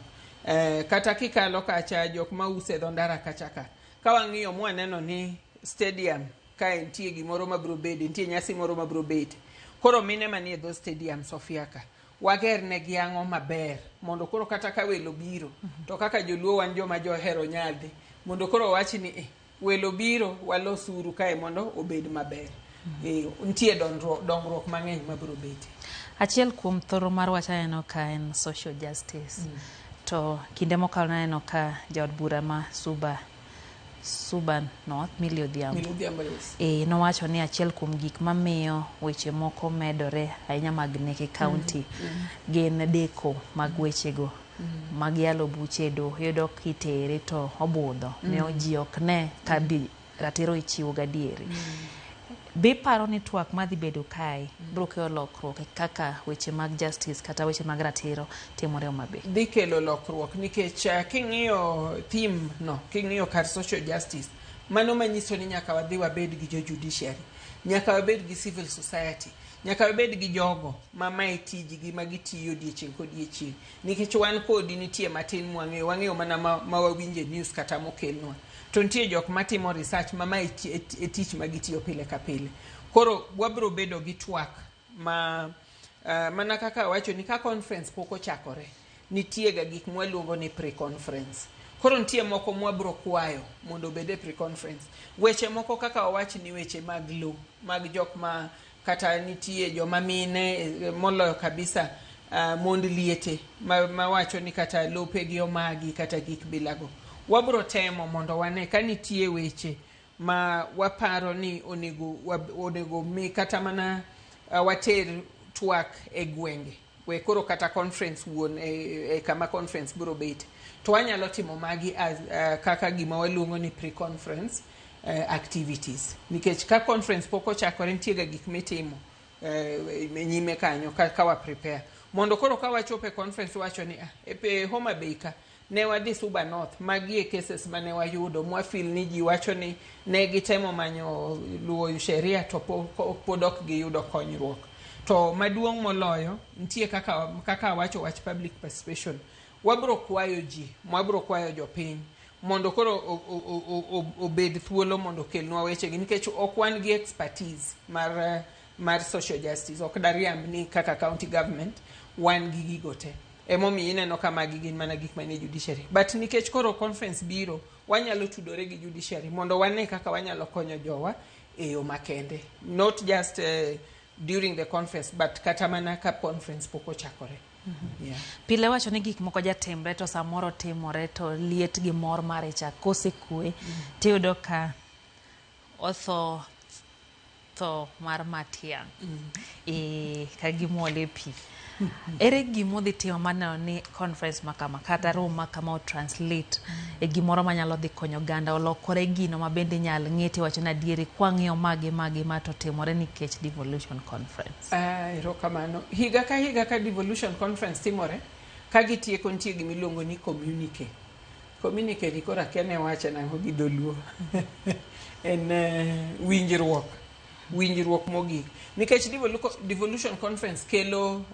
Kata kikalo kacha jok mauso e dho ndara kacha ka, ka wang'iyo mwaneno ni stadium kae nitie gimoro mabiro bede, nitie nyasi moro mabiro bete. Koro mine manie dho stadium Sofia ka, wager negi ang'o maber mondo koro kata ka welo biro, to kaka joluo wan joma johero nyadhi, mondo koro wach ni welo biro walosuru kae mondo obed maber. Nitie dongruok mang'eny mabiro betie. Achiel kuom thoro mar wach aneno ka en social justice. To kinde mokalo naneno ka jaod bura ma Suba North, Millie Odhiambo. Millie Odhiambo, yes. Nowacho ni achiel kuom gik mamiyo weche moko medore ahinya mag nek e county gin deko mag wechego mag yalo buche e doho. Iyudo kitere to obudho, miyo ji ok ne ka bi ratiro ichiwo gadieri. Be iparo ni twak madhi bedo kae biro kelo lokruok e kaka weche mag justice kata weche mag ratiro timore Homa Bay? Dhi kelo lokruok nikech king'iyo theme no, king'iyo kar social justice, mano manyiso ni nyaka wadhi wabed gi jo judiciary, nyaka wabed gi civil society, nyaka wabed gi jogo ma mae tijgi ma gitiyo odiechieng' kodiechieng', nikech wan kodi nitie matin mwang'eyo, wang'eyo mana ma wawinjo e news kata mokelnwa, to nitie jok matimo research ma mae e tich ma gitiyo pile ka pile. Koro wabiro bedo gi twak ma mana kaka awacho ni ka conference pok ochakore, nitie ga gik mwaluongo ni pre-conference. Koro nitie moko mwabiro kwayo mondo obed e pre-conference. Weche moko kaka wawach ni weche mag lo, mag jok ma kata nitie joma mine moloyo kabisa, mond liete mawacho ni kata lopegi omagi kata gik bilago. Wabiro temo mondo wane ka nitie weche ma waparo ni onego mi kata mana water twak e gwenge, we koro kata conference wuon e kama conference biro bet, to wanyalo timo magi as, kaka gima waluongo ni pre-conference activities, nikech ka conference pok ochakore, nitie ga gik mitimo nyime kanyo ka wa prepare mondo koro ka wachopo e conference wacho ni e Homa Bay ka ne wadhi Suba North, magi e cases mane wayudo mwafeel ni ji wacho ni ne gitemo manyo luwo sheria to pod ok giyudo konyruok. To maduong' moloyo nitie kaka awacho wach public participation, wabro kwayo ji, wabro kwayo jopiny mondo koro obed thuolo mondo okelnwa wechegi, nikech ok wan gi expertise mar social justice. Ok dariamb ni kaka county government wan gi gigo te, emomiyo ineno ka magi gin mana gik manie judiciary, but nikech koro conference biro, wanyalo tudore gi judiciary mondo wane kaka wanyalo konyo jowa e yo makende, not just during the conference but kata mana ka conference pok ochakore. Yeah. Pile wacho ni gik moko jatimre to samoro timore to liet gi mor mare cha kosekwe, tiyudo ka otho tho mar matiang' ka gimole pi. Ere gimodhi timo maneno ni conference ma kama kata romo ma kama o translate e gimoro manyalo dhi konyo oganda olokore gino ma bende inyal ng'e tiwacho ni adieri kwang'iyo magi magi ma to timore nikech devolution conference? Erokamano. Higa ka higa ka devolution conference timore, ka gitieko nitie gimiluongo ni communique. Communique ni koro akia ne wache nang'o gi dholuo. En winjruok. Winjruok mogik. Nikech devolution conference kelo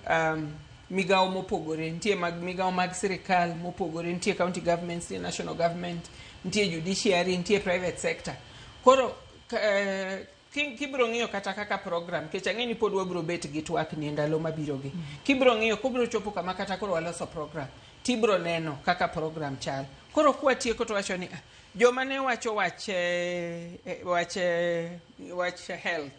migawo mopogore, nitie mag migawo mag sirikal mopogore, nitie county government, nitie national government, nitie judiciary, nitie private sector. Koro kibiro ng'iyo kata kaka program, nikech ang'e ni pod wabiro bet gi twak ni e ndalo mabiro gi. Kibiro ng'iyo kobiro chopo kama kata koro waloso program, tibiro neno kaka program chal. Koro kwatieko to wacho ni joma ne wacho wach health,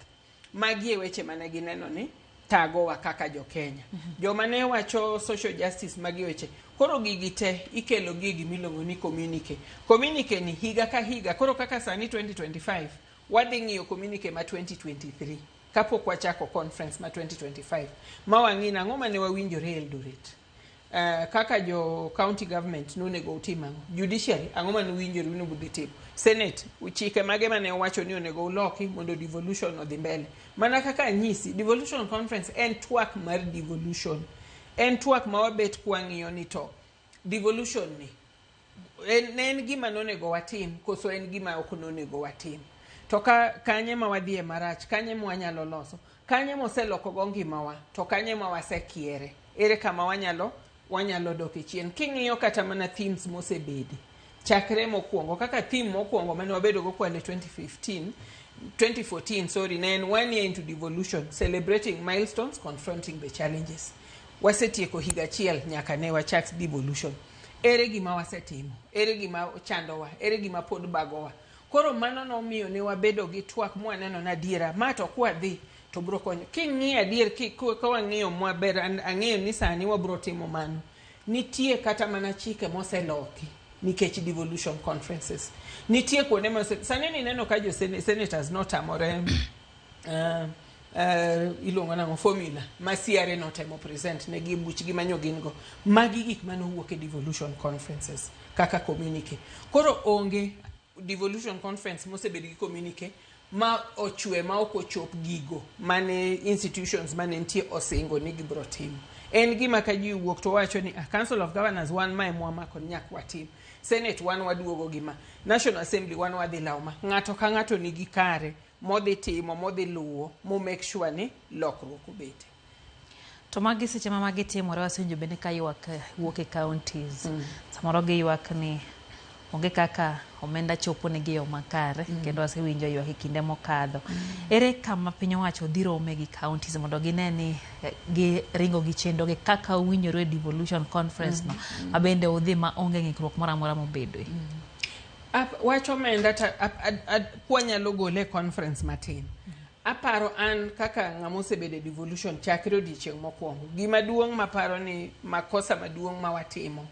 magi e weche mane gineno ni thagowa kaka jo Kenya. Joma ne wacho social justice, magi weche. Koro gigi te ikelo gi gimiluongo ni communique. Communique ni higa ka higa, koro kaka sani 2025, wadhi ng'iyo communique ma 2023 kapok wachako conference ma 2025 ma wang'i nang'o mane wawinjore Eldoret. Kaka jo county government nonego utim ang'o, judiciary ang'o mane uwinjore onego udhi timo, senate chike mage mane owacho ni onego uloki mondo devolution odhi mbele. Mana kaka anyisi, devolution conference en twak mar devolution, en twak ma wabet kwang'iyo ni to devolution ni en, ne en gima nonego watim koso en gima ok nonego watim, to ka kanye ma wadhiye marach, kanye ma wanyalo loso, kanye moselokogo ngimawa, to kanye ma wasekiere, ere kama wanyalo dok e chien. King'iyo kata mana themes mosebede chakre mokwongo, kaka theme mokwongo mane wabedogo kwale 2015 2014, sorry, ne en one year into devolution, celebrating milestones, confronting the challenges. Wasetieko higa achiel nyaka ne wachak devolution. Ere gima wasetimo? Ere gima chandowa? Ere gima pod bagowa? Koro mano nomiyo ne wabedo gi twak mwaneno ni adiera ma to kwadhi to bro konyo. King'iyo adier ka wang'iyo maber, ang'eyo ni sani wabro timo mano. Nitie kata mana chike moseloki nikech devolution conferences. Nitie kuonde ma sani nineno ka jo senators notamore iluongo nang'o, formula ma CRA notemo present ne gi buchgi manyo gin go. Magi gik manowuok e devolution conferences kaka communique. Koro onge devolution conference mosebedo gi communique ma ochwe ma ok ochop gigo mane institutions mane nitie osingo ni gibro timo. En gima ka ji wuok to wacho ni Council of Governors wan mae mwamako ni nyaka watim. Senate wan waduogo gi ma. National Assembly wan wadhi lawo ma. Ng'ato ka ng'ato nigi kare modhi timo, modhi luwo, mo make sure ni lokruok obete. To magi seche ma magi timore, wasewinjo bende ka ywak wuok e counties. Samoro giywak ni onge kaka omenda chopo negi e yo makare, kendo wasewinjo ywak e kinde mokadho. Ere kama piny owacho dhi rome gi counties mondo gine ni giringo gi chenro gi kaka owinjore e devolution conference no, ma bende udhi ma onge ng'ikruok moro amora mobedoe? Wach omenda kwanyalo gole e conference matin. Aparo an kaka ng'ama osebedo e devolution chakre odiochieng' mokwongo. Gima duong' maparo ni makosa maduong' ma watimo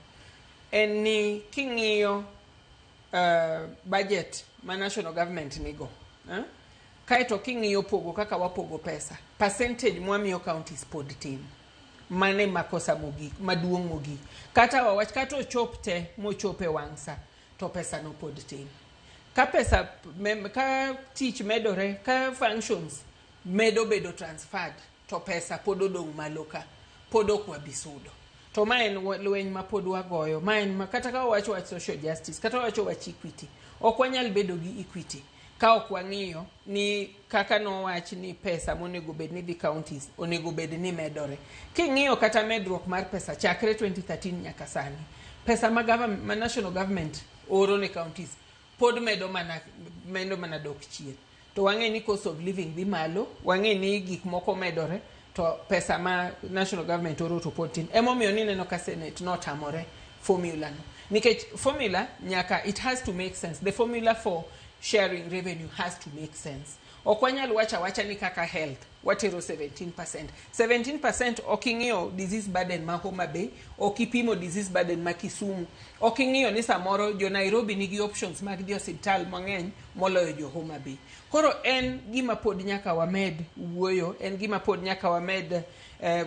en ni king'iyo budget ma national government nigo, kaeto king'iyo pogo kaka wapogo pesa, percentage mwamiyo counties pod tin. Mane makosa mogik, maduong' mogik. Kata wawach, kata ochop te mochop e wang' sa, to pesa no pod tin. Ka pesa, ka tich medore, ka functions medo bedo transferred, to pesa pod odong' malo ka, pod ok wabi sudo. To ma en lweny ma pod wagoyo, ma en ma, kata ka wawacho wach social justice, kata wawacho wach equity, ok wanyal bedo gi equity ka ok wang'iyo ni kaka nowach ni pesa monego bed ni dhi counties onego bed ni medore. King'iyo kata medruok mar pesa chakre 2013 nyaka sani, pesa ma, ma national government oro ne counties pod medo mana dok chien. To wang'e ni cost of living dhi malo, wang'e ni gik moko medore, to pesa ma national government oro to pod tin. Emomiyo nineno ka Senate notamore formula no. Nikech formula nyaka, it has to make sense. The formula for sharing revenue has to make sense. Ok wanyal wacho awacha ni kaka health watero 17%. 17% ok ing'iyo disease burden ma Homa Bay, ok ipimo disease burden ma Kisumu, ok ing'iyo ni samoro jo Nairobi nigi options mag dhi osiptal mang'eny moloyo jo Homa Bay. Koro en gima pod nyaka wamed wuoyo, en gima pod nyaka wamed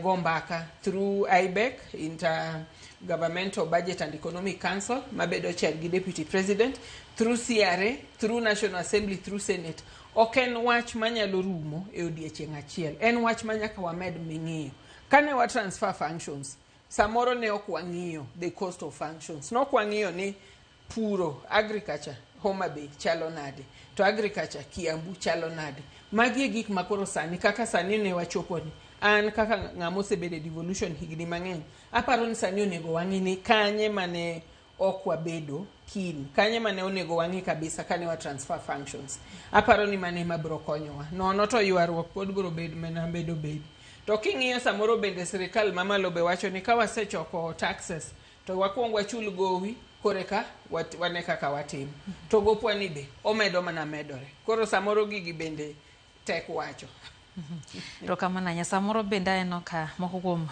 go mbaka through IBEC, Intergovernmental Budget and Economic Council, mabedo chair gi Deputy President, through CRA, through National Assembly, through Senate. Ok en wach manyalo rumo e odiechieng' achiel. En wach ma nyaka wamed ming'iyo. Kane wa transfer functions, samoro ne ok wang'iyo the cost of functions. Ne ok wang'iyo ni puro, agriculture, Homa Bay chalo nade, to agriculture Kiambu chalo nade. Magi e gik ma koro sani, kaka sani ne wachopo ni, an kaka ng'ama osebedo e devolution higni mang'eny, aparo ni sani onego wang'i ni kanye mane ok wabedo keen, kanye mane onego wang'i kabisa kane wa transfer functions. Aparo ni mano ema biro konyowa. Nono to ywaruok pod biro bedo mana bedo bedi. To king'iyo samoro bende sirikal mamalo be wacho ni ka wasechoko taxes to wakwong wachul gowi koreka wane kaka watimo. To gopwa ni be omedo mana medore. Koro samoro gigi bende tek wacho. Erokamano ahinya. Samoro bende aneno ka moko kuom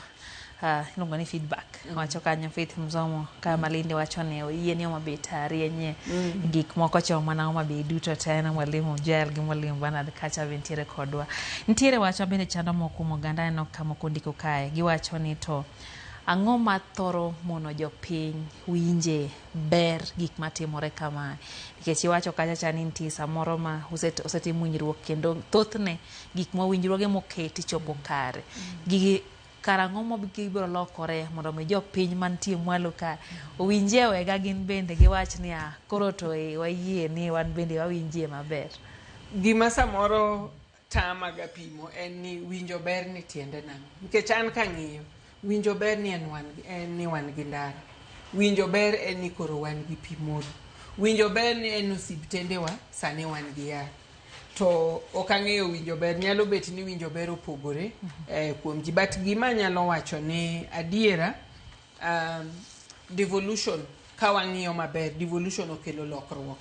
iluongo ni feedback wacho kanyo Faith Mzomo ka Malindi wacho ni oyie ni Homa Bay tarienye gik moko chomo mana Homa Bay duto te na mwalimu Joel gi mwalimu Bernard kacha be nitiere kodwa. Nitiere wach ma bende chando moko kuom oganda, aneno ka moko ndiko kae, giwacho ni to ang'o ma thoro mono jopiny winje ber gik matimore kamae, nikech iwacho kacha cha ni nitie samoro ma osetim winjruok kendo thothne gik ma winjruoge moketi chopo kare. Gigi karang'o ma gibiro lokore mondo mi jopiny mantie mwalo ka owinjie wega gin bende giwach ni ah, koro to wayie ni wan bende wawinjie maber. Gima samoro tamaga pimo en ni winjo ber ni tiende nang'o. Nikech an kang'iyo, winjo ber ni en ni wan gi ndara. Winjo ber en ni koro wan gi pi modho. Winjo ber ni en osiptendewa sani wan gi yath. To ok ang'eyo winjo ber, nyalo bet ni winjo ber opogore kuom ji. But gima anyalo wacho ni adiera, devolution ka wang'iyo maber, devolution okelo lokruok.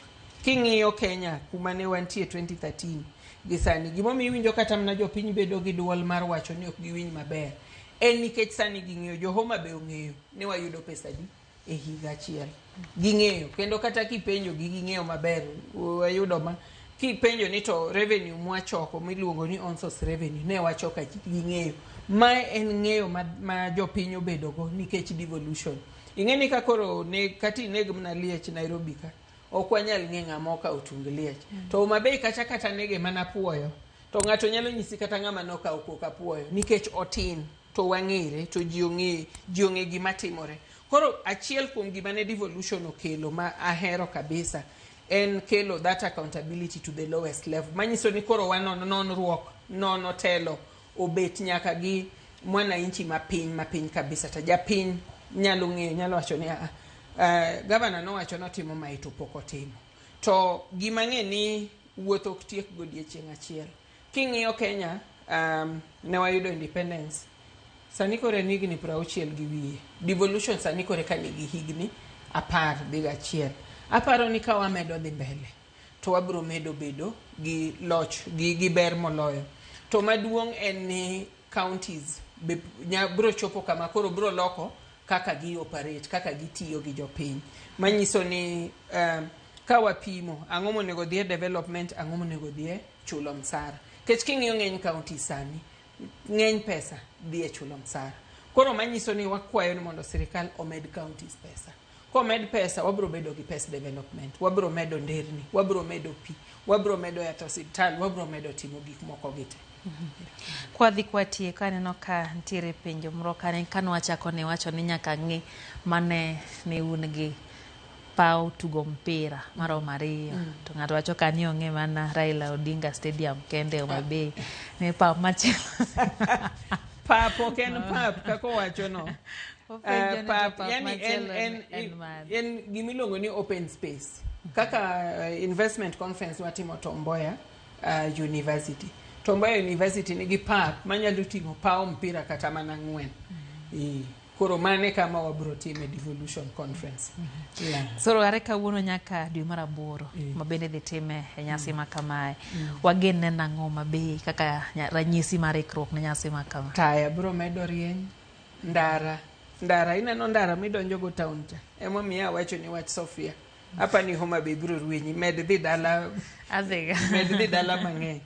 King'iyo Kenya kuma ne wantie 2013 gi sani, gimomiyo iwinjo kata mana jopiny bedo gi duol mar wacho ni ok giwinj maber en nikech sani ging'eyo, jo Homa Bay ong'eyo ni wayudo pesa adi e higa achiel. Ging'eyo kendo kata kipenjo gi ging'eyo maber wayudo ma kipenjo ni to revenue mwachoko miluongo ni on source revenue ne wachoko ging'eyo. Mae en ng'eyo ma jopiny obedogo nikech devolution. Ing'e ni ka koro ne kata ineg mana liech Nairobi ka, ok wanyal ng'e ng'ama okawo tung liech. To Homa Bay kacha kata nege mana apuoyo, to ng'ato nyalo nyisi kata ng'ama nokawo kok apuoyo nikech otin to wang'ere to ji ong'e ji ong'e gima timore. Koro achiel kuom gima ne devolution okelo ma ahero kabisa en kelo that accountability to the lowest level. Manyiso ni koro wanon nonruok, nono telo obet nyaka gi mwananchi mapiny mapiny kabisa to japiny nyalo ng'eyo nyalo wacho ni "Ah, gavana nowacho notimo mae to pok otimo. To gima ng'e ni wuoth ok tiek godiechieng' achiel. King'iyo Kenya, ne wayudo independence sani koro en higni 60 gi wiye. Devolution sani koro eka nigi higni 11. Aparo ni ka wamedo dhi mbele to wabiro medo bedo gi loch gi ber moloyo. To maduong' en ni counties be biro chopo kama koro biro loko kaka gi operate, kaka gitiyo gi jopiny. Manyiso ni ka wapimo ang'o monego dhi e development, ang'o monego dhi e chulo msara. Nikech king'iyo ng'eny counties sani, ng'eny pesa dhi e chulo msara. Koro manyiso ni wakwayo ni mondo sirikal omed counties pesa. Komed pesa, wabiro bedo gi pes development, wabiro medo nderni, wabiro medo pi, wabiro medo yath osiptal, wabiro medo timo gik moko gi te. Kwadhi kwatieko aneno ka nitiere penjo moro kane kanwachako ne wacho ni nyaka ng'i mane ne un gi paw tugo mpira maromo ariyo to ng'ato wacho ka ni ong'e mana Raila Odinga Stadium kende Homa Bay ne pap machielo. Pap ok en pap kaka owacho no. Openjo ni to Pap, pap yani machielo en mane? En gimiluongo ni open space. Kaka investment conference watimo Tom Mboya University. Tom Mboya University nigi pap manyalo ting'o paw mpira kata mana 4. Koro mane kama wabiro time devolution conference. Yeah. Soro are kawuono nyaka dwe mar 8 ma bende dhi time e nyasi ma kamae. Wagen neno ang'o mabe kaka ranyisi mar ikruok ne nyasi ma kama? Taya biro medo rieny, ndara, ndara ineno ndara midonjo go town cha. Emomiyo awacho ni wach Sofia. Apa ni Homa Bay biro rwenyi, med dhi dala. Adhiga. Med dhi dala mang'eny.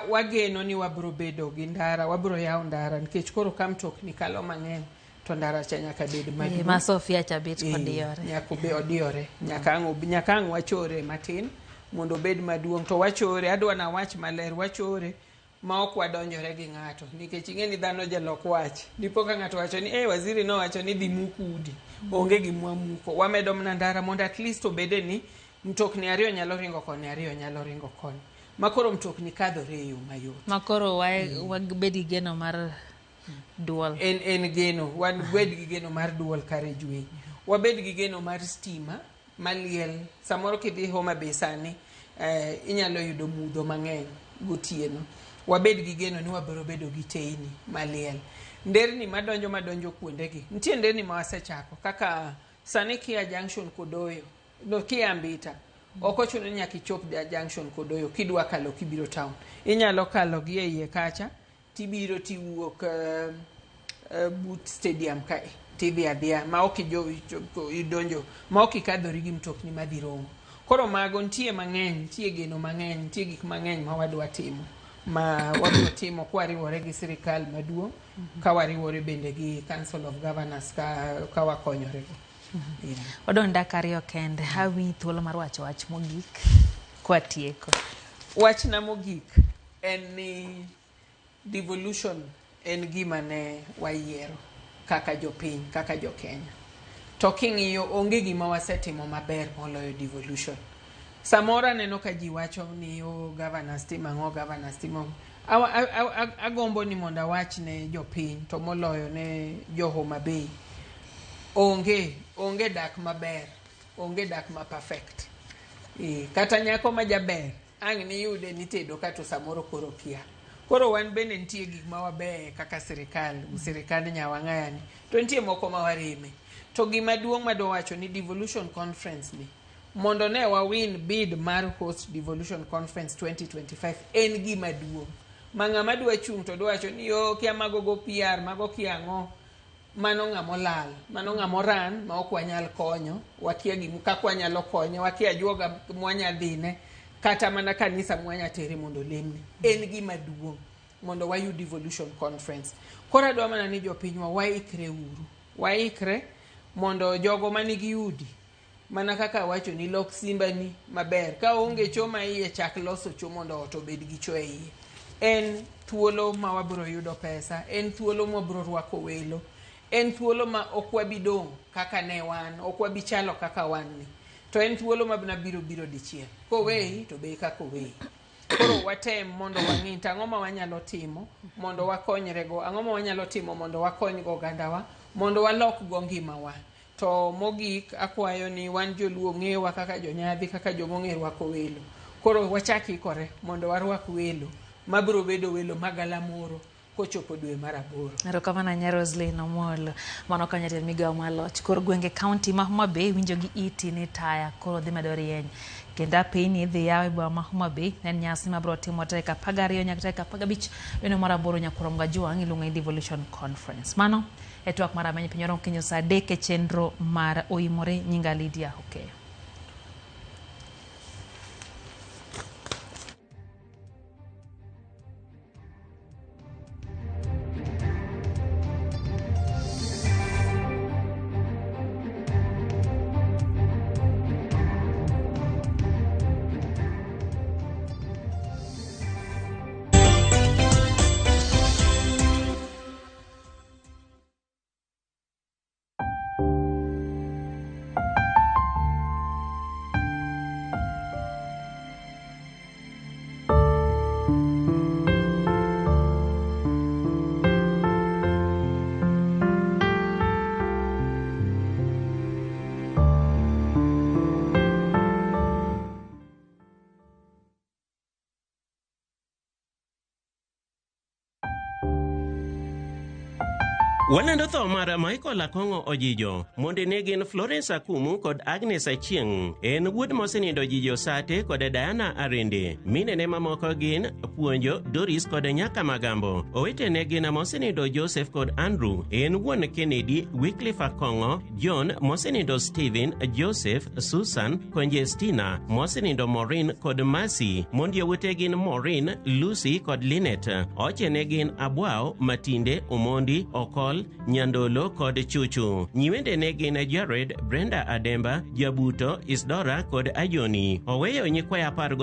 Wageno ni wabiro bedo gi ndara, wabiro yawo ndara nikech koro ka mtokni kalo mang'eny to ndara cha nyaka bed maduong'. Ma Sofia cha bet kodiyore. Nyaka obe odiyore. Nyaka ang' wachore matin mondo obed maduong'. To wachore, adwa na wach maler, wachore ma ok wadonjore gi ng'ato nikech ing'e ni dhano jalok wach. Dipo ka ng'ato wacho ni waziri nowacho ni dhi muk udi. Onge gima wamuko. Wamedo mana ndara mondo at least obede ni mtokni 2 nyalo ringo koni, 2 nyalo ringo koni. Ma koro mtokni kadhore e yo mayot. Ma koro wabed gi geno mar dual. En geno, wan bed gi geno mar dual carriageway. Wabed gi geno mar stima maliel. Samoro kidhi Homa Bay sani, inyalo yudo mudho mang'eny gotieno. Wabed gi geno ni wabiro bedo gi teyni maliel. Nderni madonjo kuondegi. Nitie nderni ma wasechako kaka sani kia junction Kodoyo, no kia Mbita. Ok ochuno ni nyaka ichop junction Kodoyo kidwa kalo kibiro town. Inyalo kalo gi e iye kacha tibiro tiwuok but stadium kae tidhi adhiya ma ok idonjo ma ok ikadhori gi mtokni madhi Rongo. Koro mago nitie mang'eny, nitie geno mang'eny, nitie gik mang'eny ma wadwa timo ma wabiro timo kwariwore gi sirikal maduong', ka wariwore bende gi Council of Governors ka wakonyore go. Wadong' dakika 2 kende. Amiyi thuolo mar wacho wach mogik kwatieko. Wachna mogik en ni devolution en gima ne wayiero kaka jopiny, kaka jo-Kenya. To king'iyo onge gima wasetimo maber moloyo devolution. Samoro aneno ka ji wacho ni oh, governors timo ang'o, governors timo ang'o. Agombo ni mondo awach ne jopiny to moloyo ne jo Homa Bay. Onge dak maber, onge dak ma perfect. Kata nyako ma jaber ang' niyude nitedo kato samoro koro kia. Koro wan bende nitie gik ma wabeyo kaka sirikal, sirikand Nyawang'aya ni, to nitie moko ma wareme. To gima duong' madwa wacho ni devolution conference ni Mondo ne wawin bid mar host Devolution Conference 2025 en gima duong'. Ma ng'ama dwa chung' to dwa wacho ni yo kia mago go PR, mago kia ang'o. Mano ng'ama olal, mano ng'ama oran ma ok wanyal konyo, wakia gima kaka wanyalo konye, wakia ajuoga mwanya dhine, kata mana kanisa mwanya tere mondo olemne. En gima duong' mondo wayud Devolution Conference. Koro adwa mana ni jopinywa waikre uru. Waikre mondo jogo manigi udi mana kaka awacho ni lok simbani maber. Ka onge cho ma iye chak loso cho mondo ot obed gi cho e iye. En thuolo ma wabiro yudo pesa, en thuolo ma wabiro rwako welo, en thuolo ma ok wabi dong' kaka ne wan, ok wabi chalo kaka wan ni. To en thuolo ma biro biro dichiel. Koweyi to be kaka oweyi. Koro watem mondo wang'i to ang'o ma wanyalo timo mondo wakonyre go, ang'o ma wanyalo timo mondo wakony go ogandawa, mondo walok go ngimawa. To mogik akwayo ni wan joluo ng'ewa kaka jonyadhi, kaka jomong'e rwako welo. Koro wachak ikore mondo warwak welo mabiro bedo welo magalamoro kochopo dwe mar aboro. Erokamano ahinya Roslyn Omolo. Mano kanyo jatend migawo mar loch kor gwenge kaunti ma Homa Bay winjo gi iti ni taya koro dhi medo rieny. Kendo apeyni idhi yaw e boma ma Homa Bay en nyasi mabiro timo tarik 12 nyaka tarik 15 dweno mar aboro Nyakurom Gajuang' iluongo ni Devolution Conference. Mano e twak mar ameny piny oromo kinyo saa 3 e chenro mar Oimore. Nyinga Lydia Okeyo. Walando tho mar Michael Akong'o Ojijo. Mondene gin Florence Akumu kod Agnes Achieng'. En wuod mosenindo Ojijo Sate kod Diana Arende. Minene mamoko gin Puonjo, Doris kod Nyaka Magambo. Owetene gin mosenindo Joseph kod Andrew. En wuon Kennedy, Wycliffe Akong'o, John mosenindo Stephen, Joseph, Susan, Conjestina, mosenindo Maureen kod Mercy. Mond yawuote gin Maureen, Lucy kod Linet. Ochene gin Abwao, Matinde, Omondi, Okol, Nyandolo kod Chuchu. Nyiwendene gin Jared, Brenda Ademba, Jabuto, Isdora kod Ajoni. Oweyo nyikwayo 12.